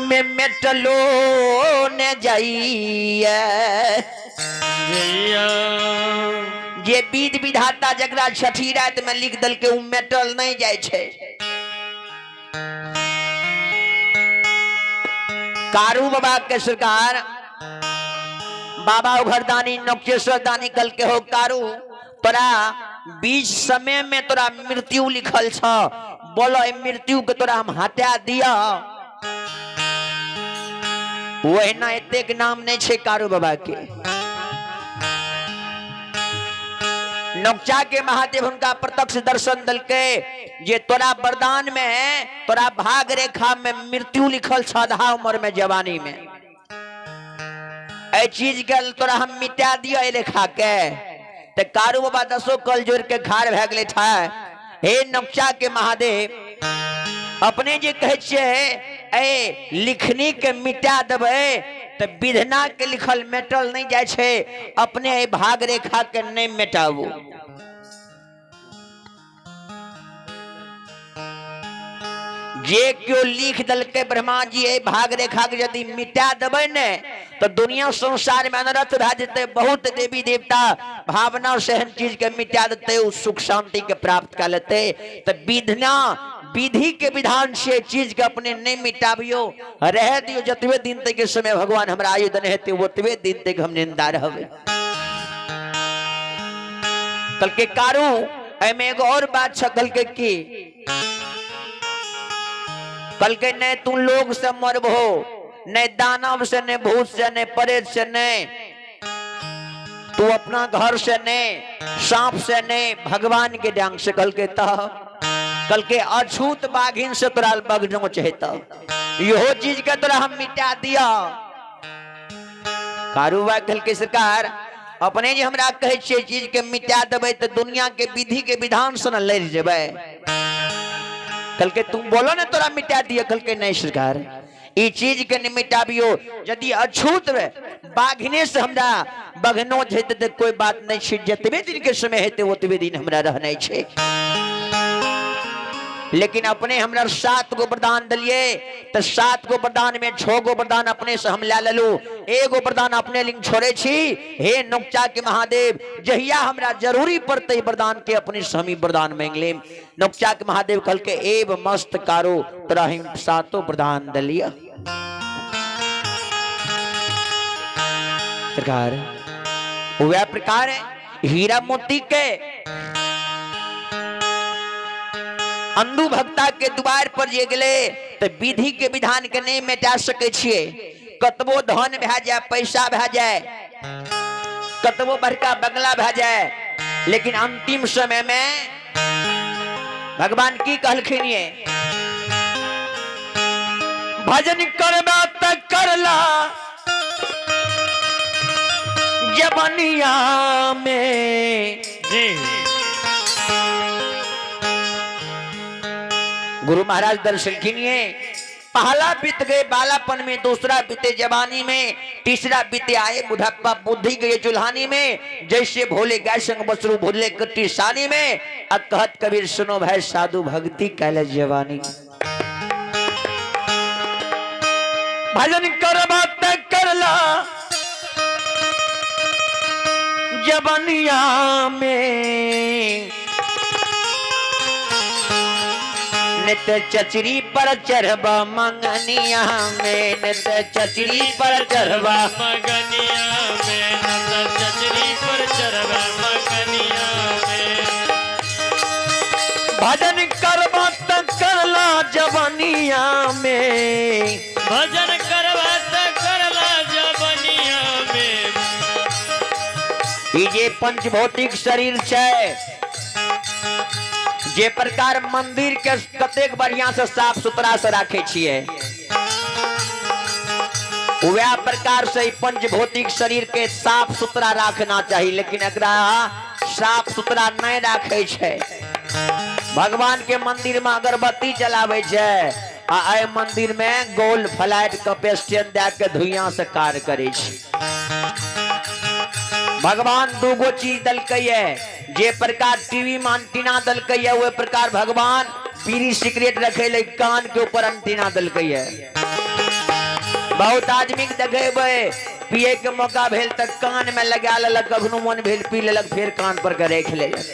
में मेटलो ने जाइए। जइया। जे विध विधाता जकरा छठी रात में लिख देलकै ओ मेटल नहीं जाइ छै। कारू बाबा के सरकार बाबा उघरदानी नोकेश्वर दानी कल के हो कारू, तोरा बीच समय में तोरा मृत्यु लिखल छ, बोलो ए मृत्यु के तोरा हम हटा दिया। ओहिना एतेक नाम नहीं छै कारू बाबा के। नोकचा के महादेव हुनका प्रत्यक्ष दर्शन देलकै जे तोरा वरदान में तोरा भाग रेखा में मृत्यु लिखल छ आधा उम्र में जवानी में, एहि चीज के तोरा हम मिटा दियो एहि रेखा के। तऽ कारू बाबा दसो कल जोड़ के खाड़ भए गेलै ठाड़। हे नोकचा के महादेव, अपने जे कहै छियै ए लिखनी के मिटा देबै तऽ विधना के लिखल मेटल नहि जाइ छै, अपने एहि भाग रेखा के नहि मेटाबू। जे केओ लिख देलकै ब्रह्मा जी एहि भाग रेखा के यदि मिटा देबै ने तऽ दुनिया संसार में अनर्थ भए जेतै। बहुत देवी देवता भावना से एहन चीज के मिटा देतै, ओ सुख शांति के प्राप्त कऽ लेतै। तऽ विधना विधि के विधान से चीज के अपने नहीं मिटाबियो, रह दियो जतबे दिन तक के समय भगवान हमरा आयु देने हेतै ओतबे दिन तक हम निंदा रहबै। कल के कारू एहिमे एगो और बात छ, कल के की कल के नहीं तू लोग से मरबहो, नहीं दानव से, नहीं भूत से, नहीं प्रेत से, नहीं तू अपना घर से, नहीं सांप से, नहीं भगवान के डांग से। कल के तह कल के अछूत बाघिन से तोरा बगनो चाहता, इहो चीज के तोरा हम मिटा दिया। कारूबा कल के सरकार अपने जे हमरा कहै छियै चीज के मिटा देबै तऽ दुनिया के विधि के विधान से ने लड़ि जेबै। कल के तुम बोलो ने तोरा मिटा दिए। कल के नहीं सरकार ई चीज के नहीं मिटाबियो, यदि अछूत बाघिने से हमरा बघनो जेतै तऽ कोई बात नहीं छै, जतबे दिन के समय हेतै ओतबे दिन हमरा रहनाइ छै। लेकिन अपने हमरा 7 गो वरदान दिलिए तऽ 7 गो वरदान में 6 गो वरदान अपने से हम लए लेलू, एगो वरदान अपने लिंग छोड़े छी। हे नोकचा के महादेव, जहिया हमरा जरूरी पड़तै वरदान के अपने से हम ई वरदान मांगि लेब। नोकचा के महादेव कहलकै एव मस्त कारो, तोरा हम 7 वरदान दिलिया। सरकार वह प्रकार है हीरा मोती के अंधु भक्ता के द्वार पर जे गेले तो विधि के विधान के नहीं मेटा सके छिए। कतबो धन भए जाए, पैसा भए जाए, कतबो बड़का बंगला भए जाए, लेकिन अंतिम समय में भगवान की कहलखिन ये भजन करबा त करला जबनिया में। जी गुरु महाराज दर्शन किए। पहला बीत गए बालापन में, दूसरा बीते जवानी में, तीसरा बीते आए बुढ़ापा बुद्धि गए चुल्हानी में, जैसे भोले गाय संग बसरू भोले कट्टी सानी में। अब कहत कबीर सुनो भाई साधु भक्ति कैले जवानी। भजन करबा त करला जबनिया में, नित चचरी पर चढ़बा मंगनिया में, नित चचरी पर चढ़बा मगनिया में, नित चचरी पर चढ़बा मगनिया में। भजन करबा त करला जबनिया में, भजन करबा त करला जबनिया में। ई जे पंचभौतिक शरीर छै, जे प्रकार मंदिर के कतेक बढ़िया से साफ सुथरा से राखे छियै, वएह प्रकार से ई पंचभौतिक शरीर के साफ सुथरा राखना चाही, लेकिन एकरा साफ सुथरा नहीं राखे छै। भगवान के मंदिर में अगरबत्ती जलावे छै आ एहि मंदिर में गोल फ्लाइट कपेस्टियन दए के धुइयां से कार्य करे छै। भगवान दूगो चीज दलकै है, जे प्रकार टीवी में अंटीना दलकै है, ओहि प्रकार भगवान बीड़ी सिगरेट रखे ले कान के ऊपर अंटीना दलकै है। बहुत आदमी के देखेबै पिए के मौका भेल तऽ कान में लगा लेलक, कखनो मन भेल पी लेलक, फेर कान पर के राखि लेलक।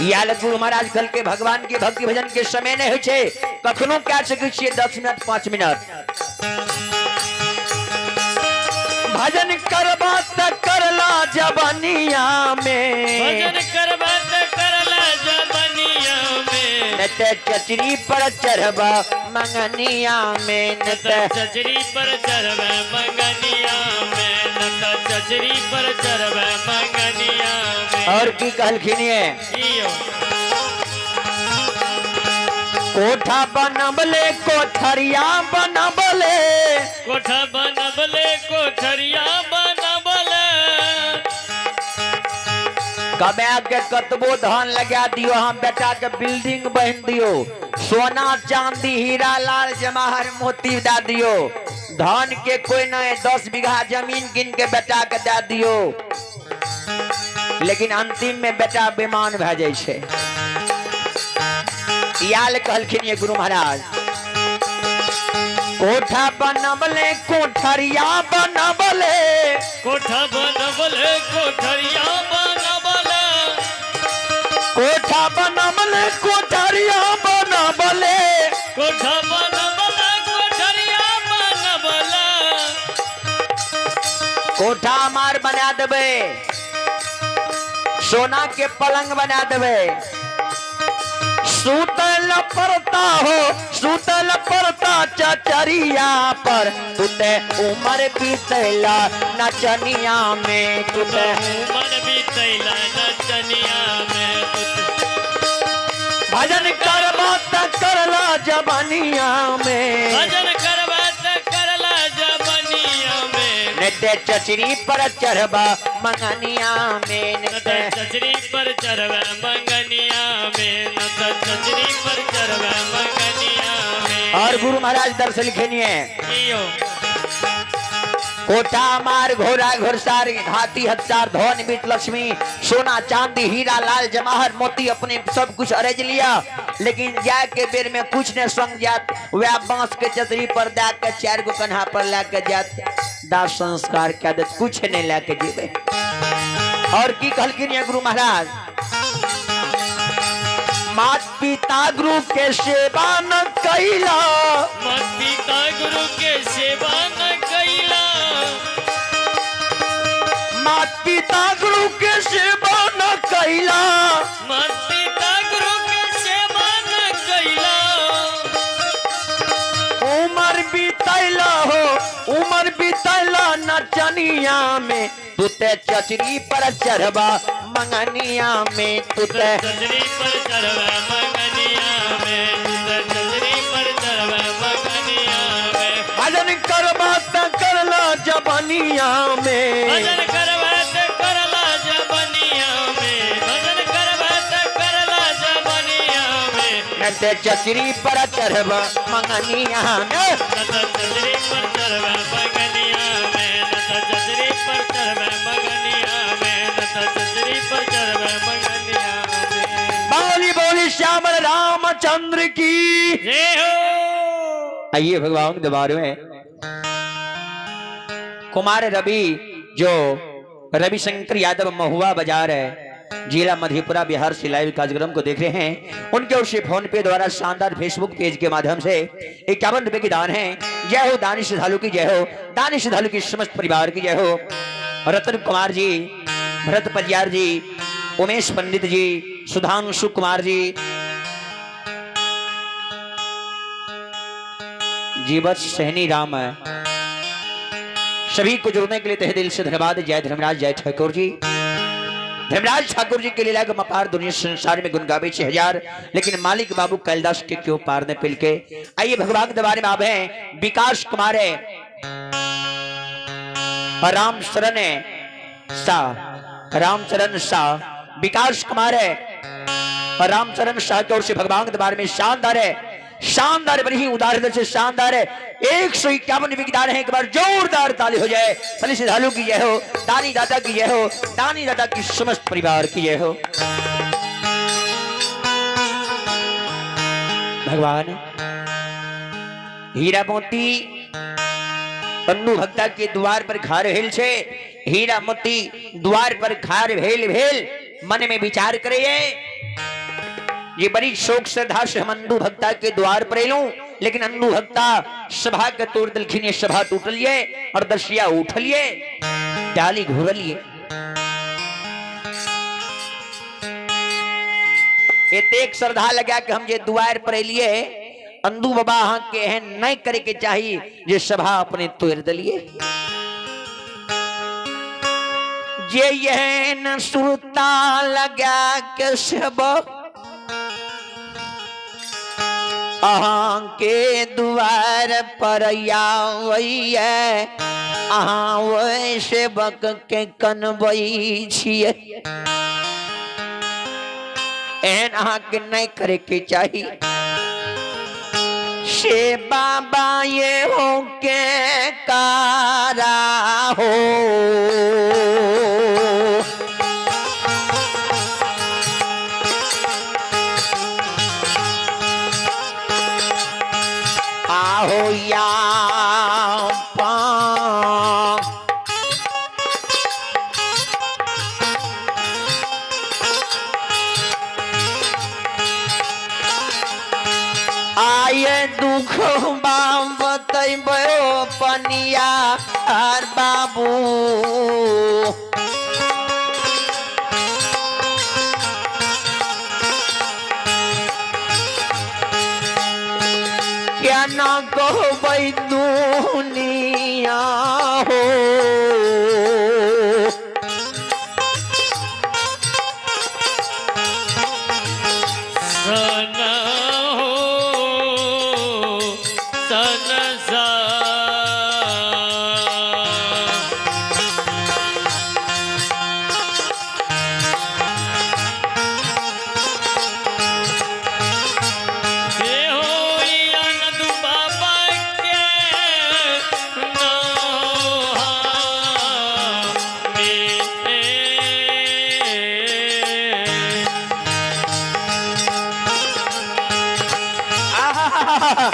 इएह लए गुरु महाराज कहलकै भगवान के भक्ति भजन के समय नहि होइ छै, कखनो कए सकै छियै 10 मिनट 5 मिनट। भजन करबा त करला जबनिया में, भजन करबा त करला जबनिया में, न ते चचरी पर चढ़बा मंगनिया में, न ते चचरी पर चढ़बा मंगनिया में, न ते चचरी पर चढ़बा मंगनिया में। और की कहलखिन ये? इयो। कोठा बनबले कोठरिया बनबले, कोठा बनबले कोठरिया बनबले, कमाए के कतबो धन लगा दियो, हम बेटा के बिल्डिंग बन दियो, सोना चांदी हीरा लाल जवाहर मोती दे दियो, धन के कोई नहीं, 10 बीघा जमीन गिन के बेटा के दे दियो, लेकिन अंतिम में बेटा बेमान भए जाइ छै। इएह कहलखिन ये गुरु महाराज, कोठा बनबले कोठरिया बनबले, कोठा बनबले कोठरिया बनबले, कोठा बनबले कोठरिया बनबले, कोठा बनबले कोठरिया बनबले, कोठा मार बना देबै, सोना के पलंग बना देबै, सुतल पड़ता हो सुतल पड़ता चचरिया पर, तुते उमर बीतैला नचनिया में, तुते उमर बीतैला नचनिया में, तुते भजन करबा त करला जबनिया में, भजन करबा त करला जबनिया में, ने चचरी पर चढ़बा मंगनिया में, न ते चचरी पर चढ़बा मंगनिया में, न ते चचरी पर चढ़बा मंगनिया में। और गुरु महाराज दर्शन लिखनिए, कोठा मार घोड़ा घोड़सार हाथी हथसार धन बीत लक्ष्मी सोना चांदी हीरा लाल जवाहर मोती अपने सब कुछ अरेज लिया, लेकिन जाए के बेर में कुछ ने संग जात, वह बांस के चतरी पर दा के 4 गो कन्हा पर ला के जात, दाह संस्कार क्या दे, कुछ नहीं ला के जीवे। और की कहलखिन ये गुरु महाराज, मात पिता गुरु के सेवा न कैला, मात पिता गुरु के सेवा न कैला, मात पिता गुरु के सेवा न कैला, मात पिता गुरु के सेवा न कैला, उमर बीतैला हो उमर बीतैला नचनिया में, तू ते चचरी पर चढ़बा मंगनिया में, तू ते चचरी पर चढ़बा मंगनिया में, तू ते चचरी पर चढ़बा मंगनिया में, भजन करबा त करला जबनिया में, भजन करबा त करला जबनिया में, भजन करबा त करला जबनिया में, न ते चचरी पर चढ़बा मंगनिया में, न ते चचरी पर चढ़बा मंगनिया में, न ते चचरी पर चढ़बा मंगनिया में, न ते चचरी पर चढ़बा मंगनिया में। बोली बोली श्याम रामचंद्र की जय हो। आइए भगवान के दरबार में कुमार रवि, जो रविशंकर यादव महुआ बाजार है, जिला मधेपुरा बिहार से लाइव कार्यक्रम को देख रहे हैं, उनके ओर से फोन पे द्वारा शानदार फेसबुक पेज के माध्यम से 51 रुपए की दान है। जय हो दानी श्रद्धालु की जय हो, दानी श्रद्धालु की समस्त परिवार की जय हो। रतन कुमार जी, भरत परियार जी, उमेश पंडित जी, सुधांशु कुमार जी, जीवत सहनी राम है, सभी को जुड़ने के लिए तहे दिल से धन्यवाद। जय धर्मराज, जय ठाकुर जी। धर्मराज ठाकुर जी के लीला के मपार दुनिया संसार में गुण गावे छे हजार, लेकिन मालिक बाबू कैलदास के क्यों पार न पिल के। आइए भगवान के दरबार में आवे हैं विकास कुमार है, राम शरण है शाह, रामचरण शाह, विकास कुमार है और रामचरण शाह की ओर से भगवान के दरबार में शानदार है, शानदार बड़ी ही उदार हृदय से शानदार है। 151 विकदार है। एक बार जोरदार ताली हो जाए। सली श्रद्धालु की जय हो, दानी दाता की जय हो, दानी दाता की समस्त परिवार की जय हो। भगवान हीरा मोती अन्नू भक्ता के द्वार पर खार भेल छे, हीरा मोती द्वार पर खार भेल भेल मन में विचार करे ये बड़ी शोक श्रद्धा से हम अन्नू भक्ता के द्वार पर एलू, लेकिन अन्नू भक्ता सभा के तोड़ दिलखिन, सभा टूटलिए और दसिया उठलिए, डाली घुरलिए। एतेक श्रद्धा लगा के हम जे द्वार पर एलिए, अंदू बाबा अहाँ के एहन नहीं करे के चाही जे सभा अपने तोड़ दिलिए। जे एहन सुरता लगा के सब अहाँ के द्वार पर आबैया, अहाँ ओहि सेवक के कनबै छियै। एहन अहाँ के नहीं करे के चाही। से बाबा ये हो के कारा हो, आहो या पा आये दुख बाम बतैबो पनिया आर बाबू, क्या ना कहबै दुनिया हो। सन हो सन सा, हे हो अनंत बाबा के नोहा में। आहा।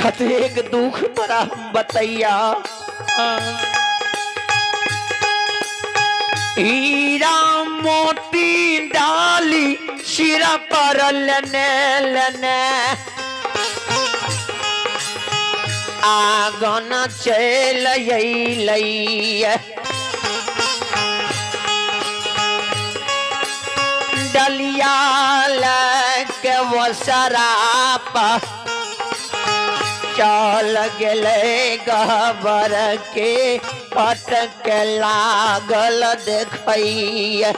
कतेक दुख तोरा हम बतैया। हीरा मोती डाली सिर पर लेने लेने आगन चल अइलै। डलिया लके वसराप चल गेलै गहबर के पटक लागल देखैया।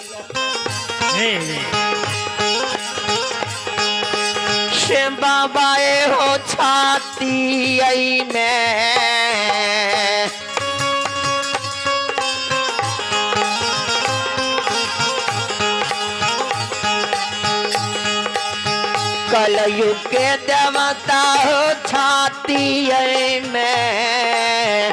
से बाबा हो छाती में कलयुग के देवता हो छाती में।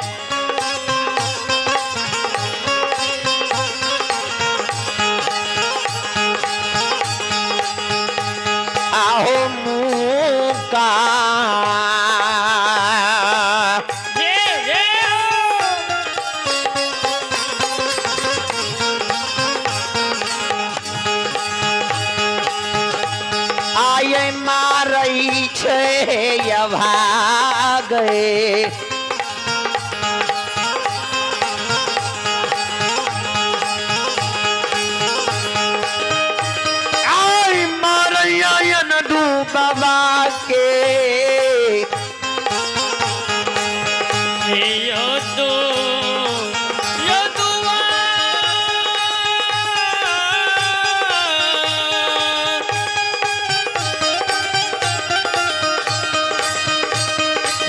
आहो मुका जय जय हो। आये मारै छै अभागे। आय मारैयन दू बाबा के। यदु यदुआ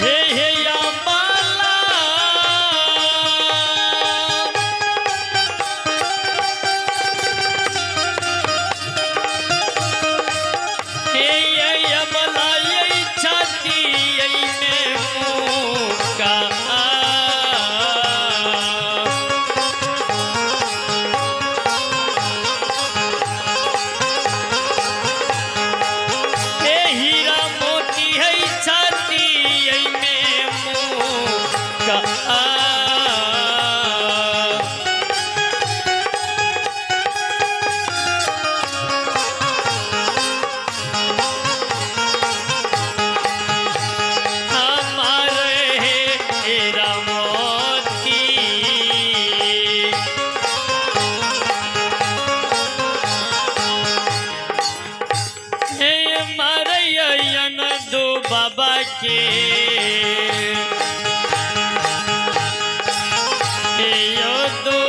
हे हे अम्बाला। हे ये अमला ये छाती ये में मुका। हे हीरा मोती है छाती ये में मुका। हमारे हीरा मोती। हे मारयन दो बाबा के। हे यदु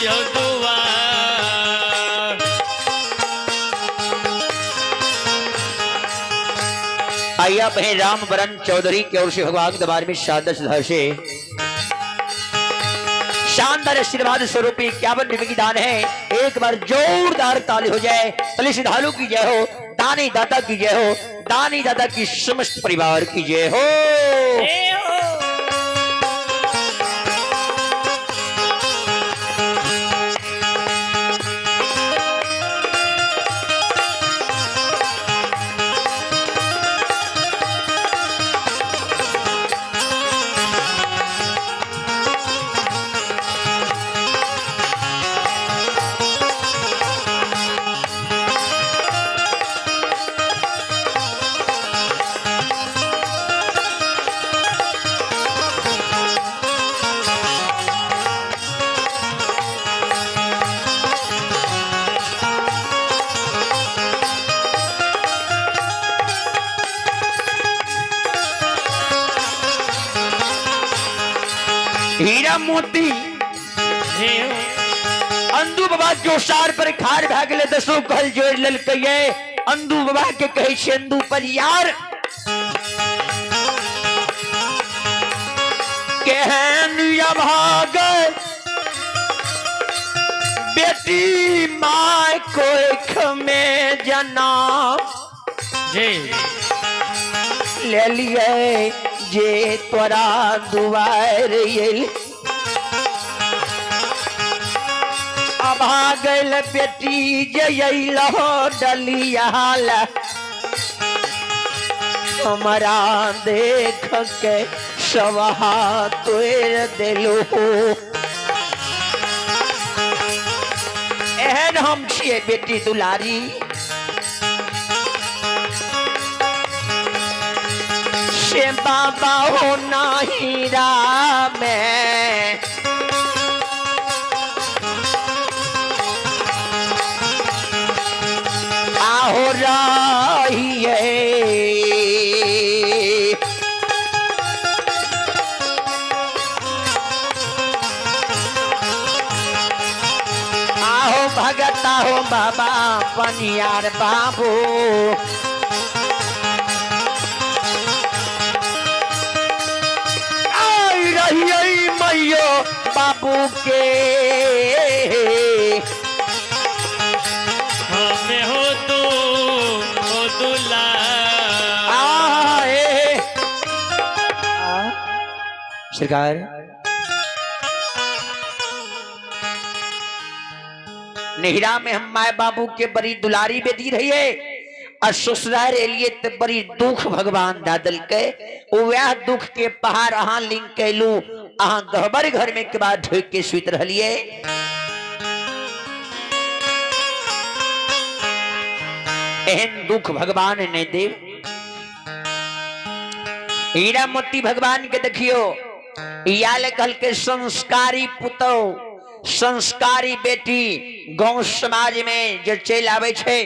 यदुआ। आइए आप हैं राम वरण चौधरी की ओर से भगवान के दरबार में शानदार श्रद्धा से शानदार आशीर्वाद स्वरूप 51 रुपए की दान है। एक बार जोरदार ताली हो जाए। पहले श्रद्धालु की जय हो, दानी दाता की जय हो, दानी दाता की समस्त परिवार की जय हो। हे हो। हीरा मोती हे हो। अंदू बाबा जोसार पर खार भए गेलै, दसो कहल जोड़ लेलकै। अंदू बाबा के कहै छै अंदू पर यार केहन अभाग बेटी my कोख में जना जी ले लिए जे तोरा दुआर आयल। अभागल बेटी जे अइलहो डलिया। हमरा देख के सब हाथ तोड़ि देलहुँ। एहन हम छियै बेटी दुलारी। से बाबा हो नाही रामे आहो रहिए। आहो भगता हो बाबा पनियार बाबू। आई रहिए मैयो बाबू के। हमें हो तू हो दुला आए सरकार नेहरा में हम माय बाबू के बड़ी दुलारी बेटी रहिए आ ससुरार एलिए तो बड़ी दुख भगवान दा देलकै। वह दुख के पहाड़ अहाँ लिंक कैलू, अहाँ गहबर घर में के बाद ढोक के सुति रहलिए। एहन दुख भगवान नहीं देव। हीरा मोती भगवान के देखियो याल कहल के संस्कारी पुतौ संस्कारी बेटी गांव समाज में जो चलि आबै छै।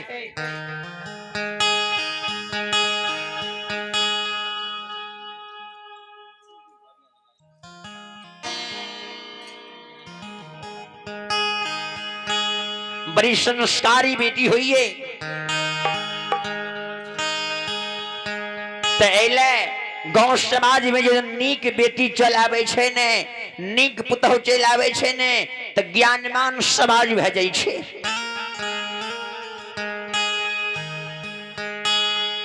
बड़ी संस्कारी बेटी होइए तो अले गांव समाज में जो नीक बेटी चल आबै छै ने, नीक पुतहु चलि आबै छै ने, तऽ ज्ञानवान समाज भए जाइ छै।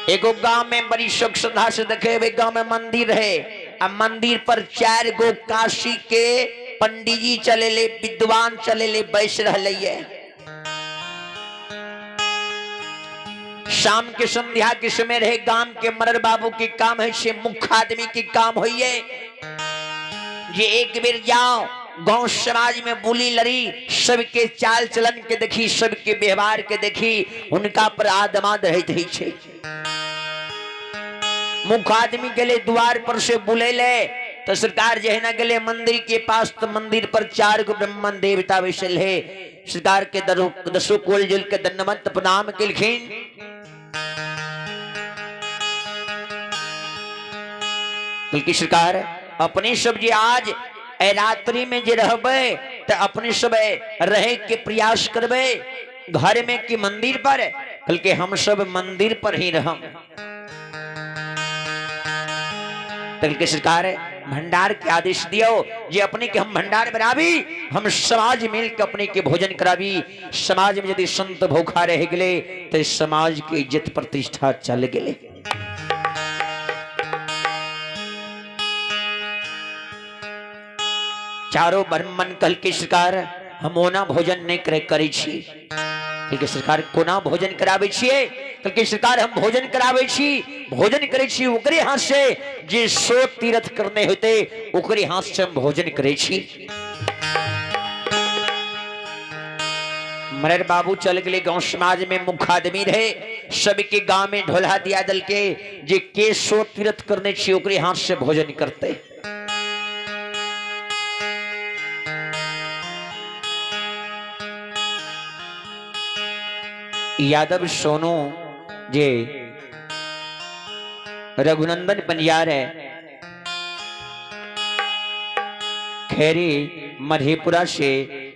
एगो गांव में बड़ी शोक श्रद्धा से देखे गांव में मंदिर है आ मंदिर पर 4 गो काशी के पंडीजी चलेले, विद्वान चलेले बैस रहले ये। शाम के संध्या के समय रहे, गांव के मरर बाबू के काम है से मुख्य आदमी के काम होइए जे एक बेर जाओ गांव समाज में बोली लड़ी सबके चाल चलन के देखी, सबके व्यवहार के देखी, उनका पर आदमाद रहते ही छे। मुख्य आदमी गेले द्वार पर से बुलेले तो सरकार जहिना गेले मंदिर के पास तो मंदिर पर 4 गो ब्राह्मण देवता बैसल है। सरकार के दसो कोल जुल के दंडवत प्रणाम केलखिन। बल्कि सरकार अपने सब जे आज ए रात्रि में जे रहबे तो अपने सब रहे के प्रयास करबे घर में कि मंदिर पर, बल्कि हम सब मंदिर पर ही रहम। बल्कि सरकार भंडार के आदेश दियो जे अपने के हम भंडार बनाबी, हम समाज मिल के अपने के भोजन कराबी। समाज में यदि संत भूखा रह गए तो समाज के इज्जत प्रतिष्ठा चल गए। चारों ब्राह्मण कल के सरकार हम ओना भोजन नहीं करे करै छी। कहलकै सरकार कोना भोजन कराबै छियै? कहलकै सरकार हम भोजन कराबै छी, भोजन करै छी ओकरे हाथ से जे 100 तीर्थ करने होते ओकरे हाथ से हम भोजन करै छी। मरर बाबू चल गए गांव समाज में मुख्य आदमी रहे, सबके गांव में ढोला दिया दल के जे के 100 तीर्थ करने छी ओकरे हाथ से भोजन करते। यादव सोनू जे रघुनंदन पंजियार है, खैरी मधेपुरा से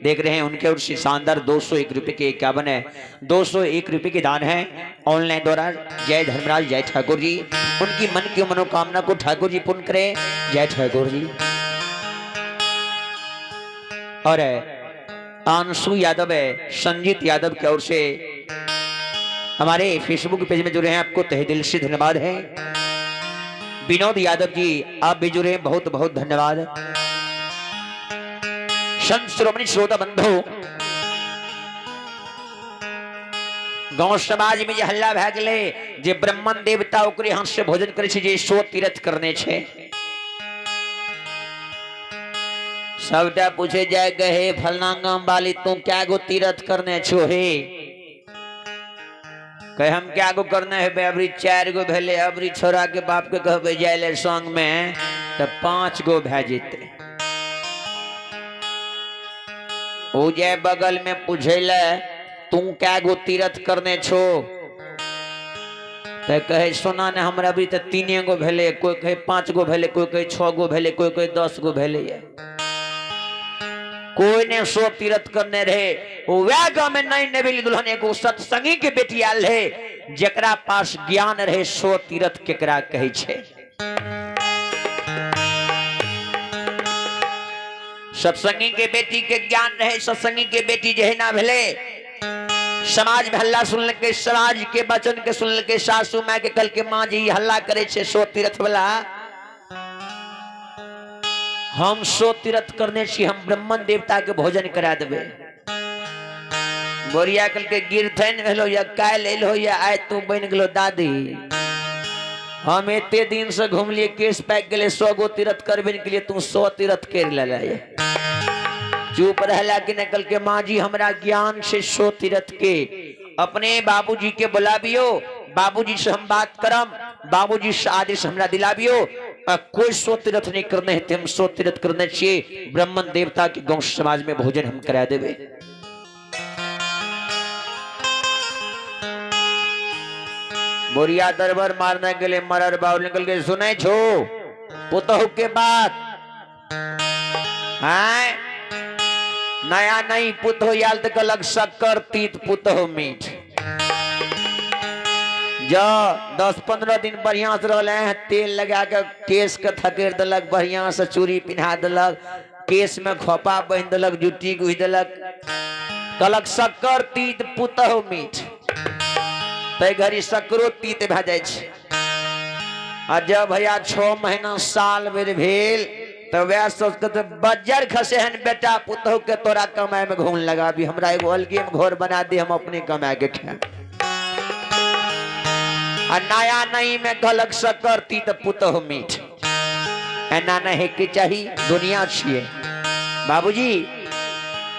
देख रहे हैं, उनके ओर से शानदार 201 रुपए के 51 है, 201 रुपए के दान है ऑनलाइन द्वारा। जय धर्मराज, जय ठाकुर जी। उनकी मन की मनोकामना को ठाकुर जी पूर्ण करें। जय ठाकुर जी। और आंसू यादव है, संजीत यादव की ओर से हमारे फेसबुक पेज में जुड़े हैं, आपको तहे दिल से धन्यवाद है। विनोद यादव जी आप भी जुड़े हैं, बहुत बहुत धन्यवाद। संत श्रोमणी श्रोता बंधु, गाँव समाज में जे हल्ला भए गेलै जे ब्राह्मण देवता ओकरे हाथ से भोजन करै छै जे सो तीर्थ करने छै। सबटा पूछे जाय गहे फलना गाम वाली तू क्या गो तीर्थ करने छो हे? कहे हम क्या गो करने हेबै, अबरी 4 गो भेलै, अबरी छोरा के बाप के कहबै जाय ले संग में तऽ 5 गो भए जेतै। ओ जाय बगल में पूछे ले तू क्या गो तीर्थ करने छो? तऽ कहे सोना ने हमरा अभी तऽ 3 गो भेलै, कोई कहे 5 गो भेलै, कोई कहे 6 गो भेलै, कोई कहे 10 गो भेलै। कोई ने सो तीर्थ करने रहे। वह गांव में नई नवेली दुल्हन एगो सत्संगी के बेटी आयल रहे जकरा पास ज्ञान रहे सो तीर्थ केकरा कहै छै। सत्संगी के बेटी के ज्ञान रहे। सत्संगी के बेटी जहिना भेलै समाज में हल्ला सुनलकै, समाज के वचन के सुनलकै, सासू माय के कहलकै माँ जी हल्ला करे छै सो तीर्थ वाला, हम सो तीर्थ करने छी, हम ब्राह्मण देवता के भोजन करा देबै। बोरिया कहलकै गिरथन भेलो या काल्हि एलो या आइ तू बनि गेलो दादी, हम एते दिन से घुमलिए केस पाकि गेलै, 100 गो तीर्थ करबे के लिए तू 100 तीर्थ कर लेले। चुप रहला कि नहीं? कहलकै माँ जी हमरा ज्ञान से 100 तीर्थ के, अपने बाबूजी के बुलाबियो, बाबूजी से हम बात करम, बाबूजी से आदेश हमरा दिलाबियो, कोई 100 तीर्थ नहीं करने हेतै, हम 100 तीर्थ करने छियै, ब्राह्मण देवता के गाँव समाज में भोजन हम करा देबै। बोरिया दरबार मारने के लिए मरर बाबू निकल के सुनै छो पुतहु के बात, आय नया नहीं पुतहु आयल तऽ कहलक शक्कर तीत पुतहु मीठ। जा 10-15 दिन बढ़िया से रहल हैं, तेल लगा के केस के थकेर देलक, बढ़िया से चूड़ी पिन्हा देलक, केस में खोपा बांधि देलक, जुट्टी गुहि देलक, कहलक शक्कर तीत पुतहु मीठ। तै घड़ी शक्करो तीत भए जाइ छै। आ जब भैया 6 महीना साल भरि भेल तऽ वएह सोच के तऽ बज्जर खसे हन बेटा पुतहु के तोरा कमाई में घून लगाबी, हमरा एगो अलगे में घर बना दे, हम अपने कमा के खाएब। आ नया नई में कहलक शक्कर तीत पुतहु मीठ। एना नहि होइके चाही, दुनिया छियै। बाबूजी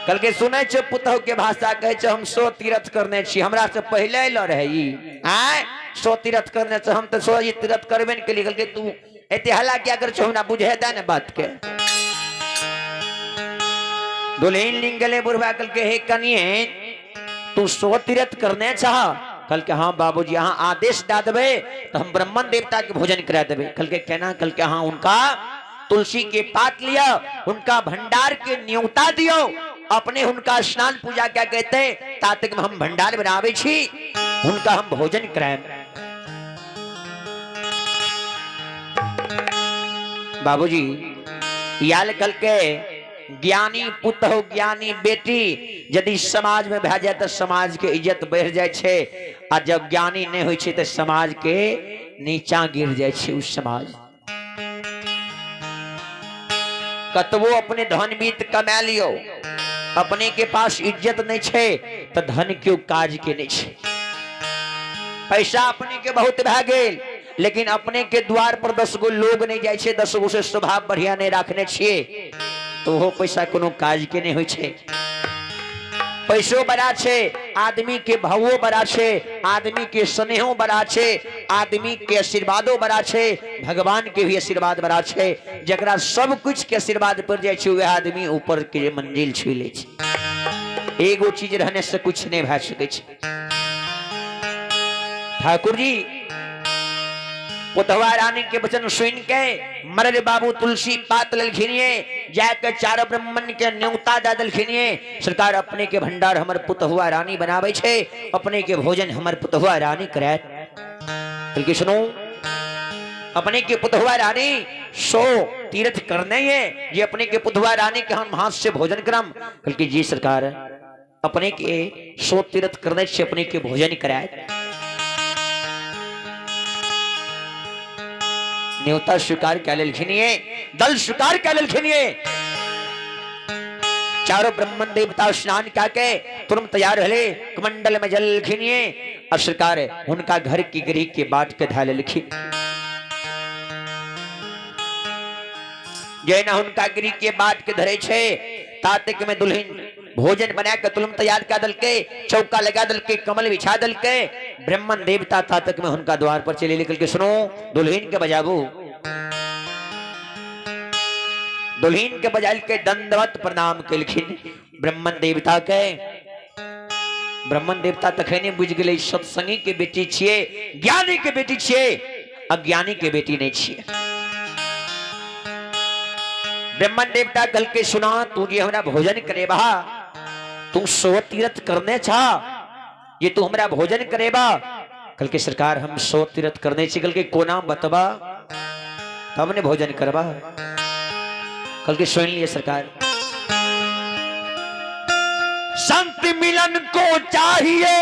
कहलकै सुनै छौ पुतहु के भाषा, कहै छै हम 100 तीर्थ करने छी, हमरा से पहिले अयलो रहै ई, आँय 100 तीर्थ करने छै, हम तऽ 100 तीर्थ करबे ने केलियै। कहलकै तू एते हल्ला किया करै छौ, हमरा बुझे दे ने बात के। दुल्हन लिंग गेलै बुढ़बा, कहलकै हे कनिए तू 100 तीर्थ करने छह? कहलकै हाँ बाबूजी, अहाँ आदेश दए देबै तऽ हम ब्राह्मण देवता के भोजन करा देबै। कहलकै केना? कहलकै अहाँ हुनका तुलसी के पात लिअ, हुनका भंडार के न्योता दियौ, अपने हुनका स्नान पूजा क्या कहते तातक में हम भंडार बनाबै छी, हुनका हम भोजन करायब। बाबूजी याल कहलकै ज्ञानी पुतहु ज्ञानी बेटी यदि समाज में भए जाए तऽ समाज के इज्जत बढ़ि जाइ छै, आ जब ज्ञानी नहि होइ छै तऽ समाज के नीचा गिर जाइ छै। उस समाज कतबो अपने धन बीत कमा लियो, अपने के पास इज्जत नहीं छै तऽ धन केओ काज के नहीं छै। पैसा अपने के बहुत भए गेल, लेकिन अपने के द्वार पर 10 गो लोग नहीं जाइ छै, 10 गो से स्वभाव बढ़िया नहीं राखने छियै तो ओहो पैसा कोनो काज के नहीं होइ छै। पैसो बड़ा छै, आदमी के भावो बड़ा छै, आदमी के स्नेहो बड़ा छै, आदमी के आशीर्वादो बड़ा छै, भगवान के भी आशीर्वाद बड़ा छै। जकरा सब कुछ के आशीर्वाद पड़ जाइ छै वएह आदमी ऊपर के मंजिल छू लै छै। एगो चीज रहने से कुछ नहीं भए सकै छै। ठाकुर जी पुतहवा रानी के वचन सुन के मरल बाबू तुलसी पात लेलखिन, जाके चारो ब्राह्मण के न्योता दे देलखिन। सरकार अपने के भंडार हमर पुतहुआ रानी बनाबै छै, अपने के भोजन हमर पुतहुआ रानी करायत। कहलकै सुनू, अपने के पुतहुआ रानी 100 तीर्थ करने है जे अपने के पुतहुआ रानी के हम हाथ से भोजन करम। कहलकै जी सरकार, अपने के 100 तीर्थ करने से अपने के भोजन करायत। न्योता स्वीकार कए लेलखिन, दल स्वीकार कए लेलखिन। चारों ब्राह्मण देवता स्नान कए के तुरंत तैयार भेलै, कमंडल में जल लेलखिन ये आ सरकार हुनका घर के गृह के बाट के धए लेलखिन। जहिना हुनका गृह के बाट के धरे छै तातेक में दुल्हन भोजन बना के तुलम तैयार कए देलकै, चौका लगा देलकै, कमल बिछा देलकै। ब्राह्मण देवता तातक में हुनका द्वार पर चले निकल के सुनो दुल्हन के बजाबू। दुल्हन के बजायल के दंडवत प्रणाम केलखिन ब्राह्मण देवता के। ब्राह्मण देवता तखने बुझि गेलै सत्संगी के बेटी छियै, ज्ञानी के बेटी छियै, अज्ञानी के बेटी नहीं छियै। ब्राह्मण देवता कहलकै सुना तू जे हमरा भोजन करेबा, तू सो तीर्थ करने छा, ये तू हमरा भोजन करेबा। कहलकै सरकार हम सो तीर्थ करने छी। कहलकै कोना बतबा तब ने भोजन करबा। कहलकै सुन लिए सरकार, संत मिलन को चाहिए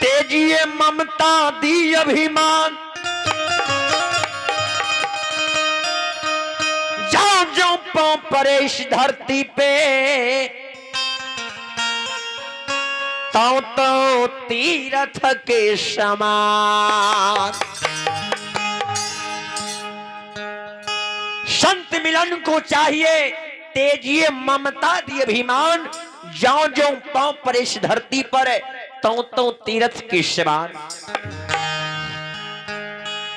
तेजिए ममता दी अभिमान, जाओ जाओ पांव परे इस धरती पे ताओ तो तीर्थ के समान। संत मिलन को चाहिए तेजिए ममता दी अभिमान, जाओ जाओ पांव पर इस धरती पर तो तीर्थ के समान।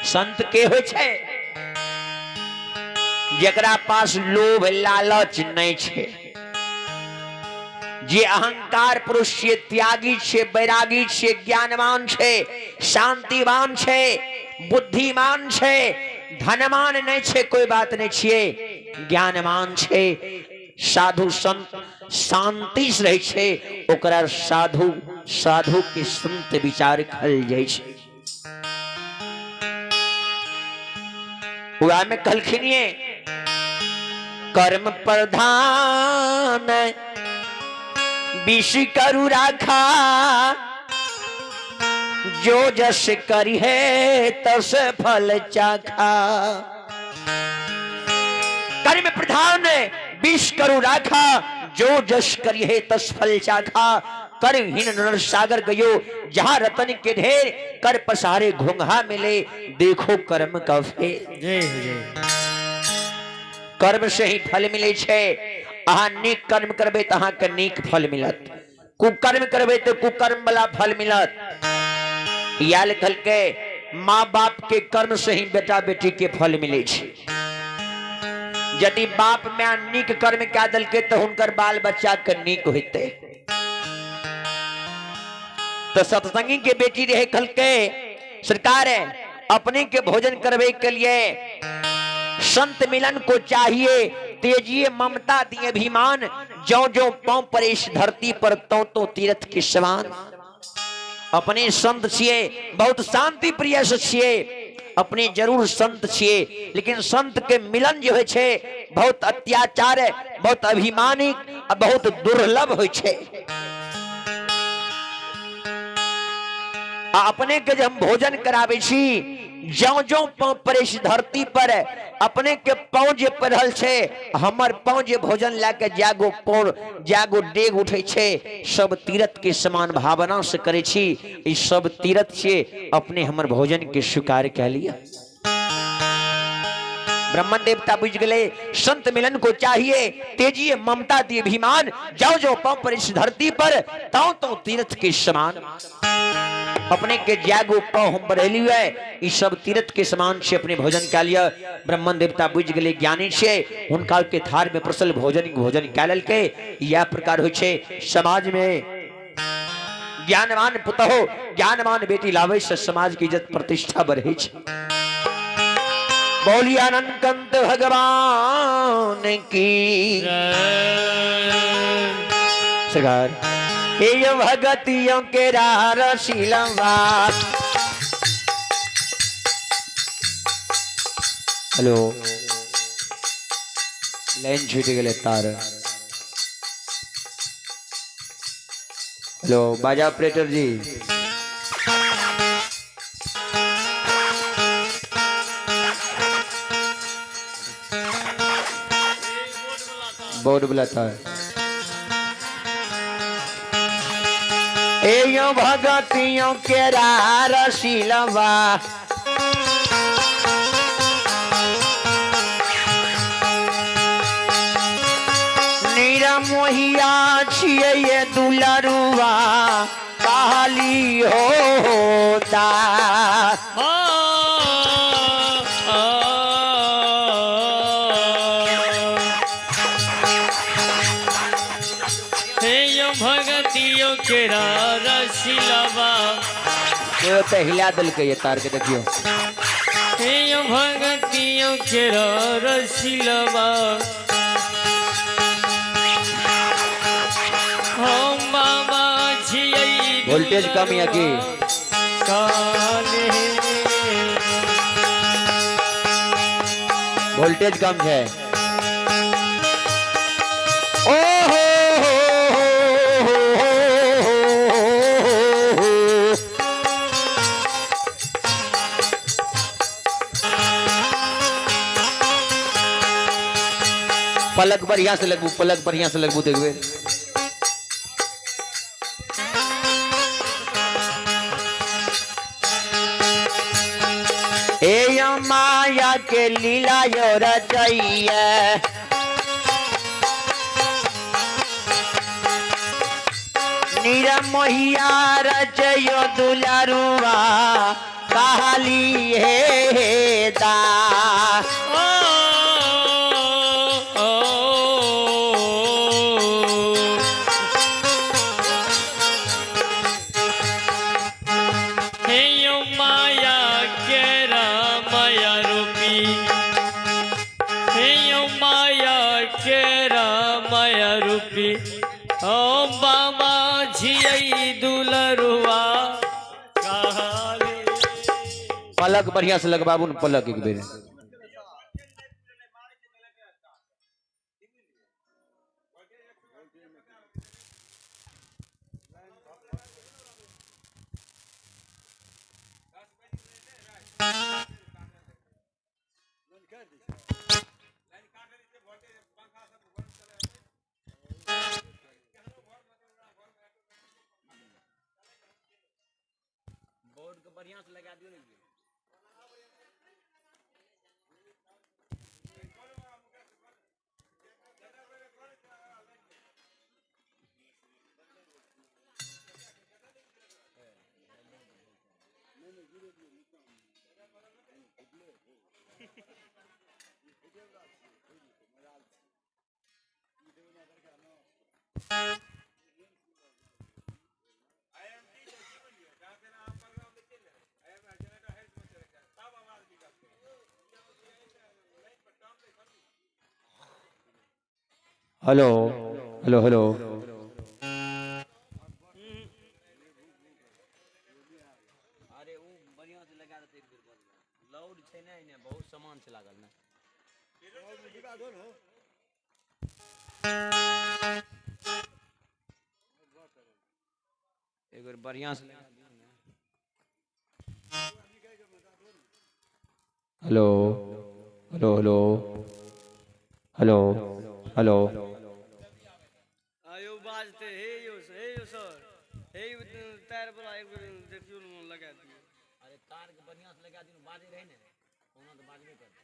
संत के होइ छै जकरा पास लोभ लालच नहीं छै, जे अहंकार पुरुष छियै, त्यागी छियै, वैरागी छियै, ज्ञानवान छै, शांतिवान छै, बुद्धिमान छै, धनवान नहीं छै, कोई बात नहीं छियै, ज्ञानवान छै। साधु संत शांति से रहै छै, ओकरा साधु साधु के संत विचार कहल जाइ छै। वएह में कहलखिन ये कर्म प्रधान विष करु राखा, जो जस करी है तस फल चाखा। कर्म प्रधान विष करु राखा, जो जस करी है तस फल चाखा। कर हीन नर सागर गयो जहां रतन के ढेर, कर पसारे घोंघा मिले देखो कर्म का फेर। जय हो जय। कर्म से ही फल मिले छे। अहाँ नीक कर्म करबे त अहाँ के नीक फल मिलत, कुकर्म करबे त कुकर्म वाला फल मिलत। या लिखल के माँ बाप के कर्म से ही बेटा बेटी के फल मिले छे। यदि बाप माय नीक कर्म कए देलकै त हुनकर बाल बच्चा के नीक होइतै। तो सत्संगी के बेटी रहे कहलकै सरकार अपने के भोजन करवे के लिए संत मिलन को चाहिए तेजिए ममता दिए अभिमान, ज्यों ज्यों पांव पर इस धरती पर तो तो तीर्थ के समान। अपने संत छिए, बहुत शांति प्रिय से छिए, अपने जरूर संत छिए, लेकिन संत के मिलन जो होइ छै बहुत अत्याचार, बहुत अभिमानी आ बहुत दुर्लभ होइ छै। आ अपने के जे हम भोजन कराबै छी, ज्यों ज्यों पाँव पड़ै छै धरती पर, अपने के पाँव जे पड़ल छै, हमर पाँव जे भोजन लए के जागो पाँव जागो डेग उठै छै, सब तीर्थ के समान भावना से करै छी। ई सब तीर्थ छियै, अपने हमर भोजन के स्वीकार कए लिअ। ब्राह्मण देवता बुझ गए संत मिलन को चाहिए तेजिए ममता दिए अभिमान, जाओ जो पांव पर इस धरती पर ताओ तो तीर्थ के समान। अपने के जागो पांव हम बढ़ेली है, ई सब तीर्थ के समान से अपने भोजन कए लिया। ब्राह्मण देवता बुझ गए ज्ञानी से हुनका के थार में प्रसल भोजन भोजन कए लेलकै। यह प्रकार होइ छै समाज में ज्ञानवान पुतहु ज्ञानवान बेटी लाबै से समाज की इज्जत प्रतिष्ठा बढ़ै छै। बोलिए आनंद कंत भगवान की सरकार। ये भगतियों के रसीलवा। हेलो लाइन छूट गेलै तार। हेलो बाजा ऑपरेटर जी। बोर्ड वाला तार। एयो भगतियों के रसीलवा। निरमोहिया छियै दुलरुआ काली होता। भगतियों के रसिलवा तो हिला देलकै ये तार के देखियो। हे भगतियों के रसिलवा हम बाबा छियै। वोल्टेज कम या की? वोल्टेज कम है। ओ हो हो हो हो। पलक बढ़िया से लगबू, पलक बढ़िया से लगबू देखबे। ए माया के लीला यो रचैया, निरमोहिया रचयो दुलारुआ काली हे दा। पलक बढ़िया से लगबाबू न पलक एक बेर। बोर्ड के बढ़िया से लगा दियो ने। Hello hello hello. अरे वो बढ़िया से लगा देते एक बेर, लोड छै ने, ने बहुत सामान छै लागल ने। एक बेर बढ़िया से लगा दियो ने। Hello hello hello hello hello. आयो बाजते हे यो सर, हे तार वाला एक बेर देखियो न लगा दियो। अरे तार के बढ़िया से लगा दियो, बाजे रहे ने, ओना तो बाजबे करते।